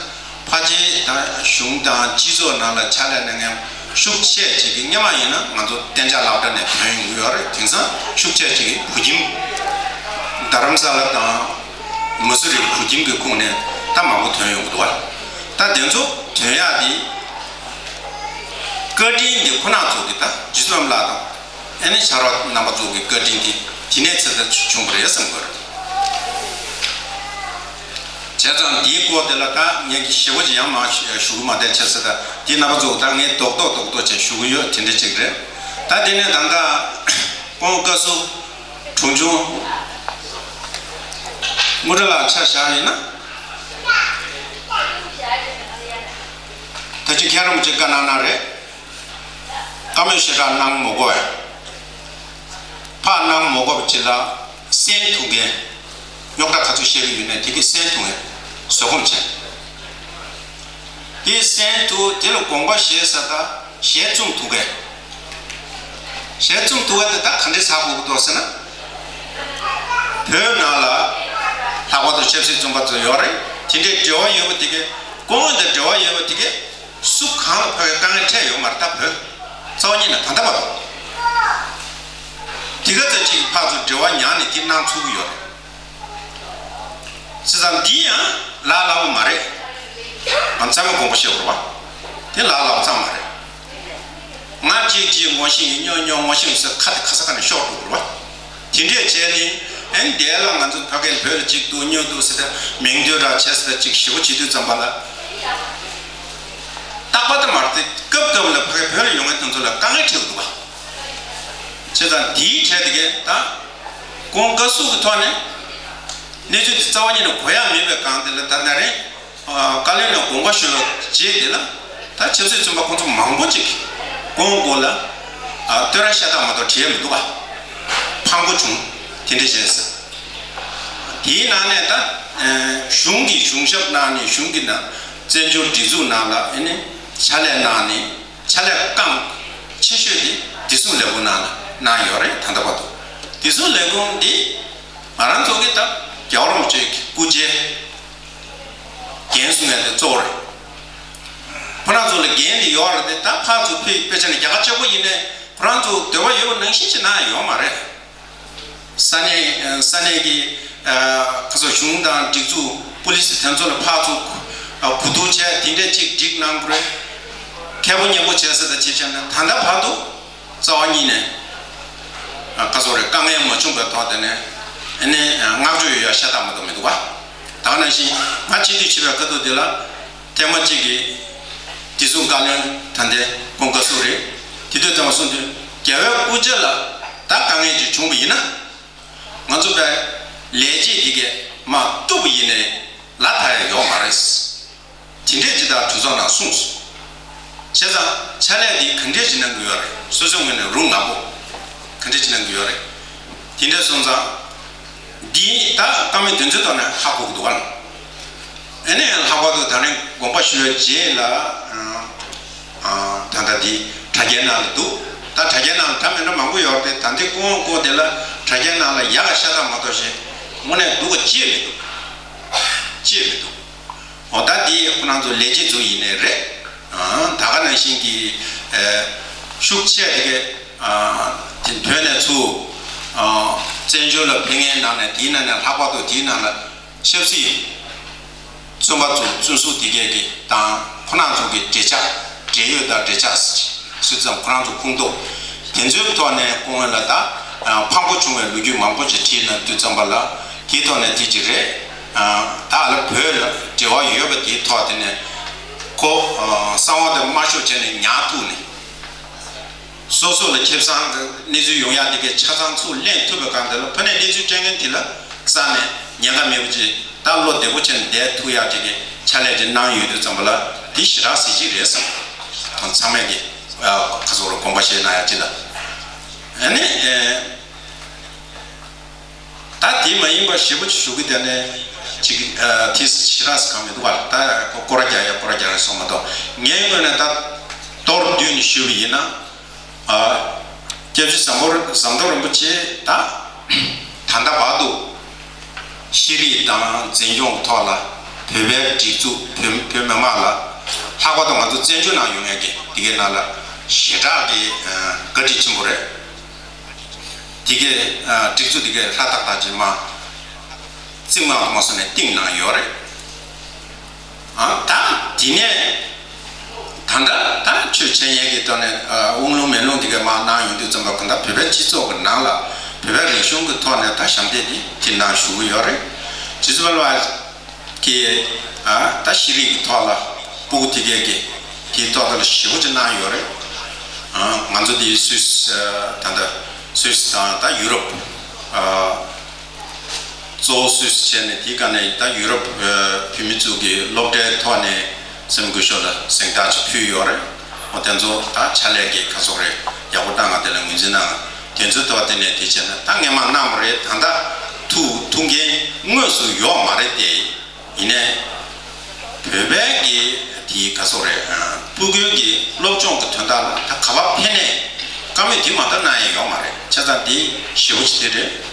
ཕལ་ཆེར་ད་གཞུང་དང་སྤྱི་ཚོགས་ནང་ལ་ཕྱག་ལས་གནང་མཁན་ཤུགས་ཆེ་ཅིག་གི་སྔོན་མ་ཡིན་ན་ང་ཚོ་གཏན་འཇགས་སློབ་གྲྭ་ནས་ཐོན་ཡོང་གི་ཡོད་རེད། དེང་སང་ཤུགས་ཆེ་ཅིག་གི་བོད་ཁྱིམ་རྡ་རམ་ས་ལ་དང་མ་སུ་རི་བོད་ཁྱིམ་གྱི་ཁོངས་ནས་ད་མང་པོ་ཐོན་ཡོང་གི་འདུག་བ། ད་དེ་ཚོ་ཐོན་ཡག་དེ་བཀའ་དྲིན་དེ་ཁོ་ན་ཚོ་གི་ད་རྗེ་བཙུན་ལགས་དང་། ཨེ་ནི་ཕྱག་རོགས་རྣམ་པ་ཚོ་གི་བཀའ་དྲིན་དེ་དེ་ནས་ཚེ་ད་བྱུང་བ་རེད་བསམ་གི་རེད། བྱས་ཙང་དེའི་སྐོར་དེ་ལ་ད་ངས་ཀྱི་ཞེ་པོ་ཅིག་ཡང་མ་ཞུ་གི་མ་བསྡད་བྱས་ཟེར། ད་དེ་རྣམ་པ་ཚོ་ད་ངས་རྡོག་རྡོག་རྡོག་རྡོག་བྱས་ཞུ་གི་ཡོད། དེ་འདྲ་ཅིག་རེད། ད་དེ་ནས་ད་ལྟ་ཀོང་བཀའ་ཟུར་དྲུང་ཆུང་དངུལ་ཁྲི་ལགས་ཆ་བཞག་ཡིན་ན། ཅིག་མཁན་རིན་པོ་ཆེ་བཀའ་གནང་གནང་རེད། བཀའ་མོལ་ཞེ་དྲག་གནང་མ་དགོས་པས། ཕར་གནང་མ་དགོས་པ་ཅིག་ལ་གསན་ཐུབ་མཁན། རྙོག་དྲ་ག་ཚོད་བཤད་ཀྱི་ཡོད་ནའི་དེ་གི་གསན་ཐུབ་མཁན་བཟོད་སྒོམ་བྱས། དེ་གསན་ཐུབ་དེ་ལ་དགོངས་པ་བཞེས་ས་དང་ཞལ་བཙུམ་ཐུབ་མཁན། ཞལ་བཙུམ་ཐུབ་མཁན་དེ་ད་ག་འདྲས་ཟ་དགོས་ཀྱི་འདུག་ཟེར་ན། བོད་ནང་ལ་ལྷག་པར་དུ་ཆབ་སྲིད་བཙོན་པ་ཚོ་ཡོད་རེད། དེ་འདྲའི་འབྲེལ་བ་ཡོད་པ་དེ་གི་སྐུ་ངོ་དང་འབྲེལ་བ་ཡོད་པ་དེ་གི་སུ་གང་ལ་ཕ་གི་དཀའ་ངལ་འཕྲད་ཡོད་མ་རེད། ད་བོད་རྩ་བ་ཉིད་ནས་ད་ལྟ་བར་དུ་དེ་ག་ཚོད་ཅིག་ཕར་ཚུར་འབྲེལ་བ་ཉར་ནས་དེ་གནང་ཚུགས་ཀྱི་ཡོད་རེད། བྱས་ཙང་འདི་ཡང་ལ་སླ་པོ་མ་རེད། ང་ཚང་མ་དགོངས་པ་བཞེས་དགོས་རེད་བ། དེ་ལ་སླ་པོ་ཙམ་མ་རེད། ང་གཅིག་གཅིག་ངོ་ཤེས་ཡིན། སྨྱོ་སྨྱོ་ངོ་ཤེས་ཡིན་ཟེར་ཁ་དེ་ག་ས་ག་ནས་ཤོར་འགྲོ་གི་རེད་བ། དེ་འདྲས་བྱས་ནས་ཨེ་འདས་ལ་ང་ཚོ་ཕ་གིར་བོད་ལ་གཅིག་འདུག་སྨྱོ་འདུག་ཟེར་ཏེ་མིང་འདོན་ར་བྱས་ཟེར་ཏེ་གཅིག་ཞེ་པོ་བྱེད་དུས་ཙམ་པ་ལ། རྟག་པར་དུ་མ་རེད་དེ་སྐབས་སྐབས་ལ་ཕ་གིར་བོད་ལ་ཡོང་མཁན་དེ་ཚོ་ལ་དཀའ་ངལ་འཕྲད་ཀྱི་འདུག་བ། བྱས་ཙང་དེའི་གྲས་དེ་གས་ད་ཁོང་བཀའ་ཟུར་གྱི་ཐོག་ནས་གནས་ཚུལ་དེ་རྩ་བ་ཉིད་ནས་གོ་ཡ་མེད་པའི་སྒང་དེ་ལ་ད་ད་རེས། བཀའ་བློན་ནས་དགོངས་པ་ཞུས་པའི་རྗེས་དེ་ལ་ད་ཆབ་སྲིད་བཙོན་པ་ཁོང་ཚོ་མང་པོ་ཅིག་ཁོང་སྐོར་ལ་བསྟོད་ར་ཤ་སྟག་མ་གཏོགས་བྲིས་མི་འདུག་ག་ཕངས་པོ་བྱུང་། དེ་འདྲ་བྱས་ཟེར། དེའི་ནང་ནས་ད་གཞུང་གི་གཞུང་ཞབས་ནང་ནས་གཞུང་གི་ནང་བཙན་བྱོལ་སྒྲིག་འཛུགས་ནང་ལ་ཨེ་ནི་ཕྱག་ལས་གནང་ནས་ཕྱག་ལས་རྐང་ཆེ་ཤོས་དེ་བདེ་སྲུང་ལས་ཁུངས་ནང་ལ་གནང་ཡོད་རེད། ད་ལྟ་བར་དུ་བདེ་སྲུང་ལས་ཁུངས་འདི་ང་རང་ཚོ་གི་ད་རྒྱལ་བ་རིན་པོ་ཆེའི་སྐུ་ཕྱྭའི་འགན་སྲུང་མཁན་དེ་གཙོ་བོ་རེད། ཁོ་རང་ཚོ་ལ་འགན་དེ་ཡོད་རེད་དེ། ད་ཕར་ཚུར་ཕེབས་ཕེབས་བྱས་ནས་རྒྱ་གར་གཅིག་པོ་ཡིན་ནའི་ཁོ་རང་ཚོ་འདོད་པ་ཡོད་པ་ནང་བཞིན་ཅིག་གནང་ཡོད་མ་རེད། ས་གནས་ས་གནས་ཀྱི་ཁ་སོ་གཞུང་དང་སྒྲིག་འཛུགས་པུ་ལི་སི་དེ་ཚོ་ལ་ཕར་ཚུར་གོ་བསྡུར་བྱས་དེ་འདྲས་ཅིག་སྒྲིག་གནང་དགོས་རེད། མཁས་པོ་སྙན་པོ་བྱས་ཟེར་ད་བྱས་བྱས་ན་ད་ལྟ་བར་དུ། རྩ་བ་ཉིད་ནས་ཁ་སོ་རེ་དཀའ་ངལ་མ་བྱུང་བའི་ཐོག་དེ་ནས་ཨ་ནི་བསྔགས་བརྗོད་ཡོད་ཡ་ཤ་སྟག་མ་གཏོགས་མི་འདུག་ག་ད་ག་ནང་བཞིན་ང་སྤྱི་འཐུས་བྱེད་པའི་སྐབས་ཐོག་དེ་ལ་ཐེངས་མ་གཅིག་གི་བདེ་སྲུང་བཀའ་བློན་ད་ལྟའི་ཁོང་བཀའ་ཟུར་རེད། དེ་དུས་ཙམ་པ་གསུངས་དུས་རྒྱལ་བའི་སྐུ་ཕྱྭ་ལ་ད་དཀའ་ངལ་ཅིག་བྱུང་བ་ཡིན་ན་ང་ཚོ་པའི་ལས་བྱེད་འདི་གས་མ་གཏུག་པ་ཡིན་ནའི་ལ་ད་ཡ་ཡོད་མ་རེད། དེ་འདྲས་ཅིག་ད་གྲོས་ཚོགས་ནང་གསུངས་སོང་། བྱས་ཙང་ཕྱག་ལས་འདི་ག་འདྲས་ཅིག་གནང་གི་ཡོད་རེད། སོ་སོའི་ངོས་ནས་རུང་ང་པོ་ག་འདྲས་ཅིག་གནང་གི་ཡོད་རེད། དེ་འདྲས་སོང་ཙང་འདི་ད་བཀའ་མོལ་དོན་ཚན་ཐོག་ནས་ཧ་གོ་གི་འདུག་ག་ཨ་ནི་ལྷག་པར་དུ་ད་རིང་དགོངས་པ་ཞུ་བའི་རྗེས་ལ་ད་ལྟ་འདི་དྲ་རྒྱའི་ནང་ལ་འདུག་ད་དྲ་རྒྱའི་ནང་ལ་འདྲ་མི་འདྲ་མང་པོ་ཡོད་རེད་དེ། ད་འདི་སྐུ་ངོ་སྐུ་ངོ་དེ་ལ་དྲ་རྒྱའི་ནང་ལ་ཡག་ག་ཤ་སྟག་མ་གཏོགས་ཤིག་དངོས་གནས་སྡུག་ག་ཅི་ཡང་མི་འདུག་ཅི་ཡང་མི་འདུག་འོ་ད་འདི་ཁོ་རང་ཚོ་ལས་བྱེད་ཚོ་ཡིན་ནའི་རེད། ད་ག་ནང་བཞིན་གྱི་ཤུགས་ཆེ་དེ་གས་དེ་བོད་ནས་ཚུར་བཙན་བྱོལ་ལ་ཕེབས་མཁན་ནང་ནས་དེའི་ནང་ནས་ལྷག་པར་དུ་དེའི་ནང་ལ་ཆབ་སྲིད་བཙོན་པ་ཚོ་བཙོན་ཟུར་དེ་གས་ཀྱི་དང་ཁོ་རང་ཚོ་གི་འབྲེལ་ཆགས་འབྲེལ་ཡོད་དང་འབྲེལ་ཆགས་སུས་ཙམ་ཁོ་རང་ཚོ་ཁུངས་གཏུགས་དེ་ཚོའི་ཐོག་ནས་སྐུ་ངོ་ལ་ད་ཕངས་པོ་བྱུང་བའི་ལོ་རྒྱུས་མང་པོ་ཅིག་བྲིས་གནང་དུས་ཙམ་པ་ལ་དེའི་ཐོག་ནས་དེ་ཅིག་རེད། ད་ལ་བོད་ལ་འབྲེལ་བ་ཡོད་པ་དེའི་ཐོག་དེ་ནས་ཁོ་གསང་བ་དེ་དམར་ཤོག་བྱས་ནས་ཉར་ཐུག་ནས། སོ་སོ་ལ་ཁེ་བཟང་གི་གནས་ཚུལ་ཡོང་ཡག་དེ་གའི་ཆ་ཚང་ཚུར་ལེན་ཐུབ་པའི་སྒང་དེ་ལ་ཕ་ནས་གནས་ཚུལ་སྤྲད་མཁན་དེ་ལ་རྩ་ནས་ཉེན་ཁ་མེད་པ་ཅིག་ད་བློ་བདེ་པོ་བྱས་ནས་བསྡད་ཐུབ་ཡག་ཅིག་གི་ཕྱག་ལས་ཅིག་གནང་ཡོད་དུས་ཙམ་པ་ལ་དེ་ཞེ་དྲག་གཟི་བརྗིད་རེད་བསམ། ཚང་མས་ཀྱི་ཁ་སོ་རུ་དགོངས་པ་བཞེས་གནང་ཡག་ཅིག་ལ་ཨ་ནི། ད་དེ་མ་ཡིན་པ་ཞེ་པོ་ཅིག་ཞུ་གི་དེ་ནས་ཅིག་དེ་ཞེ་དྲག་གང་མི་འདུག་བ། ད་སྐོར་ར་རྒྱག་ཡ་སྐོར་ར་རྒྱག་ཡ་སོང་མ་གཏོགས་ངའི་ངོས་ནས་ད་མདོར་བསྡུས་ནས་ཞུས་པ་ཡིན་ན། སྐྱབས་རྗེ་ཟམ་པ་ཟམ་གདོང་རིན་པོ་ཆེ་ད་ད་ལྟ་བར་དུ་ཤེས་རིག་དང་འཛིན་སྐྱོང་ཐོག་ལ་བོད་པའི་སྒྲིག་འཛུགས་བོད་བོད་མི་མང་ལ་ལྷག་པར་དུ་ང་ཚོ་བཙན་བྱོལ་ནང་ཡོད་མཁན་གྱི་དེ་གའི་ནང་ལ་ཞེ་དྲག་གི་བཀའ་དྲིན་ཆེན་པོ་རེད། དེ་གའི་སྒྲིག་འཛུགས་དེ་གའི་ཧྲ་ཐག་ཐག་ཅིག་མ་རྩིག་ངང་དུ་མ་སོང་ནས་བཏིང་གནང་ཡོད་རེད། ཨ་ད་དེ་ནས་ད་ལྟ་ད་ཆོས་འཆད་ཉན་གྱི་ཐོག་ནས་དབང་ལུང་མེ་ལུང་དེ་གའི་མ་གནང་ཡོང་དུས་ཙམ་པ་ག་ད་བོད་པའི་སྤྱི་ཚོགས་ཀྱི་ནང་ལ་བོད་པའི་རིག་གཞུང་གི་ཐོག་ནས་ད་ཞབས་འདེགས་དེ་དེ་གནང་ཞུ་གི་ཡོད་རེད། རྗེ་བཙུན་པ་ལ་གི་ད་ཤེས་རིག་གི་ཐོག་ལ་སྤུ་གུ་དེ་གའི་གི་དེའི་ཐོག་ལ་ཞེ་པོ་ཅིག་གནང་ཡོད་རེད། ང་ཚོ་དེ་སུད་སི་ད་ལྟ་སུད་སི་དང་ད་ཡུ་རོབ་གཙོ་བོ་སུད་སི་བྱས་ནས་དེའི་སྒང་ནས་ད་ཡུ་རོབ་བོད་མི་ཚོ་གི་སློབ་གྲྭའི་ཐོག་ནས་ སེམས་འགུལ་ཤོག་ལ་གཟེངས་རྟགས་ཅིག་ཕུལ་ཡོད་རེད། འོ་དེ་ཚོ་ད་ཕྱག་ལས་ཀྱི་ཁ་སོག་རེད། ཡག་པོ་བཏང་ང་དེ་ལ་ངོས་འཛིན་གནང་། དེ་ཚོའི་ཐོག་དེ་ནས་དེ་བྱས་ན་ད་ངས་མ་གནང་བ་རེད། ད་ལྟ་ཐུག་ཐུག་མཁན་དངོས་སུ་ཡོད་མ་རེད་དེ། ཡིན་ནའི་བོད་པའི་གི་དེའི་ཁ་སོག་རེད། སྤུ་གུའི་གི་སློབ་སྦྱོང་གི་དོན་དག་ལ་ད་ག་པར་ཕན་ནས་བཀའ་མོལ་དེ་མ་གཏོགས་གནང་ཡས་ཡོད་མ་རེད། བྱས་ཙང་དེ་ཞེ་པོ་ཅིག་དེ་རེད།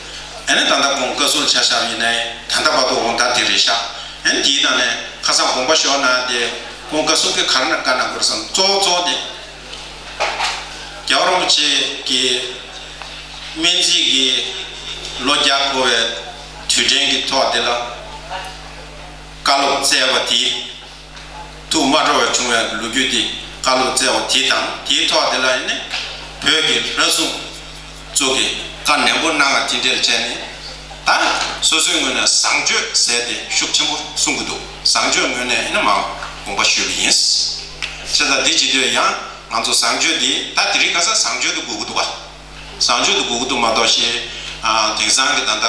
ཨ་ནི་ད་ལྟ་ཁོང་བཀའ་ཟུར་ཆ་བཞག་ཡིན་ནའི་ད་ལྟ་བར་དུ་འོང་ད་དེ་རེད་ཤག་ཨ་ནི་དེའི་ནང་ནས་ཁ་སང་དགོངས་པ་ཞུ་བ་ན་དེ་ཁོང་བཀའ་ཟུར་གྱི་ག་རེ་ན་བཀའ་གནང་དགོས་རེད་བསམ། གཙོ་བོ་གཙོ་བོ་དེ་རྒྱལ་བ་རིན་པོ་ཆེ་གི་སྨན་རྩིས་ཀྱི་ལོ་བརྒྱ་འཁོར་བའི་དུས་དྲན་གྱི་ཐོག་དེ་ལ་བཀའ་སློབ་སྩལ་བ་དེ། ཐུགས་མ་སྤྲོ་བ་བྱུང་བའི་ལོ་རྒྱུས་དེ་བཀའ་སློབ་སྩལ་བ་དེ་དང་དེའི་ཐོག་དེ་ལ་ཡིན་ནི་བོད་ཀྱི་ལྷ་སྲུང་ཚོ་གིས་བཀའ་ནན་པོ་གནང་བ་དེ་འདྲ་བྱས་ནས། ད་སོ་སོའི་ངོས་ནས་བཟང་སྤྱོད་ཟེར་ཏེ་ཤུགས་ཆེན་པོ་གསུང་གི་འདུག་བཟང་སྤྱོད་ངོས་ནས་ཡིན་ན་མ་དགོངས་པ་ཞུས་པ་ཡིན། བྱས་ཙང་དེ་བྱེད་དུས་ཡང་ང་ཚོ་བཟང་སྤྱོད་དེ་ད་དེ་རིང་ཁ་སང་བཟང་སྤྱོད་དུ་དགོས་ཀྱི་འདུག་བ། བཟང་སྤྱོད་དུ་དགོས་ཀྱི་འདུག་མ་གཏོགས་ཤེས། དེང་སང་གི་ད་ལྟ་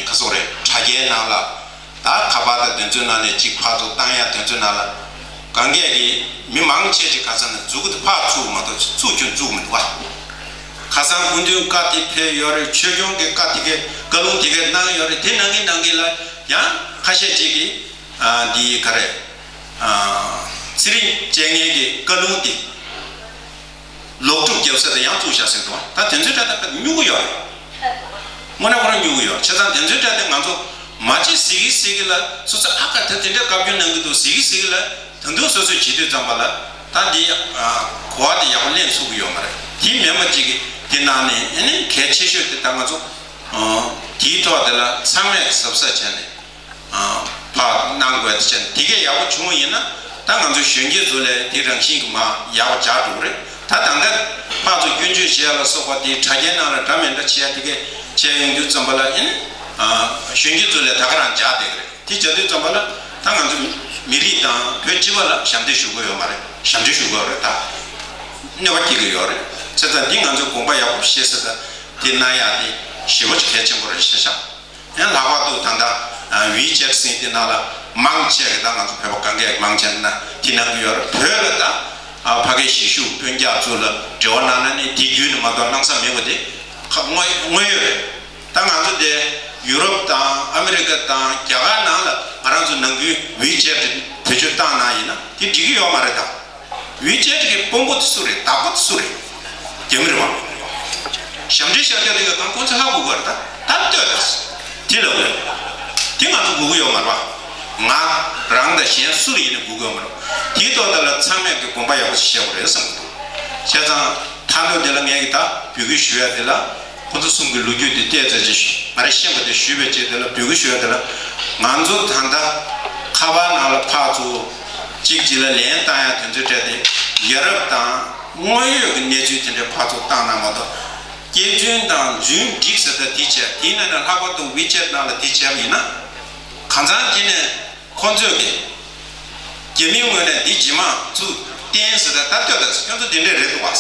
ཁ་སོག་རེད། དྲ་རྒྱའི་ནང་ལ། ད་ཁ་པར་དང་དེ་ཚོའི་ནང་ནས་གཅིག་ཕར་ཚུར་བཏང་ཡ་དེ་ཚོའི་ནང་ལ། གང་གས་ཀྱི་མི་མང་ཆེ་ཅིག་ག་ས་ནས་འཛུལ་གི་འདུག་ཕར་ཚུར་མ་གཏོགས་ཚུར་ཁྱོན་འཛུལ་མི་འདུག་བ། ཁ་སང་སྐུ་མདུན་བཀའ་དེ་ཕེབས་ཡོད་རེད། ཆོས་སྐྱོང་གི་བཀའ་དེ་གའི་བཀའ་ལུང་དེ་གའི་གནང་ཡོད་རེད། དེ་གནང་གི་གནང་གི་ལ་ཡང་ཁ་ཤས་ཅིག་གིས་འདི་ག་རེད། ཚེ་རིང་བཅས་ངན་གྱི་བཀའ་ལུང་དེ། ལོག་སྒྲུབ་རྒྱབ་ས་དེ་ཡང་བཙུགས་བཞག་ཟིན་འགྲོ། ད་དེ་ཚོའི་གྲས་དེ་ཉུག་གི་ཡོད་རེད། དངོས་གནས་ཁོ་རང་ཉུག་གི་ཡོད། བྱས་ཙང་དེ་ཚོའི་གྲས་དེ་ང་ཚོ་མ་བྱེད་ཟེར་གི་ཟེར་གི་ལ། སོ་སོ་ཨ་ཁ་ད་དེ་འདྲ་བཀའ་བཀྱོན་གནང་གི་འདུག་ཟེར་གི་ཟེར་གི་ལ། ད་དུང་སོ་སོས་བྱེད་དུས་ཙམ་པ་ལ་ད་འདི་གོ་བ་དེ་ཡག་པོ་ལེན་ཚུགས་གི་ཡོད་མ་རེད། དེ་མེད་པ་ཅིག་གི་དེ་ནང་ནས་ཨ་ནི་གལ་ཆེ་ཤོས་དེ་ད་ང་ཚོ་དེའི་ཐོག་དེ་ལ་ཚང་མས་གཟབ་གཟབ་བྱས་ནས། ཕར་གནང་དགོས་ཟེར་དེ་གས་ཡག་པོ་བྱུང་བ་ཡིན་ན། ད་ང་ཚོའི་གཞོན་སྐྱེས་ཚོ་ལ་དེ་རང་བཞིན་གྱིས་མར་ཡག་པོ་ཆགས་འགྲོ་གི་རེད། ད་ད་ལྟ་ཕར་ཚུར་སྐྱོན་བརྗོད་བྱེད་ཡ་ལ་སོགས་པ་དེ་དྲ་རྒྱའི་ནང་ལ་འདྲ་མི་འདྲ་བྱེད་ཡ་དེ་གས་བྱས་ཡོང་དུས་ཙམ་པ་ལ་ཨེ་ནི། གཞོན་སྐྱེས་ཚོ་ལ་ད་ག་རང་འཇགས་བསྡད་ཀྱི་རེད། དེ་བྱ་དུས་ཙམ་པ་ལ་ད་ང་ཚོ་མི་རིགས་དང་བོད་སྤྱི་པ་ལ་ཞབས་འདེགས་ཞུ་དགོས་ཡོད་མ་རེད། ཞབས་འདྲེན་ཞུ་དགོས་རེད། ད་གནོད་པ་སྐྱེལ་གྱི་ཡོད་རེད། བྱས་ཙང་འདི་ང་ཚོས་དགོངས་པ་ཡག་པོ་བཞེས་ས་ད་དེ་གནང་ཡ་དེ་ཞེ་པོ་ཅིག་གལ་ཆེན་པོ་རེད་ཤག་ཡང་ལྷག་པར་དུ་ད་ལྟ་ཝི་ཅེཊ་ཟེར་དེ་ནང་ལ་མང་ཆེ་གི་ད་ང་ཚོ་བོད་པ་གང་གས་མང་ཆེ་ན་དེ་གནང་གི་ཡོད་རེད། བོད་ལ་ད་ཕ་གིའི་གཞིས་བཞུགས་སྤུན་ཀྱག་ཚོ་ལ་འབྲེལ་བ་གནང་ན་ནི་དེ་བརྒྱུད་ནས་མ་གཏོགས་གནང་ས་མེད་པ་དེ་ཁག་དངོས་དངོས་ཡོད་རེད། ད་ང་ཚོ་དེ་ཡུ་རོབ་དང་ཨ་མི་རི་ཀ་དང་རྒྱ་གར་ནང་ལ་ང་རང་ཚོ་ནང་ཁུལ་ཝི་ཅེཊ་བེད་སྤྱོད་བཏང་གནང་ཡིན་ན་དེ་འགྲིག་གི་ཡོད་མ་རེད་ད། ཝི་ཅེཊ་གི་དཔོན་པོ་དེ་སུ་རེད། བདག་པོ་དེ་སུ་རེད། རྒྱ་མི་རེད་བ། ཞབས་འདྲེན་ཞབས་རྒྱག་དེ་ག་གང་ཁོང་ཚོས་ཧ་གོ་གི་རེད། ད་ལྟ་ལྟོས་ད། དེ་ལབ་རེད། དེ་ང་ཚོ་གོ་གི་ཡོད་མ་རེད་བ། ང་རང་དང་གཞན་སུ་ལ་ཡིན་ན་གོ་གི་ཡོད་མ་རེད། དེའི་ཐོག་དེ་ལ་ཚང་མས་ཀྱི་དགོངས་པ་ཡག་པོ་ཞིག་བཞེས་དགོས་རེད་བསམ་གི་འདུག་བྱས་ཙང་མཐའ་མཇུག་དེ་ལ་ངས་ཀྱི་ད་འབོད་སྐུལ་ཞུ་ཡ་དེ་ལ། ཁོ་ཚོ་གསུམ་གྱི་ལོ་རྒྱུས་དེ་བལྟས་ཚར་རྗེས་ང་རེ་ཤེས་པ་དེ་ཞུས་པའི་རྗེས་དེ་ལ་འབོད་སྐུལ་ཞུ་ཡ་དེ་ལ། ང་ཚོ་ད་ལྟ་ཁ་པར་ནང་ལ་ཕར་ཚུར་གཅིག་གཅིག་ལ་ལན་བཏང་ཡ་དེ་ཚོའི་གྲས་དེ་ཡ་རབས་དང་དངོས་ཡོད་ཀྱི་གནས་ཚུལ་དེ་འདྲའི་ཕར་ཚུར་བཏང་ན་མ་གཏོགས། སྐྱེ་རྫུན་དང་རྫུན་སྒྲིག་ཟེར་ད་དེ་བྱས་དེའི་ནང་ནས་ལྷག་པར་དུ་ཝི་ཅེཊ་ནང་ལ་དེ་བྱས་པ་ཡིན་ན། གང་ཚང་གཅིག་ནས། ཁོང་ཚོས་ཀྱི། རྒྱ་མིའི་ངོས་ནས་འདི་ཇེ་མང་ཚུར་བསྟན་ཟེར་ད་ལྟ་ལྟོས་དང་ཁྱོད་ཚོ་འདི་འདྲས་རེད་འདུག་བ།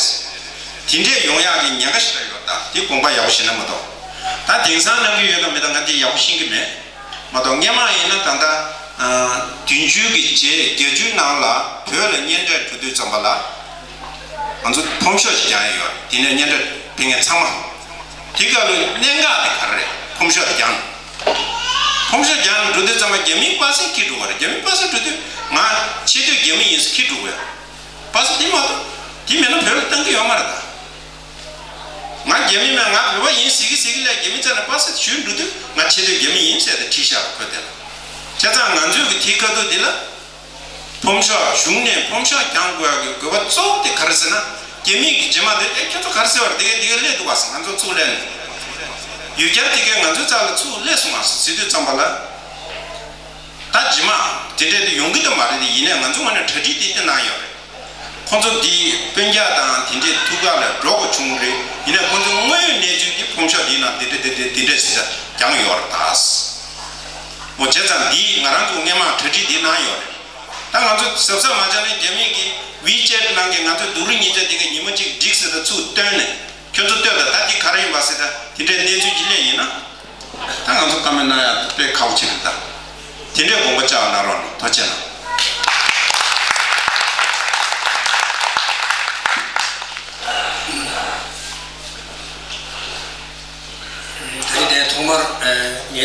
དེ་འདྲས་ཡོང་ཡག་གི་ཉེན་ཁ་ཞིག་ལ་ཡོད་ད། དེ་དགོངས་པ་ཡག་པོ་ཞིག་ན་མ་གཏོགས། ད་དེང་སང་གནང་གི་ཡོད་དང་མེད་དང་ང་འདི་ཡག་པོ་ཤེས་ཀྱི་མེད། མ་གཏོགས་སྔས་མ་ཡིན་ན་ད་ལྟ། བདུན་ཅུ་གི་རྗེས་བརྒྱད་ཅུའི་ནང་ལ་བོད་ལ་གཉེན་འཕྲད་འགྲོ་དུས་ཙམ་པ་ལ། ང་ཚོ་ཕོམ་ཤོག་ཅིག་བརྒྱངས་ཡོད། དེ་ནས་གཉེན་འཕྲད་ཕེབས་མཁན་ཚང་མ། དེ་ག་ལོ་གནད་འགག་དེ་ག་རེ་རེད། ཕོམ་ཤོག་དེ་བརྒྱངས། ཕོམ་ཤོག་བརྒྱངས་འགྲོ་དུས་ཙམ་པ་རྒྱ་མིའི་པ་སེ་འཁྱེར་འགྲོ་བ་རེད། རྒྱ་མིའི་པ་སེ་འགྲོ་དུས་ང་ཆེ་དུས་རྒྱ་མི་ཡིན་ཟེར་འཁྱེར་འགྲོ་གི་ཡོད། པ་སེ་དེ་མ་གཏོགས་དེ་མེད་ན་བོད་ལ་བཏང་གི་ཡོད་མ་རེད་ད། ང་རྒྱ་མི་མིན་ང་བོད་པ་ཡིན་ཟེར་གི་ཟེར་གི་ལས་རྒྱ་མི་རྩ་ནས་པ་སེ་ཞུས་འགྲོ་དུས་ང་ཆེ་དུས་རྒྱ་མི་ཡིན་ཟེར་ཏེ་བྲིས་བཞག་རེད་ཁོས་དེ་ལ། བྱས་ཙང་ང་ཚོས་གི་དེའི་ཁ་ཐུག་དེ་ལ། ཕོམ་ཤོག་གཞུང་ནས་ཕོམ་ཤོག་བརྒྱངས་དགོས་ཡག་གི་དགོས་པ་གཙོ་བོ་དེ་ག་རེ་ཟེར་ན། རྒྱ་མིས་ཀྱི་རྗེས་མ་དེ་ཨེ་ཁྱོད་ཚོ་ག་རེ་ཟེར་བ་རེད། དེ་གས་དེ་གས་སླེབས་འདུག་བ་ཟེར། ང་ཚོ་ཚུར་སླེབས་ནས་ཡུལ་གྱར་དེ་གས་ང་ཚོའི་རྩ་ལ་ཚུར་སླེབས་སོང་བ་ཟེར་ཟེར་དུས་ཙམ་པ་ལ། ད་རྗེས་མ་དེ་འདྲས་དེ་ཡོང་གི་འདུག་མ་རེད་དེ། ཡིན་ནའི་ང་ཚོ་ངོས་ནས་གྲ་སྒྲིག་དེ་དེ་གནང་ཡོད་རེད། ཁོང་ཚོ་དེ་སྤུན་ཀྱག་དང་དེ་འདྲས་ཐུག་ག་ལ་འགྲོ་དགོས་བྱུང་རེད། ཡིན་ནའི་ཁོང་ཚོ་དངོས་ཡོད་གནས་ཚུལ་དེ་ཕོམ་ཤོག་དེའི་ནང་དེ་འདྲས་དེ་འདྲས་དེ་འདྲས་ཟེར་བརྒྱངས་ཡོད་རེད་ད། འོ་བྱས་ཙང་འདི་ང་རང་ཚོ་སྔས་མ་གྲ་སྒྲིག་འདི་གནང་ཡོད་རེད། ད་ང་ཚོ་གཟབ་གཟབ་མ་བྱས་ན་རྒྱ་མི་གི་ཝི་ཅེཊ་ནང་གི་ང་ཚོའི་སྡུག་རུས་ཉེས་ཆད་འདི་ག་ཉི་མ་གཅིག་འགྲིག་ཟེར་ད་ཚུར་བཏོན་ནས་ཁྱོད་ཚོ་ལྟོས་དང་། ད་འདི་ག་རེ་ཡིན་པ་ཟེར་ད་དེ་འདྲའི་གནས་ཚུལ་ཅིག་སླེབས་ཡིན་ན། ད་ང་ཚོ་བཀའ་མོལ་གནང་ཡག་དཔེ་ཁག་པོ་ཅིག་རེད་ད། དེ་འདྲའི་དགོངས་པ་བཅངས་གནང་རོགས་གནང་། ཐུགས་རྗེ་གནང་།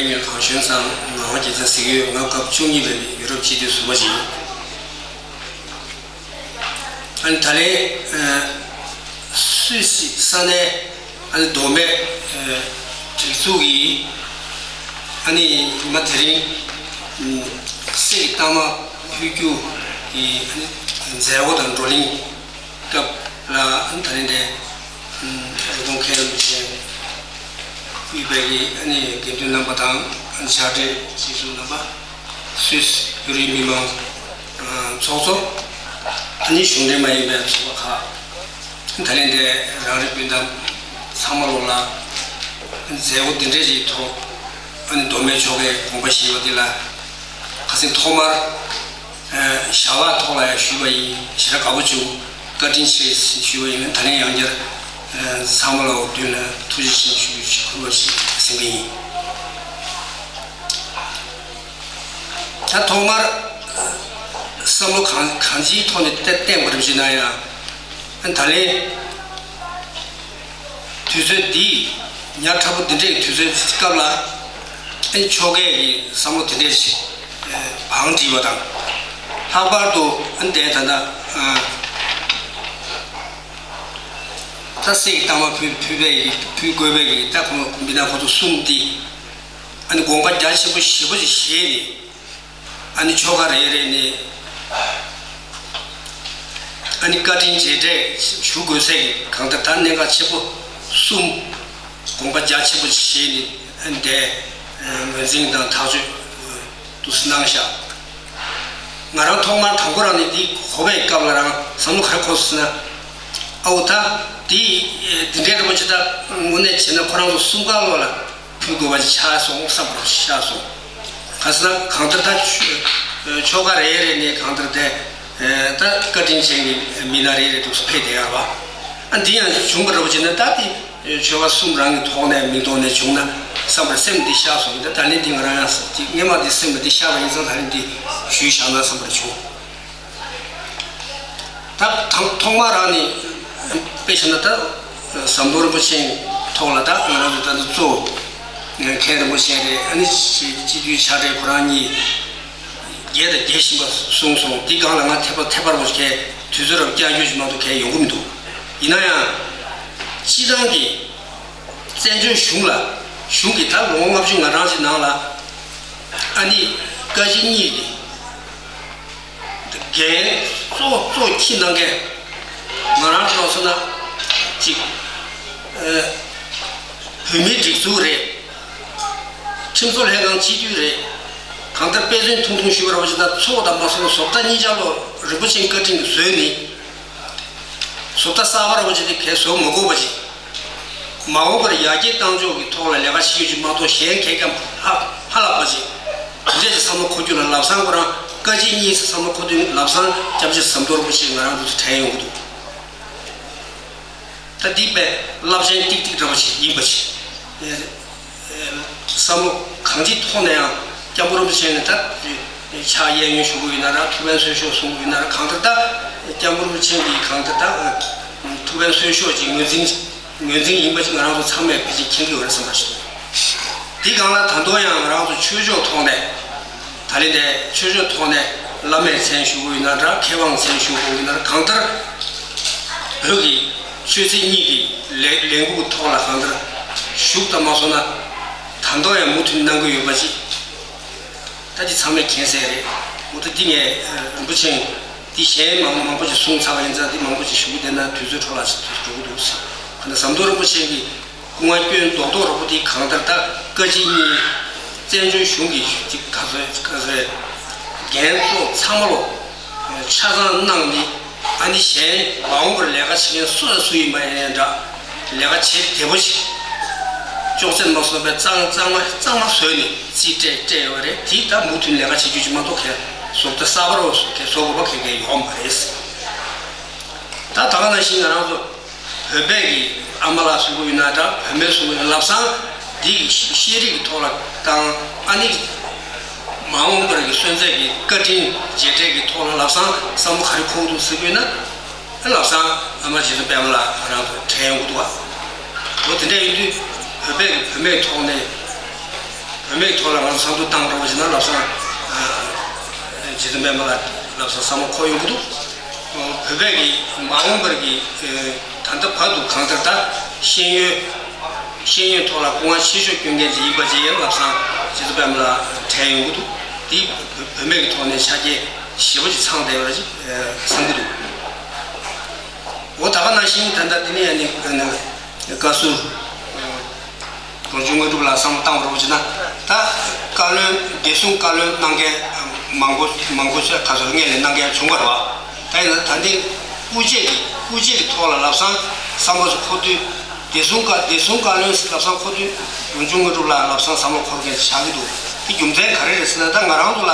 ངས་གང་བྱུང་ཙམ་ངག་དབང་རྒྱལ་མཚན་ཟེར་གྱི་ཡོད། ང་སྐབས་བཅུ་གཉིས་པའི་ཡུ་རོབ་སྤྱི་འཐུས་ཟུར་པ་ཞིག་ཡིན། ཨ་ནི་ད་ལན་སུད་སི་ས་གནས་ཨ་ནི་མདོ་སྨད་སྒྲིག་འཛུགས་ཀྱི་ཨ་ནི་མ་དེ་རིང་སྲིད་ཀྱི་གཏའ་མ་ཕུལ་རྒྱུ་གི་ཨ་ནི་མཛད་སྒོ་དང་བགྲོ་གླེང་སྐབས་ལ་ཨ་ནི་ད་ལན་དེ་རི་ཀོན་མཁན་རིན་པོ་ཆེ་དབུས་པའི་གི་ཨ་ནི་དགེ་འདུན་རྣམ་པ་དང་ཨ་ནི་ཕྱག་སྦྲེལ་སྤྱི་ཚོགས་རྣམ་པ། སུད་སི་བོད་རིགས་མི་མང་ཚོགས་གཙོ། ཨ་ནི་གཞུང་འབྲེལ་མ་ཡིན་པའི་ཚོགས་པ་ཁག་ད་ལན་དེ་རང་རེ་སྤུན་ཟླ་ཚང་མ་ལོ་ལ་མཛད་སྒོ་འདི་འདྲའི་ཞིག་ཐོག་ཨ་ནི་མདོ་སྨད་ཆོལ་ཁའི་དགོངས་པ་བཞེས་པ་འདི་ལ་ཁ་སང་ཐོག་མར་བྱ་བ་ཐོག་ལ་ཡང་ཞུས་པ་ཡིན། ཞེ་དྲག་དགའ་པོ་བྱུང་། བཀའ་དྲིན་ཆེ་ཞུས་པ་ཡིན། ད་ལན་ཡང་བསྐྱར་ཚང་མ་ལ་འོ་མདུན་ལ་ཐུགས་རྗེ་ཆེ་ཞུ་རྒྱུ་ཞིག་ཁུར་བ་ཞིག་ཟིན་པ་ཡིན། ད་ཐོག་མར་བསམ་བློ་གང་གང་ཅིའི་ཐོག་ནས་བཏོན་པ་རེད་ཅེ་ན་ཡང་ད་ལན་དུས་ཚོད་འདི་ཉག་ཕྲ་པོ་འདི་འདྲའི་དུས་ཚོད་སྐབས་ལ་ཨ་ནི་ཆོལ་ཁའི་གི་བསམ་བློ་དེ་འདྲས་ཞིག་བང་བསྒྲིགས་པ་དང་ལྷག་པར་དུ་ཨ་ནི་དེ་ད་ལྟ་ད་སྲིད་ཀྱི་གཏའ་མ་ཕུལ་ཕུལ་བའི་གི་ཕུལ་དགོས་པའི་གི་ད་ཁོང་མི་སྣ་ཁོ་ཚོ་གསུམ་འདི་ཨ་ནི་དགོངས་པ་རྒྱ་ཆེན་པོ་ཞེ་པོ་ཅིག་བཞེས་ནས། ཨ་ནི་ཆོལ་ཁ་རེ་རེ་ནས་ཨ་ནི་བཀའ་དྲིན་རྗེས་དྲན་ཞུ་དགོས་ཟེར་གི་གང་ལྟར་ད་གནད་འགག་ཆེན་པོ་གསུམ་དགོངས་པ་རྒྱ་ཆེན་པོ་བཞེས་ནས་ཨ་ནི་དེ་ངོས་འཛིན་དང་ཐག་གཅོད་དུ་གནང་བཞག་ང་རང་ཐོག་མར་དང་པོ་རང་ནས་འདི་གོ་བའི་སྐབས་ལ་རང་བསམ་བློ་ག་རེ་འཁོར་སོང་ཟེར་ན། ཨའོ་ད་འདི་འདི་འདྲའི་རིན་པོ་ཆེ་ད་དངོས་གནས་བྱས་ན་ཁོ་རང་ཚོ་གསུམ་ཀ་ལོ་ལ། ཕུལ་དགོས་པ་ཅིག་ཆགས་སོང་བསམ་པར་ཤར་སོང་། ག་ཟེར་ན་གང་ལྟར་ད་ཆོ་ཆོལ་ཁ་རེ་རེ་ནས་གང་ལྟར་དེ་ད་བཀའ་དྲིན་ཅན་གྱི་མི་སྣ་རེ་རེ་འདུག་སེ་ཕེབས་བསྡད་ཡོད་རེད་པ། ཨ་འདི་ཡང་བྱུང་བ་རེད་པ་ཅེ་ན་ད་དེ་ཆོལ་ཁ་གསུམ་རང་གི་ཐོག་ནས་མིང་ཐོག་ནས་བྱུང་ན་བསམ་པར་སེམས་འདི་ཤར་སོང་། ད་ད་ནི་འདི་ང་རང་ཡང་ཅིག་སྔས་མ་འདི་སེམས་ལ་འདི་ཤར་བ་ཡིན་ཙང་ད་ནི་འདི་ཞུས་བཞག་ན་བསམ་པར་བྱུང་། ད་ཐང་ཐོག་མ་རང་ནས་དཔེ་བཞག་ན་ད་ཟམ་གདོང་རིན་པོ་ཆེའི་ཐོག་ལ་ད་ང་རང་ཚོ་ད་ལྟ་གཙོ་བོ་མཁན་རིན་པོ་ཆེ་རེད། ཨ་ནི་སྤྱི་འཐུས་ཕྱག་སྦྲེལ་ཁོ་རང་གཉིས་རྒྱས་དང་རྒྱས་བཞིན་པ་གསུངས་སོང་། འདི་སྒང་ལ་ང་ཐེ་པ་ཐེ་པར་བོ་གས་དུས་ཚོད་རབ་བསྐྱལ་རྒྱུ་ཞིག་མ་གཏོགས་གས་ཡོང་གི་མི་འདུག་ཡིན་ན་ཡང་སྤྱི་བཏང་གི་བཙན་བྱོལ་གཞུང་ལ་གཞུང་གི་ད་ལོ་ངོ་ལྔ་བཅུ་ང་གྲངས་ཅིག་ནང་ལ་ཨ་ནི་བཀའ་སྤྱི་གཉིས་ཀྱི་འགན་གཙོ་གཙོ་འཁྱེར་གནང་མཁན་ང་རང་ཚོ་ལ་མཚོན་ན་གཅིག་ཨ་བོད་མིའི་སྒྲིག་འཛུགས་རེད། ཁྲིམས་བཟོ་ལྷན་ཁང་སྤྱི་འཐུས་རེད། གང་ལྟར་དཔེ་མཚོན་ཐུང་ཐུང་ཞུས་པ་རེད་པ་ཅེ་ན་ཚོགས་དང་མ་སོང་བཟོ་ལྟ་གཉིས་ཆ་ལོ་རིན་པོ་ཆེའི་བཀའ་དྲིན་གྱིས་བཟོས་ནི། བཟོ་ལྟ་གསར་པ་རེད་པ་ཅེ་དེ་གས་བཟོ་མ་དགོས་པ་ཅིག་མ་འོངས་པར་ཡར་རྒྱས་བཏང་ཕྱོགས་ཀྱི་ཐོག་ལ་ལས་ཀ་བྱེད་རྒྱུ་ཅིག་མ་གཏོགས་གཞན་གས་ཀྱང་ཧ་ཧ་ལབ་པ་ཅིག་དེ་འདྲས་ཀྱི་བསམ་བློ་འཁོར་རྒྱུ་ལ་ལམ་སང་ཁོ་རང་བཀའ་སྤྱི་གཉིས་སུ་བསམ་བློ་འཁོར་དུས་ལམ་སང་སྐྱབས་རྗེ་ཟམ་གདོང་རིན་པོ་ཆེ་ང་རང་ཚོ་དྲན་ཡོང་གི་འདུག་ད་འདི་དཔེ་རླབས་ཆེན་ཏིག་ཏིག་འདྲ་བ་ཞིག་ཡིན་པ་ཞིག་བསམ་བློ་གང་ཅིའི་ཐོག་ནས་ཡང་སྐྱབས་མགོན་རིན་པོ་ཆེ་ནས་ད་ཕྱག་གཡས་གཡོན་ཞུ་གི་ཡོད་ན་ར་ཐུགས་ཕན་གསོས་ཤོག་གསུང་གི་ཡོད་ན་ར་གང་ལྟར་ད་སྐྱབས་མགོན་རིན་པོ་ཆེ་གིས་གང་ལྟར་ད་ཐུགས་ཕན་གསོས་ཤོག་ཅིག་ངོས་འཛིན་ངོས་འཛིན་ཡིན་པ་ཅིག་ང་རང་ཚོ་ཚང་མས་ཕལ་ཆེར་མཁྱེན་གྱི་ཡོད་རེད་བསམ་པ་ཞིག་འདུག་འདི་སྒང་ལ་ད་དུང་ཡང་ང་རང་ཚོ་ཆོས་ཕྱོགས་ཐོག་ནས་ད་ལན་དེ་ཆོས་ཕྱོགས་ཐོག་ནས་བླ་མའི་མཚན་ཞུ་གི་ཡོད་ན་ར་མཁས་དབང་མཚན་ཞུ་གི་ཡོད་ན་ར་གང་ལྟར་བོད་ཀྱི་ཆོས་སྲིད་གཉིས་ཀྱི་ལས་ལས་འགུལ་ཐོག་ལ་གང་ལྟར་ཞུགས་དང་མ་སོང་ན་ད་དུང་ཡང་མུ་མཐུད་གནང་གི་ཡོད་པ་ཅིག་ད་འདི་ཚང་མས་མཁྱེན་གསལ་རེད། འོ་ད་འདི་ངས་རིན་པོ་ཆེ་འདི་གཞན་མང་མང་པོ་ཞིག་གསུངས་ཚར་བ་ཡིན་ཙང་འདི་མང་པོ་ཞིག་ཞུ་གི་བསྡད་ན་དུས་ཚོད་འཕྲོ་བརླག་ཅིག་འགྲོ་གི་འདུག་ཟེར། ག་ན་ཟམ་གདོང་རིན་པོ་ཆེ་གི་སྐུ་ངལ་སྐྱོན་རྡོག་རྡོག་ར་པོ་འདི་གང་ལྟར་ད་བཀའ་སྤྱི་གཉིས་བཙན་བྱོལ་གཞུང་གི་ཅིག་ག་ཚོད་ག་ཚོད་འགན་གཙོ་ཚང་མ་ལོ་ཆ་ཚང་གནང་ནི། ཨ་ནི་གཞན་མ་འོངས་པར་ལས་ཀ་བྱེད་མཁན་སུ་དང་སུ་ཡིན་པ་ཡིན་ཡང་འདྲ། ལས་ཀ་བྱེད་བདེ་པོ་ཞིག་ཅོག་ཙེ་མ་བཟོ་བའི་གཙང་གཙང་མ་གཙང་མ་བཟོས་ནས་རྩིས་སྤྲད་སྤྲད་ཡོད་རེད། དེ་ད་མུ་མཐུད་ལས་ཀ་བྱེད་རྒྱུ་ཅིག་མ་གཏོགས་གས་བཟོ་ལྟ་གསར་པ་རོ་གས་བཟོ་དགོས་པ་གས་གས་ཡོད་མ་རེད། ད་ད་ག་ནང་བཞིན་ང་རང་ཚོ་བོད་པའི་གི་ཨ་མ་ལགས་གསུང་གི་ཡོད་ན་འདྲ། བུད་མེད་གསུང་གི་ཡོད་ན་ལབ་སང་འདི་གི་ཤེས་རིག་གི་ཐོག་ལ་བཏང་། ཨ་ནི་མ་འོངས་པར་གི་སོན་རྩ་གི་བཀའ་དྲིན་རྗེས་དྲན་གི་ཐོག་ལ་ལབ་སང་བསམ་བློ་ག་རེ་འཁོར་གི་འདུག་ཟེར་གི་ཡོད་ན། ཨ་ལབ་སང་ཨ་མ་རྗེ་བཙུན་པད་མ་ལགས་ང་རང་ཚོ་དྲན་ཡོང་གི་འདུག་བ། འོ་དེ་འདྲ་ཡིན་དུས་བོད་པའི་གི་བུད་མེད་ཐོག་ནས་ བུད་མེད་ཀྱི་ཐོག་ལ་ང་ཚོ་བསམ་བློ་བཏང་རོགས་ཞེ་ན་ལབ་སོང་། རྗེ་བཙུན་པད་མ་ལགས་ལབ་སོང་བསམ་བློ་འཁོར་ཡོང་གི་འདུག་བོད་པའི་གི་མ་འོངས་པར་གི་ད་ལྟ་བར་དུ་གང་ལྟར་ད་ཤེས་ཡོན་ཤེས་ཡོན་ཐོག་ལ་སྐུ་ངལ་ཆེ་ཤོས་སྐྱོན་མཁན་ཅིག་ཡིན་པ་ཅིག་ཡིན་ལབ་སོང་། རྗེ་བཙུན་པད་མ་ལགས་དྲན་ཡོང་གི་འདུག་དེ་བུད་མེད་ཀྱི་ཐོག་ནས་ཆ་རྐྱེན་ཞེ་པོ་ཅིག་ཚང་བསྡད་པ་རེད་ཅིག་བསམ་གི་འདུག་འོ་ད་ག་ནང་བཞིན་ད་ལྟ་དེ་ནས་ཡང་ནི་བཀའ་ཟུར་རོང་ཆུ་དངོས་གྲུབ་ལགས་བསམ་བློ་བཏང་བ་རོགས་བྱས་ན་ད་བཀའ་བློན་བདེ་སྲུང་བཀའ་བློན་གནང་མཁན་མང་པོ་མང་པོ་ཞིག་ག་ཚོད་སྔས་ལས་གནང་མཁན་བྱུང་བ་རེད་བ། ད་ཡིན་ན་ད་འདི་དབུ་འབྱེད་ཀྱི་དབུ་འབྱེད་ཀྱི་ཐོག་ལ་ལབ་སང་བསམ་བློ་ཞིག་འཁོར་དུས་བདེ་སྲུང་བཀའ་བདེ་སྲུང་བཀའ་བློན་ཞིག་ལབ་སང་འཁོར་དུས་རོང་ཆུ་དངོས་གྲུབ་ལགས་ལབ་སང་བསམ་བློ་འཁོར་མཁན་ཞིག་ཆགས་ཀྱི་འདུག་དེ་རྒྱུ་མཚན་ག་རེ་རེད་ཟེར་ན་ད་ང་རང་ཚོ་ལ་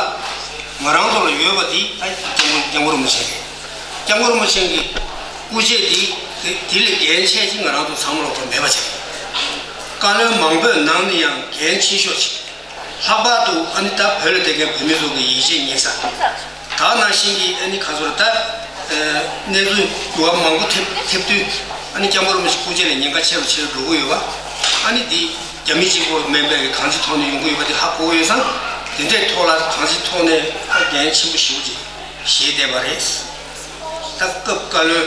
ང་རང་ཚོ་ལ་ཡོད་པ་འདི་ད་སྐྱབས་མགོན་སྐྱབས་མགོན་རིན་པོ་ཆེ་རེད། སྐྱབས་མགོན་རིན་པོ་ཆེ་གི་དབུ་འབྱེད་འདི་དེ་དེ་ལས་འགན་ཆེ་ཅིག་ང་རང་ཚོ་ཚང་མ་ལོག་པ་མེད་པ་བྱས། བཀའ་བློན་མང་པོའི་ནང་ནས་ཡང་འགན་ཆེ་ཤོས་ཅིག་ལྷག་པར་དུ་ཨ་ནི་ད་བོད་ལ་བསྡད་མཁན་བོད་མི་ཚོ་གི་ཡིད་ཆེས་རྙེད་ས། ད་ནང་བཞིན་གྱི་ཨ་ནི་ག་ཚོད་ད་གནས་ཚུལ་འགྱུར་བ་མང་པོ་ཐེབས་ཐེབས་དུས་ཨ་ནི་སྐྱབས་མགོན་རིན་པོ་ཆེ་དབུ་འབྱེད་ལ་ཉེན་ཁ་ཆེ་རུ་ཆེ་རུ་འགྲོ་གི་ཡོད་པ། ཨ་ནི་འདི་རྒྱ་མི་གཅིག་པོ་མིན་པའི་གང་ཅིའི་ཐོག་ནས་ཡོང་གི་ཡོད་པ་འདི་ཧ་གོ་གི་ཡོད་ཙང་དེ་འདྲའི་ཐོག་ལ་གང་ཅིའི་ཐོག་ནས་ཨ་འགན་ཆེན་པོ་ཞེ་པོ་ཅིག་བཞེས་བསྡད་པ་རེད། ད་སྐབས་བཀའ་བློན་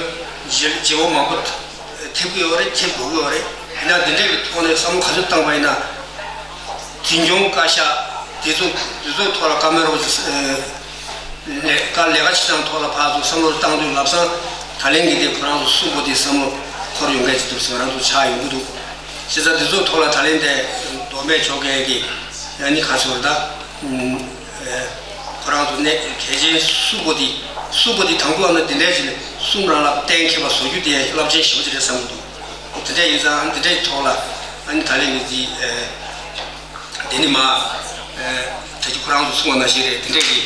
བརྗེ་བརྗེ་བོ་མང་པོ་ཐེབས་ཀྱི་ཡོད་རེད། ཐེབས་དགོས་ཀྱི་ཡོད་རེད། ཡིན་ན་འདི་འདྲའི་གི་ཐོག་ནས་བསམ་བློ་ག་ཚོད་བཏང་བ་ཡིན་ན། འཛིན་སྐྱོང་བཀའ་ཤག་དེ་ཚོ་དེ་ཚོའི་ཐོག་ལ་བཀའ་མོལ་རོགས་ཀྱི་ལས་ཀ་ལས་ཀ་བྱེད་སྟངས་ཐོག་ལ་ཕར་ཚུར་བསམ་བློ་བཏང་དུས་ལབ་སང་ད་ལན་གྱི་དེ་ཁོ་རང་ཚོ་གསུམ་པོ་དེ་བསམ་བློ་འཁོར་ཡོང་མཁན་ཅིག་འདུག་ཟེར་ང་རང་ཚོ་ཆགས་ཡོང་གི་འདུག་བྱས་ཙང་དེ་ཚོའི་ཐོག་ལ་ད་ལན་དེ་མདོ་སྨད་ཕྱོགས་ཁག་གི་ཡང་ནི་ག་ཚོད་ད། ཁོ་རང་ཚོ་གནད་གལ་ཆེན་གསུམ་པོ་འདི་གསུམ་པོ་འདི་དང་པོ་ཨ་ན་འདི་འདྲའི་ཞིག་ལས་གསུམ་རང་ལ་གཏན་འཁེལ་བ་བཟོ་རྒྱུ་དེ་རླབས་ཆེན་ཞེ་པོ་ཅིག་རེད་བསམ་གྱི་འདུག་འདི་འདྲ་ཡིན་ཙང་འདི་འདྲའི་ཐོག་ལ་ཨ་ནི་ད་ལན་གྱི་འདི་འདི་ནི་མ་ད་ཅི་ཁོ་རང་ཚོ་གསུངས་པ་ནང་བཞིན་རེད། འདི་འདྲའི་གི་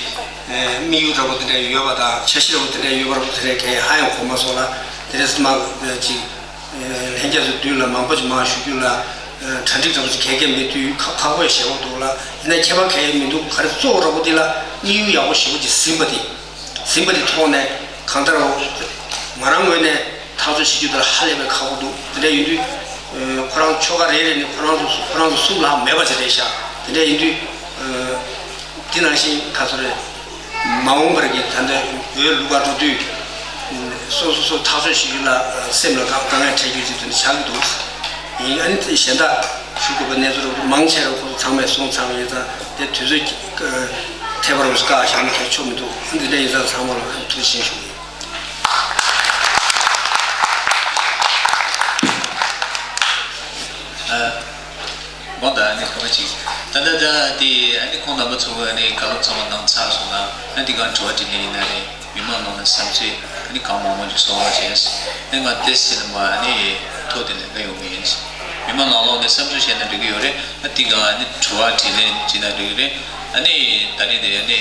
དམིགས་ཡུལ་འདྲ་པོ་འདི་འདྲ་ཡོད་པ་དང་འཆར་གཞི་འདྲ་པོ་འདི་འདྲ་ཡོད་པ་འདྲ་པོ་དེ་འདྲའི་གས་ཧ་ཡང་གོ་མ་སོང་ལ་དེ་རེས་མ་ཅིག་ལྷན་རྒྱས་ཚོའི་མདུན་ལ་མང་པོ་ཅིག་མར་ཞུ་རྒྱུ་ལ་གྲ་སྒྲིག་འདྲ་པོ་ཅིག་གས་གས་མེད་དུས་ཁག་ཁག་པོ་ཞེ་པོ་འདུག་ལ། ཡིན་ན་ཁྱད་པར་གས་མི་འདུག་ག་རེ་གཙོ་བོ་འདྲ་པོ་འདི་ལ་དམིགས་ཡུལ་ཡག་པོ་ཞེ་པོ་ཅིག་ཟིན་པ་འདི་ཟིན་པ་འདི་ཐོག་ནས་གང་ལྟར་ང་རང་ངོས་ནས་ཐག་གཅོད་བྱེད་རྒྱུ་དེ་ལ་ཧ་ལས་པའི་ཁག་པོ་འདུག་དེ་འདྲ་ཡིན་དུས་ཁོ་རང་ཆོལ་ཁ་རེ་རེ་ནས་ཁོ་རང་ཚོ་ཁོ་རང་ཚོ་གསུམ་ལྷག་མེད་པ་ཅིག་རེད་ཤག་དེ་འདྲ་ཡིན་དུས། དེ་ནང་བཞིན་ག་ཚོད་རེད། མ་འོངས་པར་གྱི་ད་ལྟ་བོད་ལུགས་པ་འགྲོ་དུས། སོ་སོ་སོ་ཐག་གཅོད་བྱེད་རྒྱུ་ལ་སེམས་ལ་དཀའ་དཀའ་ངལ་འཕྲད་རྒྱུ་ཅིག་དེ་འདྲ་ཆགས་ཀྱི་འདུག་ཡིན་ཨ་ནི་གཞན་དག་ཞུ་དགོས་པའི་གནས་ཚུལ་མང་ཆེ་རུ་ཁོ་ཚོ་ཚང་མས་གསུངས་ཚར་བ་ཡིན་ཙང་དེ་དུས་ཚོད་ཐེབས་པ་རུ་བཀག་བཞག་ན་གལ་ཆོག་མི་འདུག་འདི་འདྲ་ཡིན་ཙང་ཚང་མ་ལ་ཐུགས་རྗེ་ཆེ་ཞུ་གི་ཡིན། ཨ། མོ་ད་ཨ་ནི་ཁ་པ་ཅིག་ད་ད་ད་དེ་ཨ་ནི་ཁོང་རྣམ་པ་ཚོ་ཨ་ནི་བཀའ་སློབ་ཚང་མ་གནང་ཚར་སོང་ན་ཨ་ནི་གང་དྲི་བ་དྲིས་ལན་ཡིན་ན་རེད། མི་མང་ནང་ནས་བསམ་ཚུལ་ཨ་ནི་གང་མང་མང་ཅིག་གསོལ་བ་བྱས། ཨ་ནི་ང་ཏེ་སི་ལ་མ་ཨ་ནི་ཐོག་དེ་ལས་ཀ་ཡོང་གི་ཡིན། མི་མང་ནང་ལོགས་ནས་བསམ་ཚུལ་བཤད་ན་འགྲིག་གི་ཡོད་རེད། ཨ་དེ་གང་ཨ་ནི་དྲི་བ་དྲིས་ལན་བྱས་ན་འགྲིག་གི་རེད། ཨ་ནི་ད་རེས་དེ་ཨ་ནི་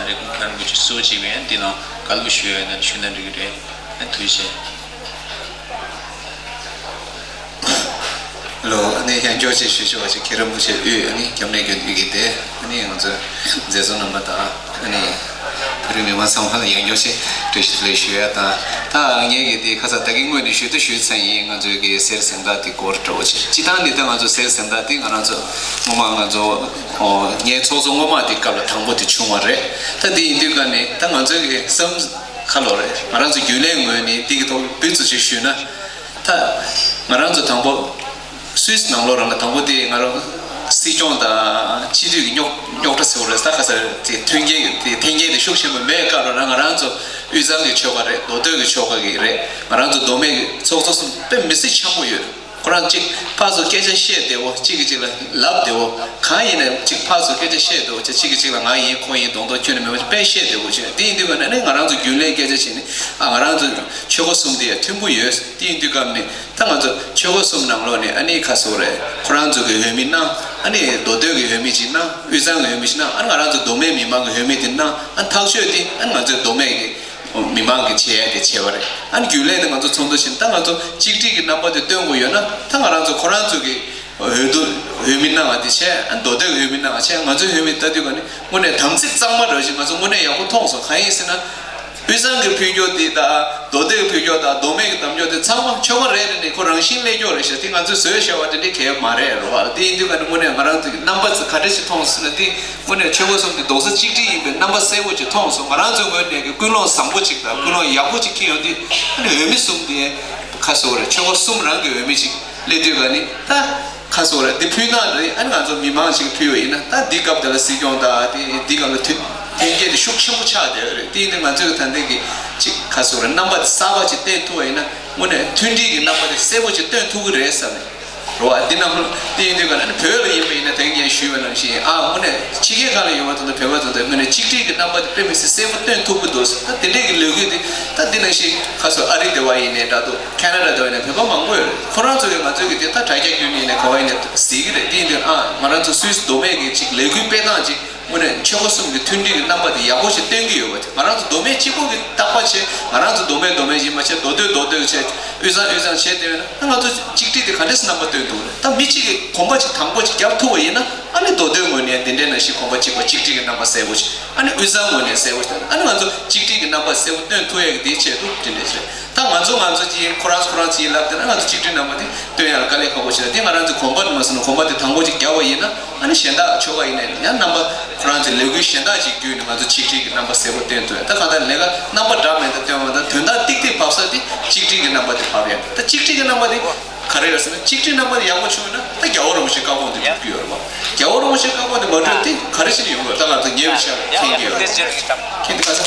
རེ་སྐུལ་ཁང་གི་ཅིག་གཙོ་བོ་བྱས་པའི་ཨ་ནི་དེ་ནང་བཀའ་སློབ་ཞུ་ཡ་ཡིན་ན་ཞུ་ན་འགྲིག་གི་རེད། ཨ་ནི་ཐུགས་རྗེ་ཆེ། ལོ། ཨ་ནི་ཡང་བསྐྱར་ཅིག་ཞུ་ཆོག་པ་ཅིག་མཁན་རིན་པོ་ཆེ་དབུས་ཨ་ནི་སྐྱབས་གནས་དགེ་འདུན་གྱི་སྡེ་ཨ་ནི་ང་ཚོའི་མཛད་གཙོ་རྣམ་པ་དང་ཨ་ནི་བོད་རིགས་མི་མང་ཚང་མ་ལ་ཡང་བསྐྱར་ཅིག་བཀྲ་ཤིས་བདེ་ལེགས་ཞུ་ཡ་དང་། ད་ངས་ཀྱི་དེ་ཁ་ས་ད་གིན་སྔོན་ནས་ཞུ་དུ་ཞུས་ཚར་ཡིན། ང་ཚོའི་གི་གསེར་གཟེངས་རྟགས་དེ་སྐོར་འདྲ་བོ་ཅིག་སྤྱི་བཏང་ནི་ད་ང་ཚོ་གསེར་གཟེངས་རྟགས་དེ་ང་རང་ཚོ་སྔོན་མ་ང་ཚོ་ངའི་ཚོགས་གཙོ་སྔོན་མ་དེ་སྐབས་ལ་དང་པོ་དེ་བྱུང་བ་རེད། ད་དེ་ཡིན་དུས་ཀ་ནི་ད་ང་ཚོའི་གི་བསམ་ཁ་ལོ་རེད། ང་རང་ཚོ་རྒྱུན་ལས་ངོས་ནས་དེ་གི་ཐོག་འབུ་ཚུགས་ཅིག་ཞུས་ན། ད་ང་རང་ཚོ་དང་པོ་སུད་སི་ནང་ལོགས་རང་ལ་དང་པོ་དེ་ང་རང་སྲིད་སྐྱོང་དང་སྤྱི་འཐུས་ཀྱི་རྙོག་རྙོག་དྲ་ཟེར་བ་རེད། ད་ག་ས་དེ་མཐུན་རྐྱེན་དེ་འཐེན་འཁྱེར་དེ་ཤུགས་ཆེན་པོ་མེད་སྐབས་ལ་རང་ང་རང་ཚོ་དབུས་གཙང་གི་ཆོལ་ཁ་རེད། མདོ་སྟོད་ཀྱི་ཆོལ་ཁ་གི་རེད། ང་རང་ཚོ་མདོ་སྨད་ཀྱི་ཚོགས་གཙོ་གསུམ་དཔེ་མི་སྲིད་འཆམ་པོ་ཡོད། ཁོ་རང་གཅིག་ཕར་ཚུར་སྐད་ཆ་བཤད་བདེ་བོ། གཅིག་གིས་གཅིག་ལ་ལབ་བདེ་བོ། གང་ཡིན་ནའང་གཅིག་ཕར་ཚུར་སྐད་ཆ་བཤད་བདེ་བོ་བྱས། གཅིག་གིས་གཅིག་ལ་ང་ཡིན་ཁོ་ཡིན་གདོང་གདོང་ཁྱོད་ནི་མེད་པ་བྱས་དཔེ་བཤད་བདེ་བོ་བྱས། དེ་ཡིན་དུས་ཀ་ནས་ནི་ང་རང་ཚོ་རྒྱུན་ལས་སྐད་ཆ་བྱས་ནི་ཨ་ང་རང་ཚོ་ཆོལ་ཁ་གསུམ་དེ་ཡང་མཐུན་པོ་ཡོད། དེ་ཡིན་དུས་ཀ་ནས་ད་ང་ཚོ་ཆོལ་ཁ་གསུམ་ནང་ལོགས་ནས་ཨ་ནི་ཁ་སོ་རེད། ཁོ་རང་ཚོ་གི་འོས་མི་གནང་། ཨ་ནི་མདོ་སྟོད་ཀྱི་འོས་མི་ཅིག་གནང་། དབུས་གཙང་གི་འོས་མི་ཅིག་གནང་། ཨ་ནི་ང་རང་ཚོ་མདོ་སྨད་མི་མང་གི་འོས་མི་དེ་གནང་། ཨ་ནི་ཐག་གཅོད་དེ་ཨ་ནི་ང་ཚོའི་མདོ་སྨད་ཀྱི་མི་མང་གིས་བྱེད་ཡ་དེ་བྱས་པ་རེད། ཨ་ནི་རྒྱུན་ལས་དེ་ང་ཚོ་ཚོགས་འདུ་བྱས་ནས་ད་ང་ཚོ་གཅིག་སྒྲིལ་གྱི་རྣམ་པ་དེ་སྟོན་དགོས་ཡོད་ན་ད་ང་རང་ཚོ་ཁོ་རང་ཚོ་གི་འོས་བསྡུ་འོས་མི་གནང་བ་དེ་བྱས། ཨ་ནི་མདོ་སྟོད་ཀྱི་འོས་མི་གནང་བ་བྱས། ང་ཚོའི་འོས་མི་ལྟ་དུས་ཀ་ནི་དངོས་གནས་དམ་ཚིག་གཙང་མ་འདྲ་བོ་ཞིག་ང་ཚོ་དངོས་གནས་ཡག་པོ་མཐོང་སོང་། གང་ཡིན་ཟེར་ན། དབུས་གཙང་གི་འཕེལ་འགྱུར་དེ་དང་མདོ་སྟོད་ཀྱི་འཕེལ་འགྱུར་དང་མདོ་སྨད་ཀྱི་དམ་འཇོག་དེ་ཚང་མ་ཆོལ་ཁ་རེ་རེ་ནས་ཁོ་རང་བཞིན་སླེབས་ཀྱོག་རེད་ཤག་དེ་ང་ཚོས་བཟོས་བཞག་པ་དེ་འདྲའི་གལ་མ་རེད་རོ་བ། དེ་ཡིན་དུས་ག་ནས་དངོས་གནས་ང་རང་ཚོ་གི་རྣམ་པ་ཚོ་ག་འདྲ་ཞིག་མཐོང་སོང་ན། དེ་དངོས་གནས་ཆོལ་ཁ་གསུམ་དེ་རྡོག་རྩ་གཅིག་སྒྲིལ་ཡིན་པའི་རྣམ་པ་གསལ་པོ་ཅིག་མཐོང་སོང་། ང་རང་ཚོའི་ངོས་ནས་ཀྱི་ཀུན་སློང་བཟང་པོ་ཅིག་དང་ཀུན་སློང་ཡག་པོ་ཅིག་འཁྱེར་ཡོང་དུས། ཨ་ནི་འོས་མི་གསུམ་དེ་ཁ་གསོ་རེད། ཆོལ་ཁ་གསུམ་རང་གི་འོས་མི་ཅིག་སླེབས་དུས་ག་ནི་ད། ཁ་སོ་རེད། འདི་ཕུལ་ན་རེད། ཨ་ནི་ང་ཚོ་མི་མང་ཞིག་ཕུལ་བ་ཡིན་ན། ད་འདི་སྐབས་དེ་ལ་སྲིད་སྐྱོང་དང་དེ་འདི་སྐབས་ལ་མཐུན་མཐུན་རྐྱེན་དེ་ཤུགས་ཆེན་པོ་ཆགས་བསྡད་ཡོད་རེད། དེ་ཡིན་དུས་ང་ཚོས་ད་ལྟའི་གི་ཅིག་ཁ་སོ་རེད། རྣམ་པ་དེ་གསར་པ་ཅིག་བསྟན་ཐུབ་པ་ཡིན་ན། དངོས་གནས་མཐུན་སྒྲིལ་གྱི་རྣམ་པ་དེ་གསལ་པོ་ཅིག་སྟོན་ཐུབ་ཀྱི་རེད་བསམ་ནས་རོ། ཨ་འདི་རྣམས་དེ་ཡིན་དུས་ག་ནི་བོད་ལ་ཡིན་པ་ཡིན་ན། དེ་སྔོན་ཞུས་པ་ནང་བཞིན། ཨ་དངོས་གནས་ཕྱི་རྒྱལ་ཁག་ལ་ཡོད་པ་དང་། བོད་པ་ཚོ་དེ་དངོས་གནས་གཅིག་སྒྲིལ་གྱི་རྣམ་པ་དེ་དཔེ་མི་སྲིད་གསལ་པོ་སྟོན་ཐུབ་ཀྱི་འདུག་ད་དེ་འདྲས་ཀྱི་ལས་འགུལ་དེ་ད་འདི་ནང་བཞིན་ཁ་སོ་ཨ་རི་དེ་བ་ཡིན་ནའི་འདྲ་འདུག་ཁེ་ན་ཌ་དེ་བ་ཡིན་ནའི་བོད་པ་མང་པོ་ཡོད་རེད། ཁོ་རང་ཚོ་གིས་ང་ཚོའི་གི་དེ་ད་དྲ་རྒྱ་བརྒྱུད་ནས་ནས་ག་བ་ཡིན་ནའི་གཟིགས་ཀྱི་རེད། དེ་ཡིན་དུས་ཨ་ང་རང་ཚོ་སུད་སི་མདོ་སྨད་ཀྱི་ཅིག་ལས་འགུལ་སྤེལ་སྟངས་ཅིག་དངོས་གནས་ཆོལ་ཁ་གསུམ་གྱི་མཐུན་སྒྲིལ་གྱི་རྣམ་པ་དེ་ཡག་པོ་ཞིག་སྟོན་གྱི་ཡོད་པ་དེ། ང་རང་ཚོ་མདོ་སྨད་གཅིག་པོ་གི་རྟག་པར་བྱས། ང་རང་ཚོ་མདོ་སྨད་མདོ་སྨད་ཡིན་པ་བྱས། མདོ་སྟོད་མདོ་སྟོད་བྱས། དབུས་གཙང་དབུས་གཙང་བྱས། དེ་བས་ན་ང་ཚོ་གཅིག་སྒྲིལ་དེ་ག་འདྲས་སེ་རྣམ་པ་སྟོན་ཐུབ་རེད། ད་མི་གཅིག་གིས་གོམ་པ་ཅིག་དང་པོ་ཅིག་བརྒྱབ་ཐུབ་པ་ཡིན་ན། ཨ་ནི་མདོ་སྟོད་ངོས་ནས་འདི་འདྲའི་ནང་བཞིན་གོམ་པ་གཅིག་པ་གཅིག་སྒྲིལ་གྱི་རྣམ་པ་གསལ་པོ་ཞིག་ཨ་ནི་དབུས་གཙང་ངོས་ནས་གསལ་པོ་ཞིག་ཨ་ནི་ང་ཚོ་གཅིག་སྒྲིལ་གྱི་རྣམ་པ་གསལ་པོ་སྟོན་ཐུབ་ཡས་ཀྱི་དེའི་ཆེད་དུ་དེ་འདྲས་རེད། ད་ང་ཚོ་ང་ཚོ་གཅིག་ཁོ་རང་ཁོ་རང་གཅིག་ལབ་བསྡད་ན། ང་ཚོ་གཅིག་སྒྲིལ་རྣམ་པ་དེ་སྟོན་ཡག་ལ་དཀའ་ལས་ཁག་པོ་ཞིག་རེད། དེ་ང་རང་ཚོའི་གོམ་པ་མ་སོང་ན། གོམ་པ་དེ་དང་པོ་ཅིག་བརྒྱབ་པ་ཡིན་ན། ཨ་ནི་གཞན་དག་ཆོལ་ཁ་ཡིན་ནའི་ཡང་རྣམ་པ་ཁོ་རང་ཚོའི་ལས་འགུལ་གཞན་དག་ཅིག་བརྒྱུད་ནས་ང་ཚོ་གཅིག་སྒྲིལ་གྱི་རྣམ་པ་གསལ་པོ་སྟོན་ཐུབ་ཡ། ད་གང་ལྟར་ལས་ཀ་རྣམ་པ་འདྲ་མིན་དུ་སྟོན་པ་དང་། དོན་དག་ཏིག་ཏིག་བབས་ས་དེ་གཅིག་སྒྲིལ་གྱི་རྣམ་པ་དེ་བབས་ཡ། ད་གཅིག་སྒྲིལ་གྱི་རྣམ་པ་དེ་ག་རེ་རེད་ཟེར་ན། གཅིག་སྒྲིལ་རྣམ་པ་དེ་ཡག་པོ་བྱུང་ན་ད་རྒྱལ་བ་རིན་པོ་ཆེའི་བཀའ་དགོངས་དེ་འགྲུབ་ཀྱི་ཡོད་རེད་བ། རྒྱལ་བ་རིན་པོ་ཆེའི་བཀའ་དགོངས་དེ་མ་འགྲུབ་དེ་ག་རེ་བྱས་ནས་ཡོང་གི་རེད། ད་ང་ཚོ་ཉེ་བའི་ཆར་མཁྱེན་གྱི་ཡོད་རེད། མཁྱེན་དེ་ག་ས་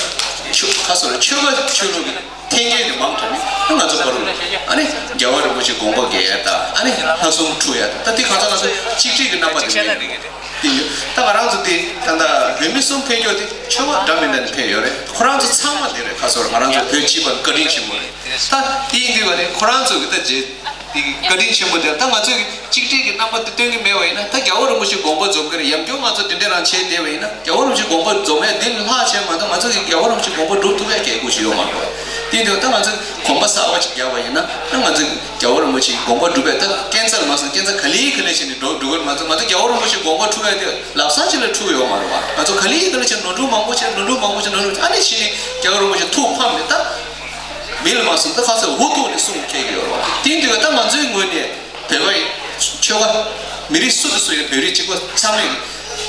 ཆོས་ཁ་སོ་རེད། ཆོལ་ཁ་ཆོས་ལུགས་ཀྱི་འཐེན་འཁྱེར་དེ་མང་དྲགས་ནས། ཨ་ང་ཚོ་བར་དུ་ཨ་ནི་རྒྱལ་བ་རིན་པོ་ཆེ་དགོངས་པ་འགལ་ཡ་དང་། ཨ་ནི་ལྷ་སྲུང་འཁྲུག་ཡ་དང་། ད་དེ་གང་ལྟར་ང་ཚོ་གཅིག་སྒྲིལ་གྱི་རྣམ་པ་དེ་མེད་ནས་དེ་ཡོད། ད་ང་རང་ཚོ་དེ་ད་ལྟ་འོས་མི་གསུམ་ཕེབས་རྒྱུ་དེ་ཆོལ་ཁ་འདྲ་མི་འདྲ་ནས་ཕེབས་ཡོད་རེད། ཁོ་རང་ཚོ་ཚང་མ་དེ་རེད། ཁ་སོ་རེད། ང་རང་ཚོ་བོད་སྤྱི་པ་ལ་བཀའ་དྲིན་ཆེན་པོ་རེད། ད་དེ་ཡིན་དུས་བ་ནི་ཁོ་རང་ཚོ་གི་ད་རྗེས་དེ་གི་བཀའ་དྲིན་ཆེན་པོ་དེ། ད་ང་ཚོས་གཅིག་སྒྲིལ་གྱི་རྣམ་པ་དེ་སྟོན་གྱི་མེད་པ་ཡིན་ན། ད་རྒྱལ་བ་རིན་པོ་ཆེ་དགོངས་པ་རྫོགས་ཀྱི་རེད། ཡང་བསྐྱར་ང་ཚོ་དེ་འདྲ་རང་བྱས་བསྡད་པ་ཡིན་ན། རྒྱལ་བ་རིན་པོ་ཆེ་དགོངས་པ་རྫོགས་མེད་དེ་ལྷག་བྱས་མ་གཏོགས། ང་ཚོ་གི་རྒྱལ་བ་རིན་པོ་ཆེ་དགོངས་པ་སྒྲུབ་ཐུབ་ཡ་གལ་དགོས་ཞིག་ཡོད་མ་རེད། དེ་ཡིན་དུས་ད་ང་ཚོས་གོམ་པ་གསར་པ་ཅིག་བརྒྱབ་པ་ཡིན་ན། ད་ང་ཚོས་རྒྱལ་བ་རིན་པོ་ཆེའི་དགོངས་པ་སྒྲུབ་པའི་ད་སྐས་འཛེགས་མ་སོང་། སྐས་འཛེགས་ག་ལེ་ག་ལེ་བྱས་ནས་འགྲོ་འགྲོ་གི་རེད། མ་གཏོགས་ང་ཚོ་རྒྱལ་བ་རིན་པོ་ཆེའི་དགོངས་པ་འཁྲུག་ཡ་དེ་ལམ་སང་ཅིག་ལ་འཁྲུག་ཡོད་མ་རེད་བ། ང་ཚོ་ག་ལེ་ག་ལེ་བྱས་ནོར་འཁྲུལ་མང་པོ་བྱས། ནོར་འཁྲུལ་མང་པོ་བྱས། ནོར་འཁྲུལ། ཨ་ནི་གཞི་ནས་རྒྱལ་བ་རིན་པོ་ཆེ་ཐུགས་ཕམ་ནས་ད་མི་ལ་མ་གསུངས། ད་ཁ་སང་འུ་ཐུག་ནས་གསུང་ཁེལ་གྱི་ཡོད་རེད་བ། དེ་ཡིན་དུས་ད་ང་ཚོའི་ངོས་ནས་བོད་པ་ཡི་ཆོལ་ཁ་མི་རིགས་སུ་དང་སུ་ཡིན། བོད་རིགས་གཅིག་པ་ཚང་མས་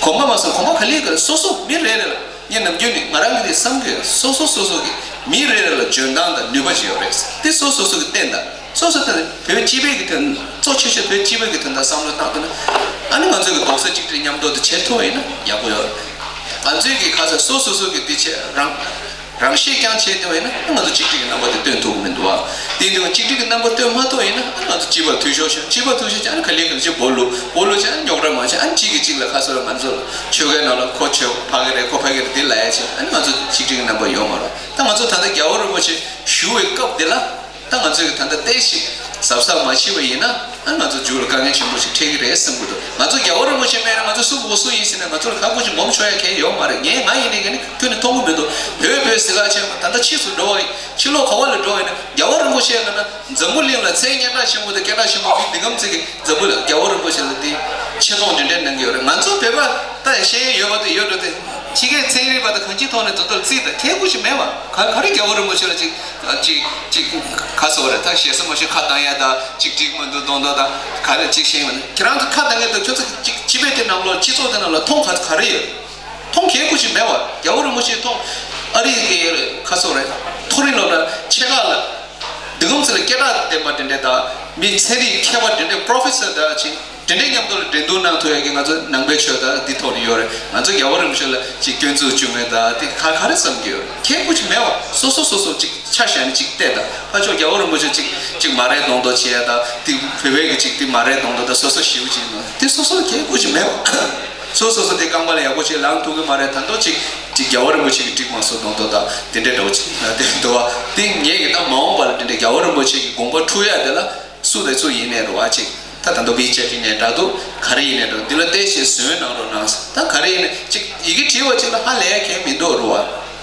གོམ་པ་མ་སོང་། གོམ་པ་ག་ལེ་ག་ལེ་སོ་སོ་མི་རེ་རེ་ལ། ངས་ནམ་རྒྱུན་ནས་ང་རང་གི་དེ་བསམ་གྱི་ཡོད། སོ་སོ་སོ་སོ་གི་མི་རེ་རེ་ལ་འཇོན་ཐང་དང་ནུས་པ་ཅིག་ཡོད་རེད། དེ་སོ་སོ་སོ་གི་བསྟན་དང་། སོ་སོ་བསྟན། བོད་སྤྱི་པའི་གི་དོན། གཙོ་ཆེ་ཤོས་བོད་སྤྱི་པའི་གི་དོན་དག་བསམ་བློ་བཏང་ཐུབ་ན། ཨ་ནི་ང་ཚོ་གི་རྡོག་རྩ་གཅིག་སྒྲིལ་མཉམ་དུ་དེ་བྱེད་ཐུབ་པ་ཡིན་ན་ཡག་པོ་ཡོད་རེད། ང་ཚོའི་གི་ཁ་སང་སོ་སོ་སོ་གི་དེ་བྱེད་རང་རང་ཤེད་རྐྱང་བྱས་བསྡད་པ་ཡིན་ན། ང་ཚོ་གཅིག་སྒྲིལ་གྱི་རྣམ་པ་དེ་སྟོན་ཐུབ་ཀྱི་མི་འདུག་ཨ། དེ་དུས་གཅིག་སྒྲིལ་གྱི་རྣམ་པ་སྟོན་མ་ཐུབ་ཡིན་ན། ང་ཚོ་སྤྱི་པར་འཐུས་ཤོར་ཤོར། སྤྱི་པར་འཐུས་ཤོར་བྱས་ན་ག་ལེ་ག་ལེ་ཅིག་སྦོ་ལུག་སྦོ་ལུག་བྱས་ན་རྙོག་དྲ་མང་བྱས། ཨ་ནི་གཅིག་གིས་གཅིག་ལ་ཁ་སོ་ལ་ང་ཚོ་ལ་ཆོལ་ཁའི་ནང་ལ་ཁོ་ཆོལ་ཕ་གི་རེད། ཁོ་ཕ་གི་རེད། དེ་ལབ་ཡ་བྱས། ཨ་ནི་ང་ཚོ་གཅིག་སྒྲིལ་གྱི་རྣམ་པ་ཡོད་མ་རེད། ད་ང་ཚོ་ད་ལྟ་རྒྱལ་བ་རིན་པོ་ཆེ་བཞུགས་པའི་སྐབས་འདི་ལ། ད་ང་ཚོས་གི་ད་ལྟ་ཏོག་ཙམ་གཟབ་གཟབ་མ་བྱས་པ་ཡིན་ན། ཨ་ང་ཚོ་མཇུག་ལ་དཀའ་ངལ་ཆེན་པོ་ཞིག་འཕྲད་ཀྱི་རེད་བསམ་གྱི་འདུག་ང་ཚོ་རྒྱལ་བ་རིན་པོ་ཆེ་མེད་ན་ང་ཚོ་སུ་དགོས་སུ་ཡིན་ཟེར་ན། ང་ཚོ་ལ་ཁག་པོ་ཞིག་ངོམ་ཆོག་ཡ་གང་ཡང་ཡོད་མ་རེད། ངས་ང་ཡིན་ནའི་ག་ནས་ཁྱོན་ནས་མཐོང་གི་མི་འདུག་བོད་བོད་ཟེར་ཁ་ཆེ་མ། ད་ལྟ་ཕྱིས་སུ་འགྲོ་བ་ཡིན། ཕྱི་ལོགས་ག་བ་ལ་འགྲོ་བ་ཡིན་ན། རྒྱལ་བ་རིན་པོ་ཆེ་ལ་ན་འཛམ་བུ་གླིང་ལ་མཚན་སྙན་གྲགས་ཆེན་པོ་དང་སྐད་གྲགས་ཆེན་པོ་མི་འདི་གམ་ཚིག་གི་འཛམ་བུ་ལ་རྒྱལ་བ་རིན་པོ་ཆེ་ལ་དེ་ཆེ་མཐོང་དེ་འདྲ་གནང་གི་ཡོད་རེད། ང་ཚོ་བོད་པ་ད་ཤེས་ཡོན་ཡོད་པ་དང་ཡོད་འགྲོ་དེ། ཕྱི་རྒྱལ་ཚན་རིག་པ་དང་གང་ཅིའི་ཐོག་ནས་དོ་དོར་རྩིས་དང་ཁྱད་པར་ཞིག་མེད་པ། ག་ག་རེ་རྒྱལ་བ་རིན་པོ་ཆེ་ལ་ཅིག་ཅིག་ཅིག་ག་ཟེར་བ་རེད། ད་ཞེ་ས་མ་ཞེ་ཁ་བཏང་ཡ་ད་ཅིག་འགྲིག་མི་འདུག་གཏོང་དོ་ད་ག་རེ་ཅིག་ཤེས་མི་འདུག་ཁྱེད་རང་ཚོ་ཁ་བཏང་ཡ་ད་ཁྱོད་ཚོ་ཅིག་སྤྱི་པའི་དེ་ནང་ལོགས་སྤྱི་ཚོགས་དེ་ནང་ལ་མཐོང་ག་ག་རེ་ཡོད། མཐོང་ཁྱད་པར་ཞིག་མེད་པ། རྒྱལ་བ་རིན་པོ་ཆེ་མཐོང་། ཨ་རི་གི་ག་ཟེར་བ་རེད། མཐོ་རིམ་སློབ་གྲྭ་ཆེ་ཁག་ལ་འདི་གམ་ཚིག་ལ་སྐད་གྲགས་ལྡན་པ་དེ་འདྲས་དང་། མི་ཚན་རིག་མཁས་པ་དེ་འདྲས་པོ་རོ་ཕེ་སར་དང་ཅིག་དེ་འདྲའི་མཉམ་དུ་ལ་འགྲན་བསྡུར་གནང་ཐུབ་ཡ་གི་ང་ཚོ་ནང་པའི་ཆོས་དང་འདི་ཐོག་ནས་ཡོད་རེད། ང་ཚོ་རྒྱལ་བ་རིན་པོ་ཆེ་ལ་ཅིག་སྐྱོན་འཛུགས་བྱུང་བས་ད་དེ་ག་ག་རེ་བསམ་གྱི་ཡོད། ཁྱད་པར་ཅིག་མེད་པ། སོ་སོ་སོ་སོ་ཅིག་ཆ་བཞག་ནས་ཅིག་བལྟས་དང་། ཕར་ཕྱོགས་རྒྱལ་བ་རིན་པོ་ཆེ་ཅིག་ཅིག་མ་རེད་མདོག་མདོག་བྱེད་ཡ་དང་། དེ་བོད་པའི་གི་ཅིག་དེ་མ་རེད་མདོག་མདོག་དང་། སོ་སོ་ཞེ་པོ་ཅིག་ཡིན་ནོ་དེ་སོ་སོ་ཁྱད་པར་ཅིག་མེད་པ། སོ་སོ་སོ་དེ་རྐང་པ་ལ་ཡག་པོ་ཅིག་ལངས་ཐུབ་ཀྱི་མ་རེད། ད་མདོག་ཅིག་ཅིག་རྒྱལ་བ་རིན་པོ་ཆེ་གི་འགྲིག་མ་སོང་མདོག་མདོག་དང་དེ་འདྲའི་འདྲ་བོ་ཅིག་ད་དེ་འདུག་བ། དེ་ངས་གི་ད་མ་འོངས་པ་ལ་དེ་འདྲའི་རྒྱལ་བ་རིན་པོ་ཆེ་གི་དགོངས་པ་འཁྲུག་ཡ་དེ་ལ། སུ་དང་སུ་ཡིན་ནའི་རེད་བ། ཅིག་ད་ད་དུང་བི་ཇེ་པི་ནས་འདྲ་འདུག་ག་རེ་ཡིན་ནའི་འདྲ་འདུག་འདི་ལ་ཏོག་ཙམ་ཟོན་གནང་རོགས་གནང་། ད་ག་རེ་ཡིན་ན་ཅིག་ཡི་གེ་བྲིས་པ་ཅིག་ལ་ཧ་ལས་ཡ་གང་ཡང་མི་འདུག་རེད་བ།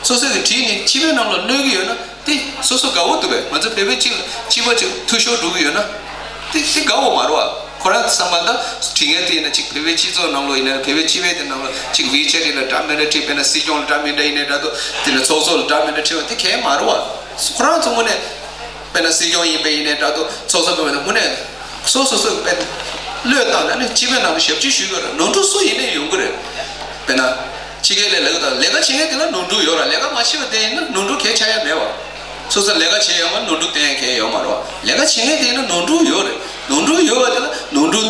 སོ་སོ་གིས་བྲིས་ནས་སྤྱི་པའི་ནང་ལ་གནོད་ཀྱི་ཡོད་ན་དེ་སོ་སོ་དགའ་བོ་འདུག་པས། ང་ཚོ་བོད་པའི་གཅིག་ལ་སྤྱི་པ་ཅིག་འཐུས་ཤོར་འགྲོ་གི་ཡོད་ན་དེ་དེ་དགའ་བོ་མ་རེད་བ། ཁོ་རང་བསམ་པ་ད་དྲི་ངན་དེ་ཡིན་ན་གཅིག་བོད་པའི་སྤྱི་ཚོགས་ནང་ལོགས་ཡིན་ན་བོད་པའི་སྤྱི་པའི་དེ་ནང་ལོགས་གཅིག་ཝི་ཆེ་ཊི་ལ་འདྲ་མི་འདྲ་བྲིས་པས་ན་སྲིད་སྐྱོང་ལ་འདྲ་མི་འདྲ་ཡིན་ནའི་འདྲ་འདུག་དེ་ལ་ཚོགས་གཙོ་ལ་འདྲ་མི་འདྲ་བྲིས་པ་དེ་གས་མ་རེད་བ། ཁོ་རང་ཚོ་དངོས་གནས་དཔེར་ན་སྲིད་སྐྱོང་ཡིན་པས་ཡིན་ནའི་འདྲ་འདུག་ཚོགས་གཙོ་བོད་པ་དངོས་གནས་སོ་སོ་སོ་དཔེ་བློས་བཏང་ནས་ནི་སྤྱི་པའི་ནང་ལ་ཞབས་ཕྱི་ཞུ་དགོས་རེད། ནོར་འཁྲུལ་སུ་ཡིན་ནའི་ཡོང་གི་རེད། དཔེར་ན་ཕྱི་རྒྱལ་ལ་ལས་ཀ་དང་ལས་ཀ་བྱེད་མཁན་དེ་ལ་ནོར་འཁྲུལ་ཡོད་ར། ལས་ཀ་མ་བྱེད་པ་དེ་ཡིན་ན་ནོར་འཁྲུལ་གས་ཆགས་ཡ་མེད་བ། སོ་སོ་ལས་ཀ་བྱེད་ཡོང་བ་ནོར་འཁྲུལ་བསྟན་མཁན་ཡོད་མ་རེད་བ། ལས་ཀ་བྱེད་མཁན་དེ་ཡིན་ན་ནོར་འཁྲུལ་ཡོད་རེད། ནོར་འཁྲུལ་ཡོད་པ་དེ་ལ་ནོར་འཁྲུལ་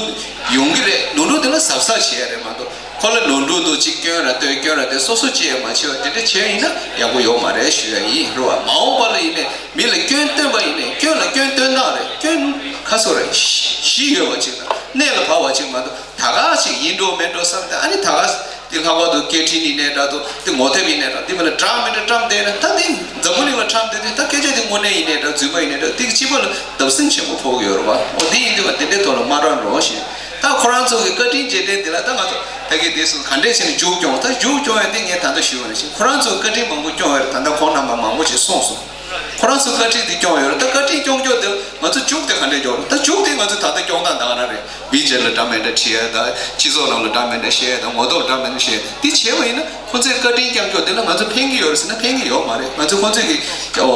ཡོང་གི་རེད། ནོར་འཁྲུལ་དེ་ལ་གཟབ་གཟབ་བྱེད་ཡ་རེད་མ་གཏོགས་ཁོ་ལ་ནོར་འཁྲུལ་འདུག་ཅིག་སྐྱོན་ར་ལྟོས་སྐྱོན་ར་དེ་སོ་སོ་ཅི་ཡང་མ་བྱེད་པ་དེ་འདྲ་བྱས་ཡིན་ན་ཡག་པོ་ཡོད་མ་རེད་ཞུ་ཡ་ཡིན་རེད་བ། མ་འོངས་པ་ལ་ཡིན་ནའི་མི་ལ་སྐྱོན་སྟོན་པ་ཡིན་ནའི་སྐྱོན་ལ་སྐྱོན་སྟོན་སྟངས་རེད། སྐྱོན་ཁ་སོ་རེད། གཞི་ཡོད་པ་ཅིག་དང་གནད་ལ་བབས་པ་ཅིག་མ་གཏོགས་ད་ག་ཅིག་ཡིན་འགྲོ་མིན་འགྲོ་བསམ་སྟེ་ཨ་ནི་ད་ག་དེ་ལྷག་པར་དུ་སྐད་འཕྲིན་ཡིན་ནའི་འདྲ་འདུག་དེ་ངོ་དེབ་ཡིན་ནའི་འདྲ་འདི་མི་ལ་འདྲ་མི་འདྲ་བཀྲམ་བསྡད་ན་ད་དེ་འཛམ་བུ་གླིང་ལ་འཁྲབ་བསྡད་དུས་ད་སྐད་ཆ་དེ་དངོས་གནས་ཡིན་ནའི་འདྲ་རྫུན་མ་ཡིན་ནའི་འདྲ་དེ་གི་སྤྱི་པ་ལ་བརྡབ་གསིག་ཆེན་པོ་ཕོག་གི་ཡོད་རེད་བ། འོ་དེ་ཡིན་དུས་ང་དེ་འདྲའི་ཐོག་ལ་མ་འགྲོ་འགྲོ་ཞེས། ད་ཁོ་རང་ཚོ་གི་བཀའ་དྲིན་རྗེས་དྲན་དེ་ལ་ད་ང་ཚོ་ད་གི་དེ་སུ་ག་འདྲས་བྱས་ནས་མཇུག་སྐྱོང་། ད་མཇུག་སྐྱོང་ཡ་དེ་ངས་ད་ལྟ་ཞུས་པ་ནང་བཞིན་ཁོ་རང་ཚོ་བཀའ་དྲིན་མང་པོ་སྐྱོང་ཡོད་རེད། ད་ལྟ་ཁོང་རྣམ་པ་མང་པོ་ཞིག་གསུངས་སོང་། ཁོ་རང་ཚོ་བཀའ་དྲིན་དེ་སྐྱོང་ཡོད་རེད། ད་བཀའ་དྲིན་སྐྱོང་སྐྱོང་དེ་ང་ཚོ་མཇུག་དེ་ག་འདྲས་འཇོག་རེད། ད་མཇུག་དེ་ང་ཚོ་ད་ལྟ་སྐྱོང་སྟངས་ད་ག་རང་རེད། མི་སྒེར་ལ་འདྲ་མི་འདྲ་བྲིས་ཡ་དང་སྤྱི་ཚོགས་ནང་ལ་འདྲ་མི་འདྲ་བཤད་ཡ་དང་ངོ་ཐོག་འདྲ་མི་འདྲ་བཤད་ཡ་དེ་བྱས་པ་ཡིན་ན་ཁོ་ཚོའི་བཀའ་དྲིན་སྐྱོང་སྐྱོང་དེ་ལ་ང་ཚོ་ཕན་གྱི་ཡོད་རེད་ཟེར་ན་ཕན་གྱི་ཡོད་མ་རེད། ང་ཚོ་ཁོ་ཚོའི་གི་ཨོ་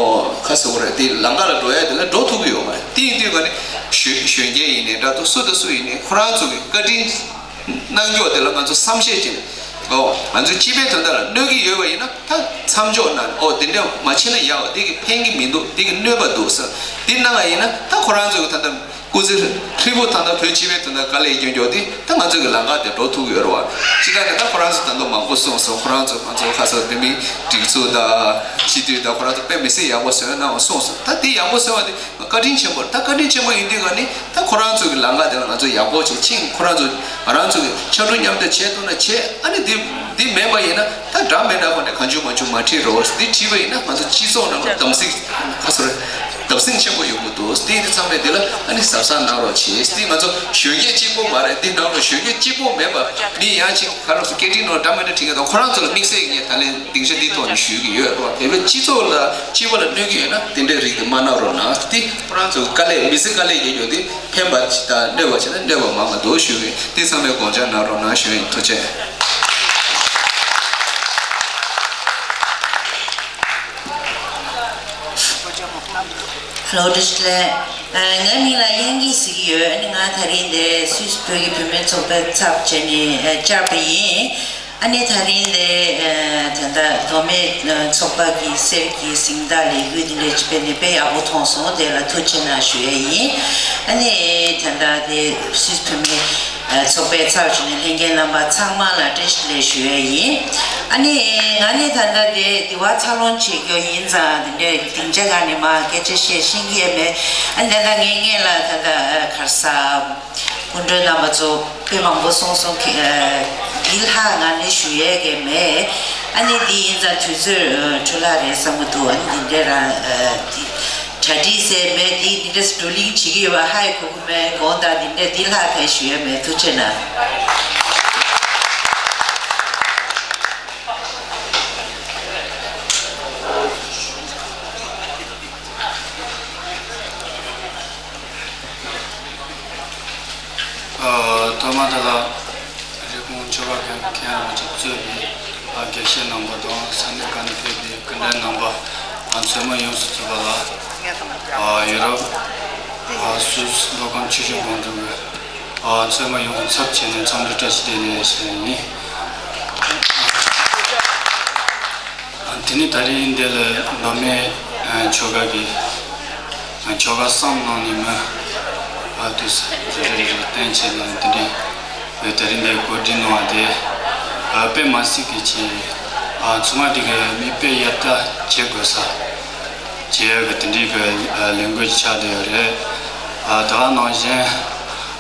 ཁ་ཟེར་བ་རེད། དེ་ལམ་ཁ་ལ་འགྲོ་ཡ་དེ་ལ་འགྲོ་ཐུབ་ཀྱི་ཡོད་མ་རེད། དེ་ཡིན་དུས་ག་ནི་གཞོན་གཞོན་སྐྱེས་ཡིན་ནའི་འདྲ་འདུག་སུ་དང་སུ་ཡིན་ནའི་ཁོ་རང་ཚོ་གི་བཀའ་དྲིན་གནང་ཕྱོགས་དེ་ལ་ང་ཚོ་བསམ་ཤེས་བྱས་ནས། ཨོ། ང་ཚོའི་སྤྱི་པའི་དོན་དག་ལ་གནོད་ཀྱི་ཡོད་པ་ཡིན་ན་ད་མཚམས་འཇོག་གནང་། ཨོ་དེ་འདྲ་མ་བྱེད་ན་ཡག་པ། དེ་གི་ཕན་གྱི་མི་འདུག་དེ་གི་གནོད་པ་འདུག་ཟེར་དེ་གནང་བ་ཡིན་ན་ད་ཁོ་རང་ཚོ་གི་ད་ལྟ་སྐུ་ཚེ་ཧྲིལ་པོ་ད་ལྟ་བོད་སྤྱི་པའི་དོན་དག་དཀའ་ལས་སྐྱོན་ཀྱོག་དེ་ད་ང་ཚོ་གི་ལམ་ཁ་དེ་འགྲོ་ཐུབ་ཀྱི་ཡོད་རེད་བ། སྤྱི་བཏང་གི་ད་ཁོ་རང་ཚོ་ད་ལྟ་མང་པོ་གསུངས་སོང་། ཁོ་རང་ཚོ་ང་ཚོ་ཁ་སང་བོད་མིའི་སྒྲིག་འཛུགས་དང་སྤྱི་འཐུས་དང་ཁོ་རང་ཚོ་དཔེ་མི་སྲིད་ཡག་པོ་བཟོས་གནང་བ་གསུངས་སོང་། ད་དེ་ཡག་པོ་བཟོས་པ་དེ། བཀའ་དྲིན་ཆེན་པོ། ད་བཀའ་དྲིན་ཆེན་པོ་ཡིན་དུས་ག་ནི་ད་ཁོ་རང་ཚོ་གི་ལམ་ཁ་དེ་ལ་ང་ཚོ་ཡག་པོ་བྱེད་ཅིང་ཁོ་རང་ཚོ་ང་རང་ཚོ་གི་ཕྱར་གྲུ་མཉམ་འདེགས་བྱེད་ཐུབ་ན་བྱེད། ཨ་ནི་འདི་འདི་མེད་པ་ཡིན་ན་ད་འདྲ་མི་འདྲ་ཁོ་ནས་གང་བྱུང་མང་བྱུང་མ་བྲིས་རོགས། འདི་བྲིས་པ་ཡིན་ན་ང་ཚོ་སྤྱི་ཚོགས་ནང་ལ་གདམ་གསེས་ཁ་སོ་རེ་གདམ་གསེས་ཆེན་པོ་ཡོང་གི་འདུག་དེ་འདི་ཚང་མས་འདི་ལ་ཨ་ནི་གཟབ་གཟབ་གནང་རོགས་བྱེད། འདི་ང་ཚོ་གཞོན་སྐྱེས་གཅིག་པོ་མ་རེད། འདི་ནང་ལ་གཞོན་སྐྱེས་གཅིག་པོ་མེད་པ་མི་ཡང་ཅིག་ཁ་ལོ་སུ་སྐད་འཕྲིན་ནང་འདྲ་མི་འདྲ་བྲིས་མཁན་དང་ཁོ་རང་ཚོ་ལ་དམིགས་བསལ་ངས་ད་ལན་སྡིངས་ཆ་འདིའི་ཐོག་ནས་ཞུ་གི་ཡོད་རེད་བ། བོད་པའི་སྤྱི་ཚོགས་ལ་སྤྱི་པ་ལ་གནོད་ཀྱི་ཡོད་ན་དེ་འདྲའི་རིགས་དེ་མ་གནང་རོགས་གནང་། དེ་ཁོ་རང་ཚོ་དཀའ་ལས་མི་ཚེ་དཀའ་ལས་རྒྱག་རྒྱུ་དེ་ཕན་པ་ཅིག་དང་གནོད་པ་བྱས་ན་གནོད་པ་མང་བ་འདུག་ཞུ་གི། དེ་ཚང་མས་དགོངས་འཇགས་གནང་རོགས་གནང་ཞུ་ཡིན། ཐུགས་རྗེ་ཆེ། ཧེ་ལོ། བཀྲ་ཤིས་བདེ་ལེགས། ཨ། ངའི་མིང་ལ་དབྱངས་སྐྱིད་ཟེར་གྱི་ཡོད། ཨ་ནི་ང་ད་རིང་འདིར་སུད་སི་བོད་ཀྱི་བུད་མེད་ཚོགས་པའི་ཚབ་བྱས་ནས་ཨ་བཅར་བ་ཡིན། ཨ་ནི་ད་རིང་འདིར་ཨ་ད་ལྟ་མདོ་སྨད་ཨ་ཚོགས་པ་གི་གསེར་གྱི་གཟེངས་རྟགས་ལས་འགུལ་འདི་འདྲ་ཅིག་སྤེལ་ནས་དཔེ་ཡག་པོ་མཐོང་སོང་། དེ་ལ་ཐུགས་རྗེ་གནང་ཞུ་ཡས་ཡིན། ཨ་ནི་ད་ལྟ་འདིར་སུད་སི་བུད་མེད་ཨ་ཚོགས་པའི་ཚབ་བྱས་ནས་ལྷན་རྒྱས་རྣམ་པ་ཚང་མ་ལ་བཀྲ་ཤིས་བདེ་ལེགས་ཞུ་ཡས་ཡིན། ཨ་ནི་ང་ནི་ད་ལྟ་འདིར་འདི་བ་འཚར་ལོངས་བྱེད་རྒྱུ་ཡིན་ཙང་འདི་འདྲའི་སྡིངས་ཆ་སྒང་ནས་མར་སྐད་ཆ་བཤད་ཤེས་ཀྱི་ཡོད་མེད། ཨ་ནི་ད་ལྟ་ངའི་སྔོན་ལ་ད་ལྟ་ཨ་ག་རེ་ཟ། སྐུ་མགྲོན་རྣམ་པ་ཚོ་དཔེ་མང་པོ་གསུངས་སོང་། ཁྱེད་ཨ་འདི་ལྷག་ང་ནི་ཞུ་ཡས་ཀྱི་མེད། ཨ་ནི་འདི་ཡིན་ཙང་དུས་ཚོད་ཨ་འཕྲོ་བརླག་རེད་བསམ་གྱི་འདུག་ཨ་ནི་འདི་འདྲས་རང་ཨ་འདི་གྲ་སྒྲིག་ཟེར་མེད། འདི་འདི་འདྲས་བགྲོ་གླེང་བྱེད་ཀྱི་ཡོད་པ་ཧ་ཡང་གོ་གི་མེད། དགོངས་དག་འདི་འདྲས་འདི་ལྷག་ཕེབས་ཞུ་ཡས་མེད། ཐུགས་རྗེ་གནང་། ཨ། ཐོག་མར་ད་ལྟ་རི་ཀོན་ཆོས་པ་མཁན་མཁན་རིན་པོ་ཆེ་གཙོས་པའི་ཨ་དགེ་བཤེས་རྣམ་པ་དང་ས་གནས་ཁག་ནས་ཕེབས་པའི་སྐུ་མགྲོན་རྣམ་པ། ཨ། མཚན་མོ་ཡོངས་སུ་ཚོགས་པ་ལ། ཨ། ཡུ་རོབ། ཨ། སུད་སི་མདོ་ཁམས་ཆུ་བཞི་སྒང་དྲུག་གི། ཨ། མཚན་མོ་ཡོངས་སུ་ཚབ་བྱས་ནས་འཚམས་འདྲི་བཀྲ་ཤིས་བདེ་ལེགས་ཞུ་ཡས་ཡིན། ཨ། དེ་ནས་ད་རིང་འདི་ལ་མདོ་སྨད་ཨ་ཆོལ་ཁ་གི་ཨ་ཆོལ་ཁ་གསུམ་ནང་ནས་མི་ཨ་དུས་རེ་རེ་རེ་བསྟན་བྱས་ནས་དེ་འདྲའི་ད་རིང་འདི་གོ་སྒྲིག་གནང་བ་དེ་ཨ་དཔེ་མི་སྲིད་གི་ཆེ། ཨ་ཚང་མ་དེ་གི་མིག་དཔེ་ཡར་ལྟ་བྱེད་དགོས་ས་བྱེད་ཡག་གི་དེ་འདྲའི་གི་ཨ་ལས་འགུལ་ཆགས་བསྡད་ཡོད་རེད། ཨ་དེ་ག་ནང་བཞིན་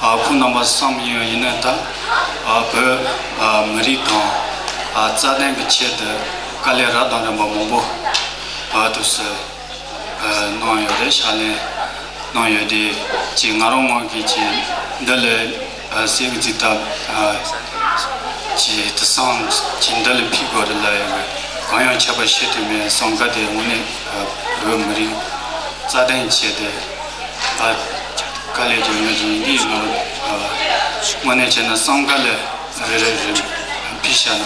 ཨ་ཁོང་རྣམ་པ་གསུམ་ཡིན་ཡིན་ན་ད་ཨ་བོད་ཨ་མི་རིགས་དང་ཨ་རྩ་དོན་གྱི་ཆེད་དུ་དཀའ་ལས་རབ་དང་རིམ་པ་མང་པོ་ཨ་དུས་སུ་ཨ་གནང་ཡོད་རེད། ཕྱག་ལས་གནང་ཡོད་དེ། ཅིག་ང་རང་ངོས་ཀྱིས་ཅིག་འདི་ལ་ཨ་གསེར་གྱི་རྩིས་ཐབས་ཨ་ཅིག་དུས་སང་ཅིག་འདི་ལ་ཕུལ་དགོས་རེད་ལབ་ཡོད་པས། གང་ཡང་ཆད་པ་བྱེད་ཐུབ་མེད་བསམ། ག་དེ་དངོས་གནས་ཨ་བོད་མི་རིགས་རྩ་དོན་ཆེད་དུ་ཨ་དཀའ་ལས་རྒྱག་མཁན་ཅིག་ཡིན་དུས་ང་རང་ དངོས་གནས་བྱས་ན་བསམ་དཀའ་ལས་རེ་རེ་རེ་ཕུལ་བཞག་ན་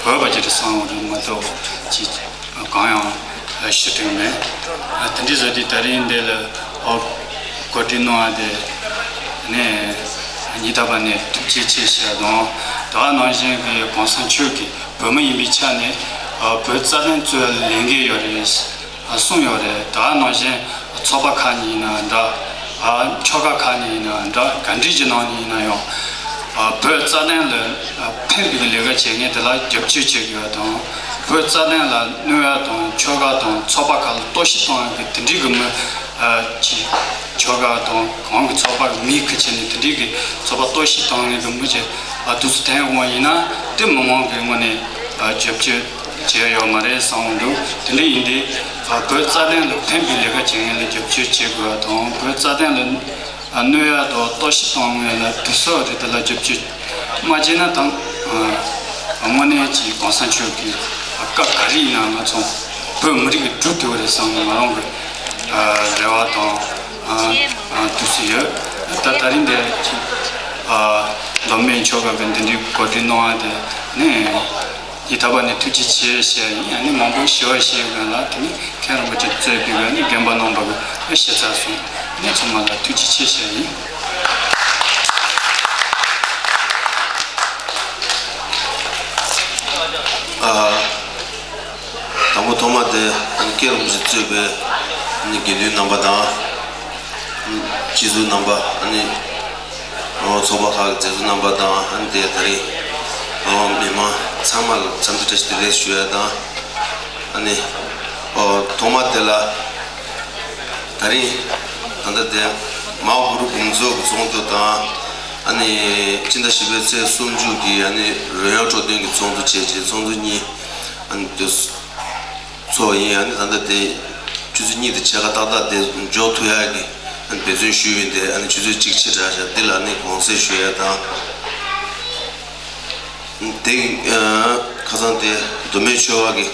འོས་པ་ཅིག་རེད་བསམ་འོང་རེད་མ་གཏོགས་ཅིག་གང་ཡང་ཞུ་ཐུབ་མེད། དེ་འདྲའི་བཟོ་དུས་ད་རིང་འདི་ལ་གོ་སྒྲིག་གནང་བ་དེ་ནས་ཉིན་རྟག་པ་ནས་ཐུགས་རྗེ་ཆེ་ཞུ་ཡ་དང་། དེ་ནང་བཞིན་གྱི་གོང་ས་མཆོག་གིས་བོད་མི་ཡིན་པའི་ཆ་ནས་བོད་རྩ་དོན་གཙོས་ལས་འགན་ཡོད་རེད། གསུངས་ཡོད་རེད། ད་ནང་བཞིན་ཚོགས་པ་ཁག་ནས་ཡིན་ན་འདྲ། ཨ། ཆོལ་ཁ་ཁག་ནས་ཡིན་ན་འདྲ། ག་འདྲ་ཅིག་ནང་ནས་ཡིན་ན་ཡང་། ཨ། བོད་རྩ་དོན་ལ་ཨ་ཕན་པའི་ལས་ཀ་བྱེད་མཁན་དེ་ལ་རྒྱབ་སྐྱོར་བྱེད་དགོས་པ་དང་། བོད་རྩ་དོན་ལ་གནོད་ཡ་དང་ཆོལ་ཁ་དང་ཚོགས་པ་ཁག་ལ་གཏོར་བཤིག་གཏོང་ཡ་གི་དེ་འདྲའི་གི་མི་ཨ་ཅིག་ཆོལ་ཁ་དང་གང་གི་ཚོགས་པ་གི་མིང་ཁུར་བྱས་ནས་དེ་འདྲའི་གི་ཚོགས་པ་གཏོར་བཤིག་གཏོང་མཁན་གི་མི་ཅིག་ཨ་དུས་སུ་ཐོན་འོང་ཡིན་ན། དེ་མི་མང་གི་ངོས་ནས་ཨ་རྒྱབ་སྐྱོར་བྱས་ཡོད་མ་རེད་བསམ་འདུག་དེ་འདྲ་ཡིན་དུས་ཨ་བོད་རྩ་དོན་ལ་ཕན་པའི་ལས་ཀ་བྱེད་མཁན་ལ་རྒྱབ་སྐྱོར་བྱེད་དགོས་པ་དང་། བོད་རྩ་དོན་ལ་ཨ་གནོད་ཡ་དང་གཏོར་བཤིག་གཏོང་མཁན་ལ་དུས་སུ་རེད། དེ་ལ་རྒྱབ་སྐྱོར་མ་བྱས་ན་དང་། ཨ་དངོས་གནས་ཀྱི་གོང་ས་མཆོག་གིས་ཨ་སྐབས་ག་རེ་ཡིན་ན་ང་ཚོ་བོད་མི་རིགས་ཀྱི་སྒྲུབ་ཐུབ་པ་རེད་བསམ། ང་རང་གི་ཨ་རེ་བ་དང་། ཨ་ཨ་དུས་སུ་ཡོད། ད་ད་རིང་འདིར་ཅིག་ཨ་མདོ་སྨད་ཆོལ་ཁ་གི་འདི་འདྲའི་གོ་སྒྲིག་གནང་བ་དེ་ནི་ཡིད་ཐག་པ་ནས་ཐུགས་རྗེ་ཆེ་ཞུ་ཡ་ཡིན། ཨ་ནི་མང་པོ་ཞུ་བ་ཞུ་ཡ་ལ་དེ་ནི་མཁན་རིན་པོ་ཆེ་གཙོས་པའི་ཨ་ནི་རྒན་པ་རྣམ་པ་གི་ཞུ་ཚར་སོང་། ཨ་ནི་ཚང་མ་ལ་ཐུགས་རྗེ་ཆེ་ཞུ་ཡ་ཡིན། ཨ། དང་པོ་ཐོག་མ་དེ་ཨ་ནི་མཁན་རིན་པོ་ཆེ་གཙོས་པའི་ཨ་ནི་དགེ་འདུན་རྣམ་པ་དང་། ཨ་ནི་སྤྱི་ཚོགས་རྣམ་པ། ཨ་ནི་ཨོ་ཚོགས་པ་ཁག་གི་མཛད་གཙོ་རྣམ་པ་དང་། ཨ་ནི་དེ་ད་རེས་ཨོ་མི་མང་ཚང་མ་ལ་འཚམས་འདྲི་བཀྲ་ཤིས་བདེ་ལེགས་ཞུ་ཡ་དང་། ཨ་ནི་ཨོ་ཐོག་མ་དེ་ལ་ད་རིང་ད་ལྟ་དེ་མའོ་གུ་རུ་དགོངས་རྫོགས་ཀྱི་ཚོགས་འདུ་དང་། ཨ་ནི་སྤྱི་ཟླ་བཞི་པའི་ཚེས་སུམ་ཅུ་གི་ཨ་ནི་རོལ་དབྱངས་སྤྲོ་སྟོན་གྱི་ཚོགས་འདུ་བྱས་རྗེས་ཚོགས་འདུ་གཉིས་ཨ་ནི་དུས་ཚོགས་ཡིན། ཨ་ནི་ད་ལྟ་དེ་ཆུ་ཚོད་གཉིས་དང་ཕྱེད་ཀ་ཏག་ཏག་དེ་འཇོག་ཐུབ་ཡག་གི་ཨ་ནི་འབད་བརྩོན་ཞུས་ཡིན་ཏེ། ཨ་ནི་ཆུ་ཚོད་གཅིག་ཕྱི་དྲགས་ཤག་འདི་ལ་ཨ་ནི་དགོངས་སེལ་ཞུ་ཡ་དང་། དེ་ཨ་ཁ་སང་དེ་མདོ་སྨད་ཆོལ་ཁ་གི་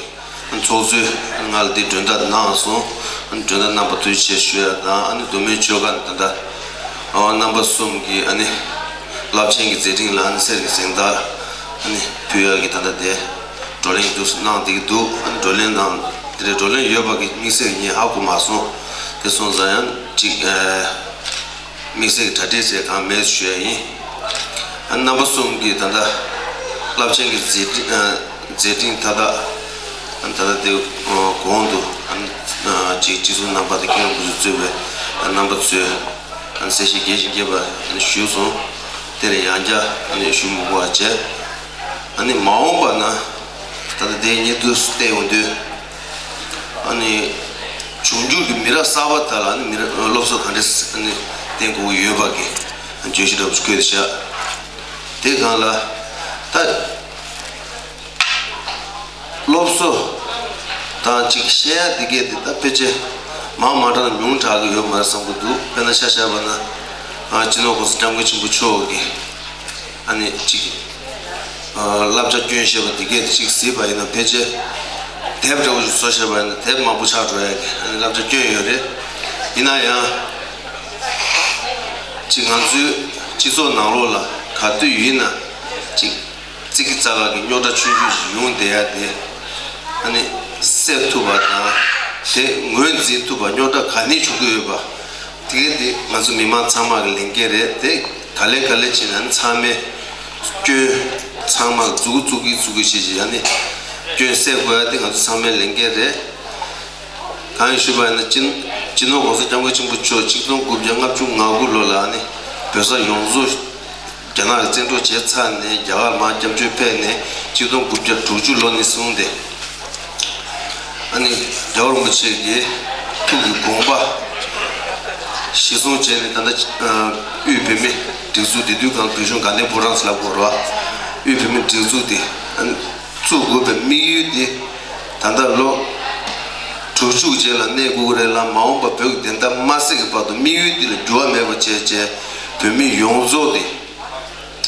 ཚོགས་གཙོས་ང་ལ་འདི་མགྲོན་བརྡ་གནང་སོང་། ཨ་ནི་མགྲོན་བརྡ་གནང་བར་ཐུགས་རྗེ་ཆེ་ཞུ་ཡ་དང་། ཨ་ནི་མདོ་སྨད་ཆོལ་ཁ་ནས་ད་ལྟ་ཨ་རྣམ་པ་གསུམ་གྱི་ཨ་ནི་རླབས་ཆེན་གྱི་མཛད་འཕྲིན་ལ་ཨ་ནི་གསེར་གྱི་གཟེངས་རྟགས་ཨ་ནི་ཕུལ་ཡག་གི་ད་ལྟ་དེ་བགྲོ་གླེང་དུ་གནང་བསྡད་ཀྱི་འདུག་ཨ་ནི་བགྲོ་གླེང་ནང་དེ་འདྲའི་བགྲོ་གླེང་ཡོད་པ་གི་དམིགས་བསལ་ངས་ཧ་གོ་མ་སོང་། དེ་སོང་ཙང་ཡང་ཅིག་ཨ་དམིགས་བསལ་གྱི་གྲ་སྒྲིག་བྱས་གང་མེད་ཞུ་ཡ་ཡིན། ཨ་རྣམ་པ་གསུམ་གྱི་ད་ལྟ་རླབས་ཆེན་གྱི་མཛད་འཕྲིན་ཨ་མཛད་འཕྲིན་མཐའ་དག་ཨ་ད་ལྟ་དེ་གོང་དུ་ཨ་ཅིག་སྤྱི་ཚོགས་རྣམ་པ་དང་མཁན་རིན་པོ་ཆེ་གཙོས་པའི་ཨ་རྣམ་པ་ཚོས་ཨ་གསལ་བཤད་རྒྱས་ཤིང་རྒྱས་པ་ཞུས་སོང་། དེར་ཡང་བསྐྱར་ཨ་ནི་ཞུ་མི་དགོས་པ་བྱས། ཨ་ནི་མ་འོངས་པ་ན་ད་ལྟ་དེ་ཉེ་དུས་སུ་བལྟས་ཡོང་དུས། ཨ་ནི་འབྱུང་འགྱུར་གྱི་མི་རབས་གསར་པ་དག་ལ་ཨ་ནི་མི་རབས་སློབ་གསོ་ག་འདྲས་ཨ་ནི་བསྟན་དགོས་ཀྱི་ཡོད་པ་གི་བརྗོད་གཞི་འདྲ་པོ་ཞིག་བཀོད་དེ་བཞག་དེ་སྒང་ལ་ད་སློབ་གསོ་དང་ཅིག་བཤད་ཡ་དེ་གས་དེ་ད་ཕལ་ཆེར་མང་མང་དྲགས་ན་ཉུང་དྲགས་ཀྱི་ཡོད་མ་རེད་བསམ་གྱི་འདུག་དཔེར་ན་ཆ་བཞག་པ་ན་ཨ་སྤྱི་ནོར་༸གོང་ས་༸སྐྱབས་མགོན་ཆེན་པོ་མཆོག་གིས་ཨ་ནི་ཅིག་ཨ་བསླབ་བྱ་སྐྱོན་བཞེས་པ་འདི་གས་ཅིག་གཟིགས་པ་ཡིན་ན། ཕལ་ཆེར་དེབ་འདྲ་བོ་ཞིག་བཟོ་བཞེས་པ་ཡིན་ན་དེབ་མང་པོ་ཆགས་འགྲོ་ཡ་གི་ཨ་ནི་བསླབ་བྱ་སྐྱོན་ཡོད་རེད། ཡིན་ན་ཡང་ཅིག་ང་ཚོའི་སྤྱི་ཚོགས་ནང་ལོགས་ལ་ག་དུས་ཡིན་ན་ཅིག་ཙི་གི་ཙ་ག་གི་རྙོག་དྲ་ཆུང་ཆུང་ཞིག་ཡོང་བསྡད་ཡ་དེ་ཨ་ནི་སེལ་ཐུབ་པ་དང་། དེ་ངོས་འཛིན་ཐུབ་པ། རྙོག་དྲ་ག་ནས་བྱུང་གི་ཡོད་པ། དེ་གས་དེ་ང་ཚོ་མི་མང་ཚང་མ་གི་ལས་འགན་རེད། དེ་ག་ལེ་ག་ལེ་བྱས་ན་ཚང་མས་སྐྱོན་ཚང་མ་འཛུགས་འཛུགས་ཀྱི་འཛུགས་ཀྱི་བྱེད་ཀྱི་ཨ་ནི་སྐྱོན་སེལ་དགོས་ཡ་དེ་ང་ཚོ་ཚང་མའི་ལས་འགན་རེད། གང་ཡིན་ཞུས་པ་ཡིན་ན་སྤྱི་སྤྱི་ནོར་༸གོང་ས་༸སྐྱབས་མགོན་ཆེན་པོ་མཆོག་ཆིག་སྟོང་དགུ་བརྒྱ་ལྔ་བཅུ་ང་དགུ་ལོ་ལ་ཨ་ནི་བོད་ས་ཡོངས་རྫོགས་རྒྱ་ནག་གིས་བཙན་འཕྲོག་བྱས་ཚར་ནས་རྒྱ་གར་མར་སྐྱབས་བཅོལ་ཕེབས་ནས་ཆིག་སྟོང་དགུ་བརྒྱ་དྲུག་ཅུ་ལོ་ནས་བཟུང་སྟེ། ཨ་ནི་རྒྱལ་བ་རིན་པོ་ཆེ་གི་ཐུགས་ཀྱི་དགོངས་པ་གཞིར་བཟུང་བྱས་ནས་ད་ལྟ་དབུས་བོད་མིའི་སྒྲིག་འཛུགས་དེ། དུས་གང་བོད་གཞུང་དགའ་ལྡན་ཕོ་བྲང་ཟེར་ལབ་དགོས་རེད་བ། དབུས་བོད་མིའི་སྒྲིག་འཛུགས་དེ་ཨ་ནི་བཙུགས་དགོས་པའི་དམིགས་ཡུལ་དེ། ད་ལྟ་ལོ་དྲུག་ཅུ་རྗེས་ལ་གནས་དགོས་ཀྱི་རེད་ལ། མ་འོངས་པ་བོད་ཀྱི་བདེན་མཐའ་མ་གསལ་གྱི་བར་དུ་དམིགས་ཡུལ་འདི་ལ་འགྱུར་བ་མེད་པ་བྱས་བྱས། བོད་མི་ཡོངས་རྫོགས་དེ་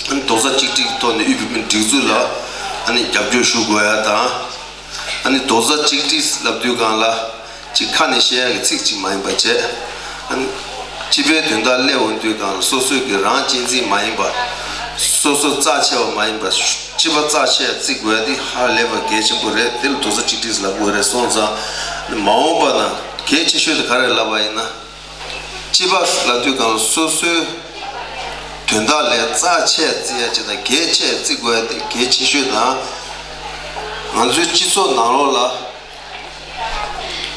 ཨ་ནི་རྡོག་རྩ་གཅིག་སྒྲིལ་གྱི་ཐོག་ནས་དབུས་བོད་མིའི་སྒྲིག་འཛུགས་ལ་ཨ་ནི་རྒྱབ་སྐྱོར་ཞུ་དགོས་ཡ་དང་། ཨ་ནི་རྡོག་རྩ་གཅིག་སྒྲིལ་ལབ་དུས་སྒང་ལ་ཅིག་ཁ་ནས་བཤད་ཡ་གི་ཚིག་ཅིག་མ་ཡིན་པ་བྱས། ཨ་ནི་ སྤྱི་པའི་དོན་དག་སླེབས་འོང་དུས་སྒང་ལ་སོ་སོའི་གི་རང་གཅེས་འཛིན་མ་ཡིན་པ། སོ་སོ་རྩ་ཆེ་བ་མ་ཡིན་པ། སྤྱི་པ་རྩ་ཆེ་བརྩི་དགོས་ཡ་དེ་ཧ་ལས་པ་གལ་ཆེན་པོ་རེད། དེ་ལ་རྡོག་རྩ་གཅིག་སྒྲིལ་ལབ་དགོས་རེད། སོང་ཙང་མ་འོངས་པ་ན་གལ་ཆེ་ཤོས་དེ་ག་རེ་ལབ་པ་ཡིན་ན། སྤྱི་པ་ལབ་དུས་སྒང་ལ་སོ་སོའི་དོན་དག་ལས་རྩ་ཆེ་བརྩི་ཡ་ཅིག་དང་གལ་ཆེ་བརྩི་དགོས་ཡ་དེ་གལ་ཆེ་ཤོས་དང་། ང་ཚོའི་སྤྱི་ཚོགས་ནང་ལོགས་ལ།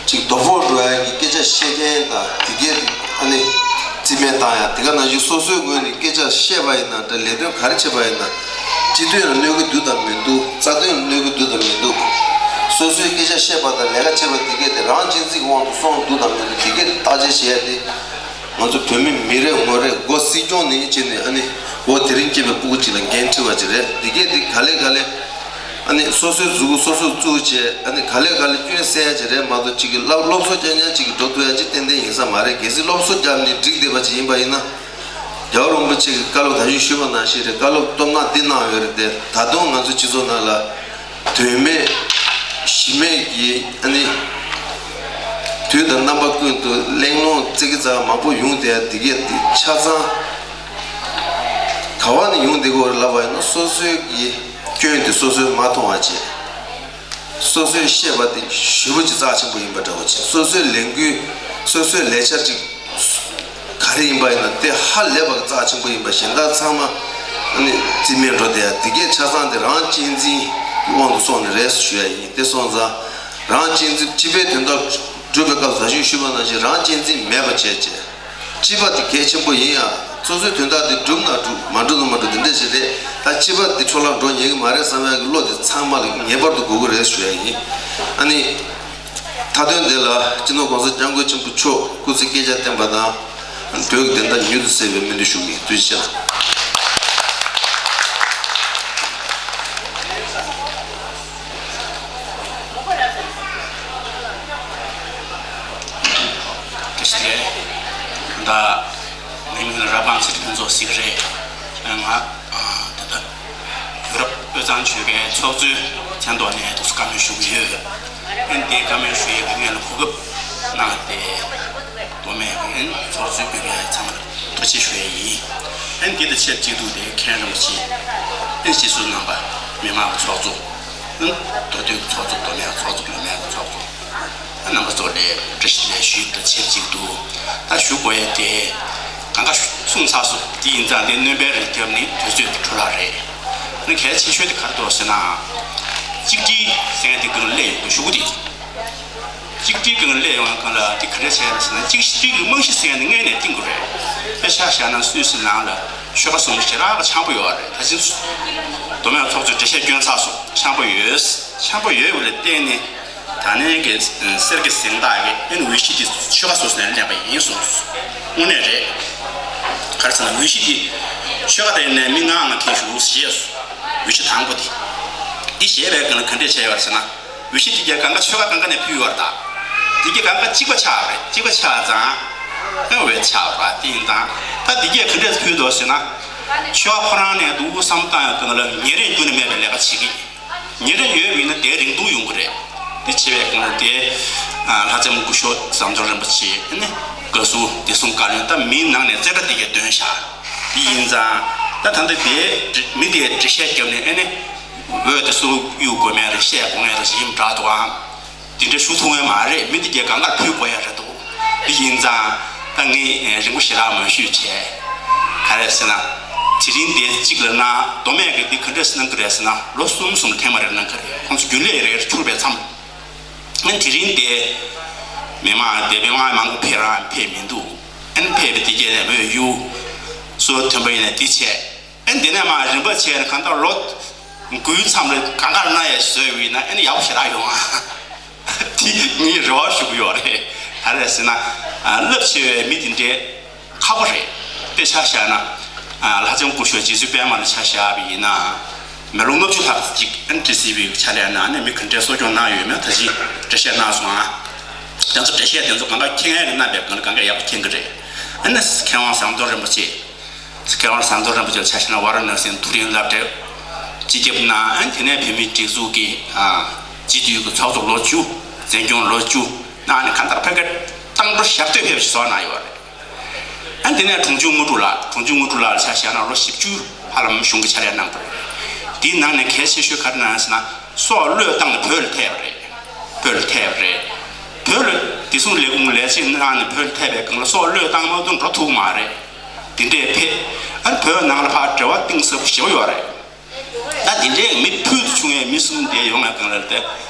ཅིག་རྡོ་ཕོག་འགྲོ་ཡ་གི་སྐད་ཆ་བཤད་མཁན་དང་དེ་གས་དེ་ཨ་ནི་རྩིས་མེད་བཏང་ཡ། དེ་ག་ནང་བཞིན་སོ་སོའི་ངོས་ནས་སྐད་ཆ་བཤད་པ་ཡིན་ན་འདྲ། ལས་དོན་ག་རེ་བྱེད་པ་ཡིན་ན། སྤྱི་དོན་ལ་གནོད་ཀྱི་འདུག་དང་མི་འདུག་རྩ་དོན་ལ་གནོད་ཀྱི་འདུག་དང་མི་འདུག་སོ་སོའི་སྐད་ཆ་བཤད་པ་དང་ལས་ཀ་བྱེད་པ་དེ་གས་དེ་རང་གཅེས་འཛིན་གྱི་དབང་དུ་སོང་འདུག་དང་མི་འདུག་དེ་གས་དེ་བརྟག་དཔྱད་བྱེད་ཡ་དེ། ང་ཚོ་བོད་མི་མི་རེ་ངོ་རེ་མགོ་སྲིད་སྐྱོང་ནས་བྱས་ནས་ཨ་ནི་འོ་དེ་རིང་སྐྱེས་པའི་སྤུ་གུ་གཅིག་ལ་འགན་འཁྲི་བ་ཅིག་རེད། དེ་གས་དེ་ག་ལེ་ག་ལེ། ཨ་ནི་སོ་སོའི་མཛུ་གུ་སོ་སོས་བཙུགས་བྱས་ཨ་ནི་ག་ལེ་ག་ལེ་སྐྱོན་སེལ་ཡ་ཅིག་རེད་མ་གཏོགས་གཅིག་གི་སློབ་སློབ་གསོ་རྐྱང་རྐྱང་གཅིག་གིས་འགྲོ་ཐུབ་ཡ་ཅིག་ཏན་ཏན་ཡིན་ས་མ་རེད། གལ་སྲིད་སློབ་གསོ་བརྒྱབ་ནས་འགྲིག་བསྡད་པ་ཅིག་ཡིན་པ་ཡིན་ན། རྒྱལ་བ་རིན་པོ་ཆེ་གིས་བཀའ་སློབ་ད་གིན་ཞུས་པ་ནང་བཞིན་རེད། བཀའ་སློབ་སྟོབས་ན་འདི་གནང་ཡོད་རེད་དེ། ད་དུང་ང་ཚོ་སྤྱི་ཚོགས་ནང་ལ་དོན་མེད་གཞི་མེད་ཀྱི་ཨ་ནི་དུས་དང་རྣམ་པ་ཀུན་ཏུ་གླེང་སློང་ཙིག་གེ་ཙག་མང་པོ་ཡོང་བསྡད་ཡ་འདི་གས་འདི་ཆ་ཚང་ག་བ་ནས་ཡོང་བསྡད་ཀྱི་ཡོད་རེད་ལབ་པ་ཡིན་ན། སོ་སོའི་གི་སྐྱོན་དེ་སོ་སོས་མ་མཐོང་བ་བྱས། སོ་སོས་བཤད་པ་དེ་ཞེ་པོ་ཅིག་རྩ་ཆེན་པོ་ཡིན་པ་འདྲ་བོ་བྱས། སོ་སོའི་ལས་འགུལ་སོ་སོའི་ལས་འཆར་ཅིག་ག་རེ་ཡིན་པ་ཡིན་ན་དེ་ཧ་ལས་པ་རྩ་ཆེན་པོ་ཡིན་པ། གཞན་དག་ཚང་མ་ཨ་ནི་རྩིས་མེད་འགྲོ་བསྡད་ཡ་དེ་གས་ཆ་ཚང་དེ་རང་གཅེས་འཛིན་གྱི་དབང་དུ་སོང་ནས་རེད་ཞུ་ཡ་ཡིན། དེ་སོང་ཙང་རང་གཅེས་འཛིན། སྤྱི་པའི་དོན་དག་སྒྲུབ་པའི་སྐབས་ད་གིན་ཞུས་པ་ནང་བཞིན་རང་གཅེས་འཛིན་མེད་པ་བྱས་བྱས། སྤྱི་པ་དེ་གལ་ཆེན་པོ་ཡིན་ཡང་། སོ་སོའི་དོན་དག་དེ་འགྲུབ་ན་འགྲུབ། མ་འགྲུབ་ན་མ་འགྲུབ། དེ་འདྲ་ཞིག་རེད། ད་སྤྱི་པ་དེ་འཕྲོ་བརླག་འགྲོ་ཉན་གྱི་མ་རེད་བསམ་ཡག་གི་བློ་དེ་ཚང་མ་ལ་ངེས་པར་དུ་དགོས་ཀྱི་རེད་ཞུ་ཡ་ཡིན། ཨ་ནི། མཐའ་དོན་དེ་ལ་སྤྱི་ནོར་༸གོང་ས་༸སྐྱབས་མགོན་ཆེན་པོ་མཆོག་སྐུ་ཚེ་བསྐལ་བརྒྱར་བརྟན་པ་དང་། དོན་གྱི་བདེན་མཐའ་མྱུར་དུ་གསལ་བའི་སྨོན་འདུན་ཞུ་གི་ཡིན། ཐུགས་རྗེ་ཆེ། བཀྲ་ཤིས་བདེ་ལེགས། ད་ངའི་མིང་ལ་རབ་སྒང་ཚེ་རིང་ཕུན་ཚོགས་ཟེར་གྱི་རེད། ང་ད་ལྟ་ཡུ་རོབ་དབུས་གཙང་ཆོལ་ཁའི་ཚོགས་གཙོའི་མཚན་ཐོག་ནས་ཐུགས་བཀའ་མོལ་ཞུ་གི་ཡོད། ཨན་དེ་བཀའ་མོལ་ཞུ་ཡས་ཀྱི་ངེད་ལ་གོ་སྐབས་གནང་སྟེ། མདོ་སྨད་ཀྱི་ཨན་ཚོགས་གཙོས་ཕེབས་པའི་ཚང་མར་ཐུགས་རྗེ་ཆེ་ཞུ་ཡས་ཡིན། ཨན་དེ་དང་ཆབས་ཅིག་ཏུ་དེ་མཁན་རིན་པོ་ཆེ་ཨན་སྤྱི་ཟུར་རྣམ་པ། མི་མང་གི་ཚོགས་གཙོ། ཨན་མདོ་སྟོད་ཀྱི་ཚོགས་གཙོ། མདོ་སྨད་ཀྱི་ཚོགས་གཙོ། ལྷོ་སྨད་ཀྱི་ཚོགས་གཙོ། ཨན་རྣམ་པ་ཚོ་ལ་བཀྲ་ཤིས་བདེ་ལེགས་ཞུ་ཡས་དང་ཆབས་ཅིག་ཏུ། ད་ཞུ་དགོས་ཡས་དེ་གང་ག་གསུངས་ཚར་སོང་། དེ་ཡིན་ཙང་དེ་སྣོན་པ་རེ་བརྒྱབ་ནས་དུས་ཚོད་དེ་འཕྲོ་བརླག་རེད། ཨན་གལ་ཆེ་ཤོས་དེ་ག་རེ་འདུག་ཟེར་ན། གཅིག་སྒྲིལ་ཟེར་མཁན་དེ་སྒང་སླེབས་ཡོང་གི་གཞུག་གུ་དེ། གཅིག་སྒྲིལ་སྒང་སླེབས་ཡོང་སྒང་ལ་དེ་ག་འདྲ་བྱས་ཡོད་ཟེར་ན། གཅིག་སྒྲིལ་གྱི་རྨང་གཞི་ཟེར་ཡ་དེ་སྔོན་ནས་བཏིང་དགོས་རེད། དཔེ་ཆ་བཞག་ན་སུད་སི་ནང་ལ་ཆོལ་ཁ་གསུམ་ཞེ་དྲག་གི་འཆམ་པོ་ཡོད་རེད། ད་ཕྱིན་མདོ་སྨད་ཚོགས་གཙོས་འགྲེལ་བཤད་བསྐྱོན་ཚར་སོང་། འཆམ་པོ་ཡོད། འཆམ་པོ་ཡོད་པ་ལ་བརྟེན་ནས་ད་ནས་ཀྱི་གསེར་གྱི་གཟེངས་རྟགས་ཀྱི་ཨན་འོས་གཞི་དེ་ཆོལ་ཁ་སོ་སོ་ནས་ལེན་པ་ཡིན་གསུངས་སོང་། དངོས་གནས་རེད། ག་རེ་ཟེར་ན་འོས་གཞི་དེ་ཆོལ་ཁ་དེ་ནས་མི་ལྔ་ལྔ་འཁེལ་བཞུགས་ཞེས་སོ། འོས་གཞི་དང་པོ་དེ། འདི་བཞེས་པའི་སྒང་ལ་ག་འདྲས་བྱས་ཡོད་ཟེར་ན། འོས་གཞི་དེ་གའི་གང་ག་ཆོལ་ཁ་གང་ག་ནས་ཕུལ་ཡོད་རེད། ད་དེ་གའི་གང་ག་གཅིག་པ་ཆགས་པ་རེད། གཅིག་པ་ཆགས་ཙང་ཨེ་འོས་ཆགས་པ་དེ་ཡིན་ཙང་། ད་དེ་གའི་ག་འདྲས་ཕུལ་འདུག་ཟེར་ན། ཆོལ་ཁ་ཁོ་རང་ནས་འདུག་བསམ་བཏང་ཡོད་སྒང་ལ་ཉེ་རིང་རྒྱུན་ནས་མེད་པའི་ལས་ཀ་བྱེད་ཀྱི་ཡིན། ཉེ་རིང་ཡོད་པ་ཡིན་ན་དེ་རིང་ཐུང་ཡོང་གི་རེད། དེ་བྱས་པའི་སྒང་ལ་དེ་ལྷ་ལྕམ་སྐུ་ཞབས་ཟམ་གདོང་རིན་པོ་ཆེ་ནི་བཀའ་ཟུར་བདེ་སྲུང་བཀའ་བློན། ད་མིའི་ནང་ནས་རྩེ་གྲ་དེ་གའི་འདོན་བཞག་དེ་ཡིན་ཙང་། ད་ད་ལྟ་དེ་མི་དེ་འགྲེལ་བཤད་བརྒྱབ་ནས་ཨེ་ནི། འོས་དེ་སུ་གཡུག་དགོས་མེད་རེད། བཤད་དགོས་མེད་རེད། ཞིག་ཡིན་འདྲ་འདུག་ཨང་། དེ་འདྲ་ཞུ་ཐུབ་ཡ་མ་རེད། མི་དེ་གའི་གང་གར་ཕུལ་དགོས་ཡ་རེད་འདུག་དེ་ཡིན་ཙང་ད་ངས་རིང་པོ་ཞེ་དྲག་མ་ཞུས་བྱས། ག་རེ་ཟེར་ན། དེ་རིང་དེ་གཅིག་ལ་ན་མདོ་སྨད་ཀྱི་འདི་ག་འདྲས་གནང་གི་རེད་ཟེར་ན། ལོ་གསུམ་གསུམ་ཐེངས་མ་རེ་གནང་གི་རེད། ཁོང་ཚོ་རྒྱུན་ལས་རེ་རེ་འཁྱུར་བའི་མཚམས། ཨན་དེ་རིང་དེ་མི་མང་དེ་མི་མང་མང་པོ་ཕེབས་རང་ཕེབས་མི་འདུག་ཨན་ཕེབས་པའི་དེ་གས་ནས་མོས་གཡུ་སོ་མཐོན་པོ་ཡིན་ནས་དེ་བྱས། ཨན་དེ་ནས་མ་རིམ་པ་བྱས་ནས་གང་ལྟར་ལོ་དགུའི་མཚམས་ལ་གང་གར་ན་ཡ་བཟོས་བས་ན་ཨན་ཡག་པོ་ཞེ་དྲག་ཡོང་ཨ། དེ་ངའི་རེ་བ་ཞུ་གི་ཡོད་རེད། ག་རེ་ཟེར་ན། རླབས་ཆེ་བའི་མི་དེ་འདྲའི་ཁག་པོ་རེད། དཔེ་ཆ་བཞག་ན། ལྷ་ལྕམ་སྐུ་ཞབས་རྗེ་བཙུན་པད་མ་ལ་ཆ་བཞག་པ་ཡིན་ན། མི་ལོ་ལྔ་བཅུ་ལྷག་ཅིག་ཨན་ཏི་སི་བི་ཕྱག་ལས་གནང་ནས་མི་ག་འདྲའི་གསོ་སྐྱོང་གནང་ཡོད་མེད་ད་ཅི་འགྲེལ་བཤད་གནང་སོང་ཨ། དེ་ཚོ་འགྲེལ་བཤད་དེ་ཚོ་གང་ག་མཁྱེན་ཡག་གི་རྣམ་པའི་སྒང་ལ་གང་ག་ཡག་པོ་མཁྱེན་གི་རེད། ཨ་ནི་མཁས་དབང་ཟམ་གདོང་རིན་པོ་ཆེ། མཁས་དབང་ཟམ་གདོང་རིན་པོ་ཆེ་ལ་ཆ་བཞག་ན་ཝཱ་ར་ཎ་སིའི་མཐོ་རིམ་སློབ་གྲྭའི་སྤྱི་ཁྱབ་གནང་། ཨ་ནི་དེ་ནས་བོད་མིའི་སྒྲིག་འཛུགས་ཀྱི་ཨ་སྤྱི་འཐུས་ཀྱི་ཚོགས་གཙོ་ལོ་བཅུ། འཛིན་སྐྱོང་ལོ་བཅུ་གནང་ནས་གང་ལྟར་ཕ་གིར་བཏང་འགྲོ་ཞབས་སྟོད་ཕེབས་ཤིག་བཟོ་གནང་ཡོད་རེད། ཨ་དེ་ནས་གྲོང་ཆུང་དངོས་གྲུབ་ལགས། གྲོང་ཆུང་དངོས་གྲུབ་ལགས་ལ་ཆ་བཞག་ན་ལོ་བཞི་བཅུ་ཧ་ལམ་གཞུང་གི་ཕྱག་ལས་གནང་བ་རེད། དེའི་ནང་ནས་གལ་ཆེ་ཤོས་ག་རེ་གནང་ཟེར་ན། སྲོག་བློས་བཏང་ནས་བོད་ལ་ཐེབས་པ་རེད། བོད་ལ་ཐེབས་པ་རེད། བོད་ལ་བདེ་སྲུང་ལས་ཁུངས་ལས་བྱེད་གནང་ནས་བོད་ལ་ཐེབས་པའི་སྒང་ལ་སྲོག་བློས་བཏང་མ་ཐུབ་འགྲོ་ཐུབ་མ་རེད། དེ་འདྲས་ཕེབས། ཨ་བོད་ནང་ལ་ཕར་འབྲེལ་བ་གཏིང་ཟབ་པོ་ཞེ་པོ་ཡོད་རེད། ད་དེ་འདྲའི་མི་ཕུལ་དུ་བྱུང་བའི་མི་གསུམ་དེ་ཡོང་བའི་སྒང་ལ། ད་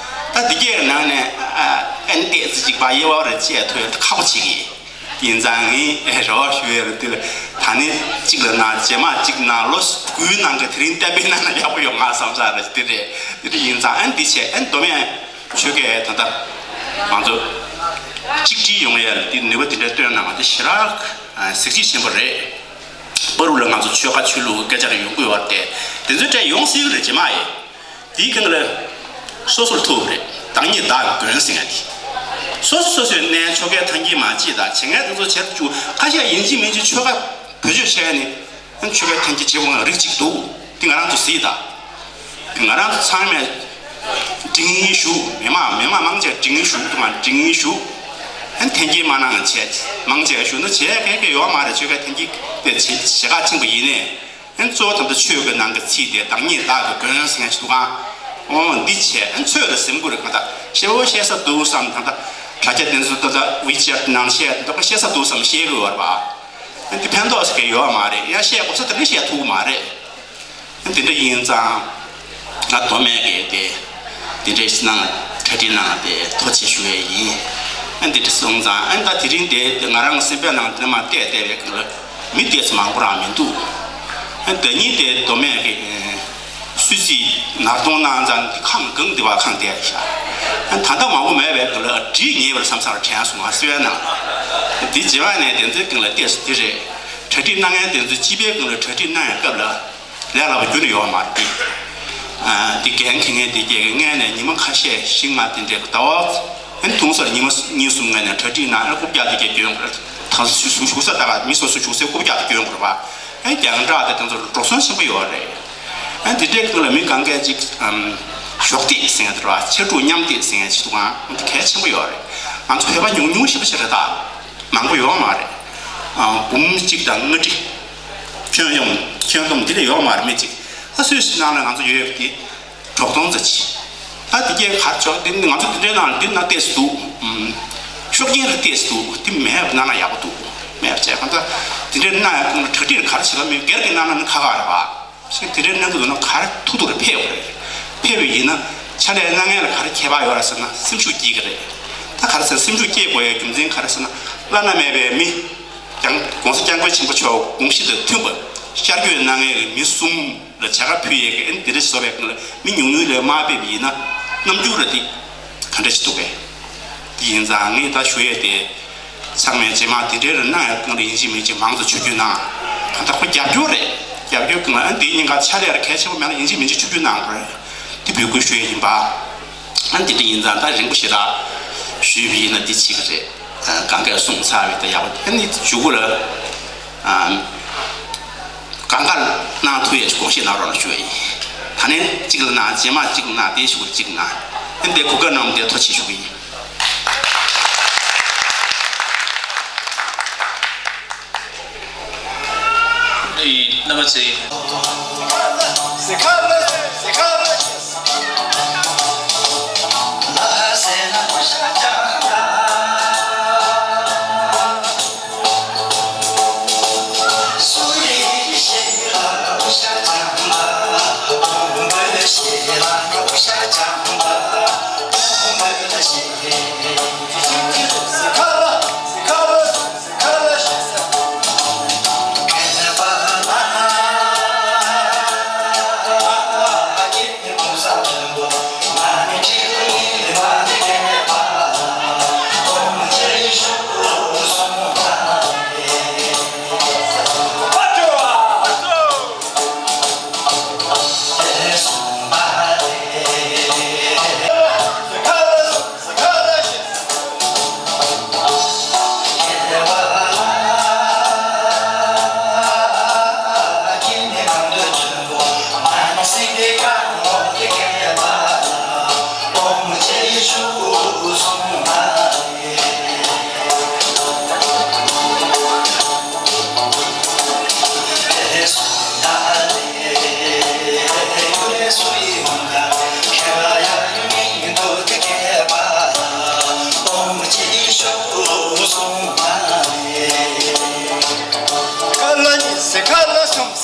ད་དེ་གའི་ནང་ནས་ཨ་ཨན་ཏེ་ཙི་གཅིག་པ་དབྱེ་བ་རེ་བཅད་ཐུབ་ཡ་ཁག་པོ་ཆགས་ཀྱི་ཡིན་ཙང་། ངས་རེ་བ་ཞུ་ཡ་རེ་དེ་ལ། ད་ནི་གཅིག་ལ་ན་རྗེས་མ་གཅིག་ན་ལོ་དགུའི་ནང་གི་དེ་རིང་བསྟན་པའི་ནང་ན་ཡག་པོ་ཡོང་ང་བསམ་ས་རེ་དེ་རེད། དེ་རེད། ཡིན་ཙང་ཨན་དེ་བྱས་ཨན་མདོ་སྨད་ཆོལ་ཁའི་ད་ལྟ་ང་ཚོ་གཅིག་སྒྲིལ་ཡོང་ཡ་ལ་དེ་ནུས་པ་དེ་འདྲ་བཏོན་གནང་བ་དེ་ཞེ་དྲག་གཟི་བརྗིད་ཆེན་པོ་རེད། བར་དུ་ལ་ང་ཚོ་ཆོལ་ཁ་ཆོས་ལུགས་སྐད་ཆ་རེ་ཡོང་གི་ཡོད་རེད་དེ། དེ་ཚོའི་གྲས་ཡོང་སྲིད་ཀྱི་རེད། རྗེས་མ་ཡིན་དེའི་སྒང་ལ་སོ་སོར་ཐུག་རེད། བདག་ཉིད་བདག་གི་མགོན་ཟེར་ཡ་དེ། སོ་སོ་སོ་སོའི་གནས་ཆོལ་ཁའི་ཐང་གིས་མ་བྱེད་དང་བྱེད་མཁན་དེ་ཚོ་བྱེད་དུ་བཅུག་ཁ་ཤས་ཡིན་གཅིག་མིན་གཅིག་ཆོལ་ཁ་བེད་སྤྱོད་བྱས་ནས། ཆོལ་ཁའི་ཐང་གིས་བྱེད་དགོས་ཡ་རིགས་གཅིག་འདུག་དེ་ང་རང་ཚོ་གཟིགས་དང་། ང་རང་ཚོ་ཚང་མས་སྒྲིང་ཡིན་ཞུ། མི་མང་མི་མང་མང་ཆེ་སྒྲིང་ཡིན་ཞུ། དུ་མ་སྒྲིང་ཡིན་ཞུ། ཨན་ཐེན་གྱིས་མ་གནང་བྱས་མང་ཆེ་ཞུ་ན་བྱས་གལ་གལ་ཡོད་མ་རེད། ཆོལ་ཁའི་ཐེན་གྱིས་དེ་བྱེད་བྱེད་ཁག་ཆེན་པོ་ཡིན་ནས། ཨན་གཙོ་བོ་དམ་དུ་ཆོས་ཀྱི་ནང་གི་ཚིག་དེ་བདག་ཉིད་བདག་གི་མགོན་ཟེར་མཁན་ཞིག་འདུག་ག་འོ་འདི་བྱས་ཨན་ཚོད་ལ་ཟིན་དགོས་རེད། གང་ལྟར་ཤེས་པོ་ཤེས་ས་འདུག་བསམ། ད་ལྟ་དྲ་རྒྱ་དེ་ཚོ་ད་ལྟ་ཝི་ཅེཊ་ནང་བཤད་འདུག་ག་ཤེས་ས་འདུག་བསམ་ཤེས་དགོས་བར་བ། འདི་ཕན་ཐོགས་ཟེར་མཁན་ཡོད་མ་རེད། ཡང་བཤད་དགོས་ས་དེ་འདྲ་བཤད་ཐུབ་མ་རེད། འདི་འདྲ་ཡིན་ཙང་ང་མདོ་སྨད་ཀྱི་དེ་འདི་འདྲ་ཞིག་གནང་གྲ་སྒྲིག་གནང་དེ་ཐུགས་རྗེ་ཆེ་ཞུ་ཡས་ཡིན། འདི་འདྲ་སོང་ཙང་ད་དེ་རིང་དེ་ང་རང་སེམས་པའི་ནང་དེ་མ་བལྟས་བལྟས་པའི་སྒང་ལ་མི་དེ་ཚོ་མང་པོ་རང་མི་འདུག་ཟླ་ཉིན་དེ་མདོ་སྨད་ཀྱི་སུད་སི་ནར་གཏོང་གནང་ཙང་ཁང་གང་དེ་བ་ཁང་དེ་ཤ། ད་ལྟ་མང་པོ་མེད་པའི་སྒང་ལ་བྲིས་ཉེས་པར་བསམ་སར་དྲན་སོང་། ང་སེམས་པའི་ནང་དེ་རྗེས་མ་ནས་དེ་ཚོའི་སྒང་ལ་བལྟས་སོ་དེ་རེད། གྲ་སྒྲིག་གནང་མཁན་དེ་ཚོ་སྤྱི་པའི་སྒང་ལ་གྲ་སྒྲིག་གནང་ཡ་སྐབས་ལ་ལས་སླ་པོ་རྒྱུན་ནས་ཡོད་མ་རེད། དེ་འགན་འཁྱེར་མཁན་དེ་གས་ཀྱི་སྔས་ནས་ཉི་མ་ཁ་ཤས་ཤིག་ང་དེ་འདྲའི་ཟླ་བ་ཨན་ཐུང་སར་ཉི་མ་གཉིས་གསུམ་སྔས་ནས་གྲ་སྒྲིག་གནང་། རྐུབ་བཀྱག་དེ་གས་གྱོན་དགོས་རེད། ད་བཞུགས་ས་ད་ག་མི་སོ་སོ་བཞུགས་སའི་རྐུབ་བཀྱག་དེ་གྱོན་དགོས་རེད་པ། ཨན་རྒྱང་བསྒྲགས་དེ་དེ་ཚོ་འགྲོ་སོང་ཆེན་པོ་ཡོད་རེད། ཨན་དེ་འདྲའི་སྒང་ལ་མི་གང་གས་ཅིག་ཨམ་གཞོགས་འདེགས་ཟེར་ཡ་དེ་རེད་པ། ཕྱར་གྲུ་མཉམ་འདེགས་ཟེར་ཡ་ཅིག་འདུག་ཨང་། དེ་གལ་ཆེན་པོ་ཡོད་རེད། ང་ཚོ་བོད་པ་ཉུང་ཉུང་ཞེ་པོ་ཅིག་རེད་ད། མང་པོ་ཡོད་མ་རེད། ཨ་འབུམ་གཅིག་དང་ལྔ་ཁྲི། ཁྱོན་ཡོངས་ཁྱོན་བསྡོམས་འདི་ལས་ཡོད་མ་རེད། མི་གཅིག་ད་སུད་སི་ནང་ལ་ང་ཚོ་ཡོད་པ་དེ་དྲུག་སྟོང་ཙམ་ཅིག་ད་དེ་གས་གར་ཆོག་དེ་ང་ཚོ་དེ་འདྲའི་ནང་ལ་འདི་ན་ཏོག་ཙམ་འདུག་ཨུམ། ཤུགས་རྐྱེན་རེ་ཏོག་ཙམ་འདུག་དེ་མེད་པ་གནང་ན་ཡག་པོ་འདུག་མེད་པ་བྱས་གང་ལྟར་དེ་འདྲའི་གནང་ཡ་ཁོང་ལ་གྲ་སྒྲིག་ག་རེ་བྱེད་ཀྱི་མེད། སྒེར་གྱི་གནང་ན་ནི་ཁག་ཁག་རེད་པ། ཞིག་དེ་འདྲའི་གནང་གི་འདུག་ན་ག་རེ་ཐུག་ཐུག་རེ་ཕེབས་དགོས་རེད། ཕེབས་པ་ཡིན་ན་ཕྱག་ལས་གནང་མཁན་ལ་ག་རེ་ཁྱད་པར་ཡོད་རེད་ཟེར་ན་སེམས་ཤུགས་སྐྱེ་གི་རེད། ད་ག་རེ་ཟེར་སེམས་ཤུགས་སྐྱེ་དགོས་ཡའི་རྒྱུ་མཚན་ག་རེ་ཟེར་ན་བླ་ན་མེད་པའི་མི་ཀྱང་༸གོང་ས་༸སྐྱབས་མགོན་ཆེན་པོ་མཆོག་དགོངས་གཞི་དང་མཐུན་པ་ཤར་བསྐྱོད་གནང་མཁན་གྱི་མི་གསུམ་ལ་བྱ་དགའ་ཕུལ་ཡས་ཀྱི་ཨན་དེ་འདྲ་ཞིག་བཟོ་བའི་སྒང་ལ་མི་ཉུང་ཉུང་ལས་མར་ཕེབས་པ་ཡིན་ན་རྣམ་འགྱུར་ར་དེ་ག་འདྲ་ཞིག་འདུག་གས། དེ་ཡིན་ཙང་ངས་ད་ཞུ་ཡས་དེ། ཚང་མས་རྗེས་མ་དེ་འདྲའི་རིགས་གནང་ཡ་སྒང་ལ་ཡིན་གཅིག་མིན་གཅིག་མང་ཙམ་ཆུ་རྒྱུས་གནང་། གང་ལྟར་ཁོ་རྒྱབ་སྐྱོར་རེད། རྒྱབ་སྐྱོར་སྒང་ལ་ཨ་འདིའི་ཉིན་ག་ཕྱག་ལས་ར་གལ་ཆེན་པོ་མེད་ན་ཡིན་གཅིག་མིན་གཅིག་ཆུ་རྒྱུས་གནང་དགོས་རེད། དེ་འབོད་སྐུལ་ཞུ་ཡས་ཡིན་པ། ཨ་འདི་འདྲ་ཡིན་ཙང་ད་རིང་པོ་ཞེ་དྲག་ཞུས་པ་ཡིན་ན་འདི་བྱེད་ཀྱི་རེད། གང་གས་གསུངས་ཚར་བའི་ད་ཡག་པོ་ཨ་ནི་མཇུག་གུ་ལ་ཨ་གང་ག་གནང་ཐུབ་ཡས་དགོངས་བཞེས་གནང་རོགས་གནང་ཞུ་ཡས་ཡིན། ད་ནས་གཅིག་ལ་གནང་། རྗེས་མ་གཅིག་གནང་། དེའི་གཞུག་གུ་གཅིག་གནང་། ཨ་འདི་གོ་སྐབས་གནང་བ་དེ་ཐུགས་རྗེ་ཆེ་ཞུ་གི་ཡིན། རྣམ་པ་ཚོས།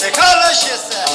ཟེར་ག་ལ་ཞེས་ཟེར།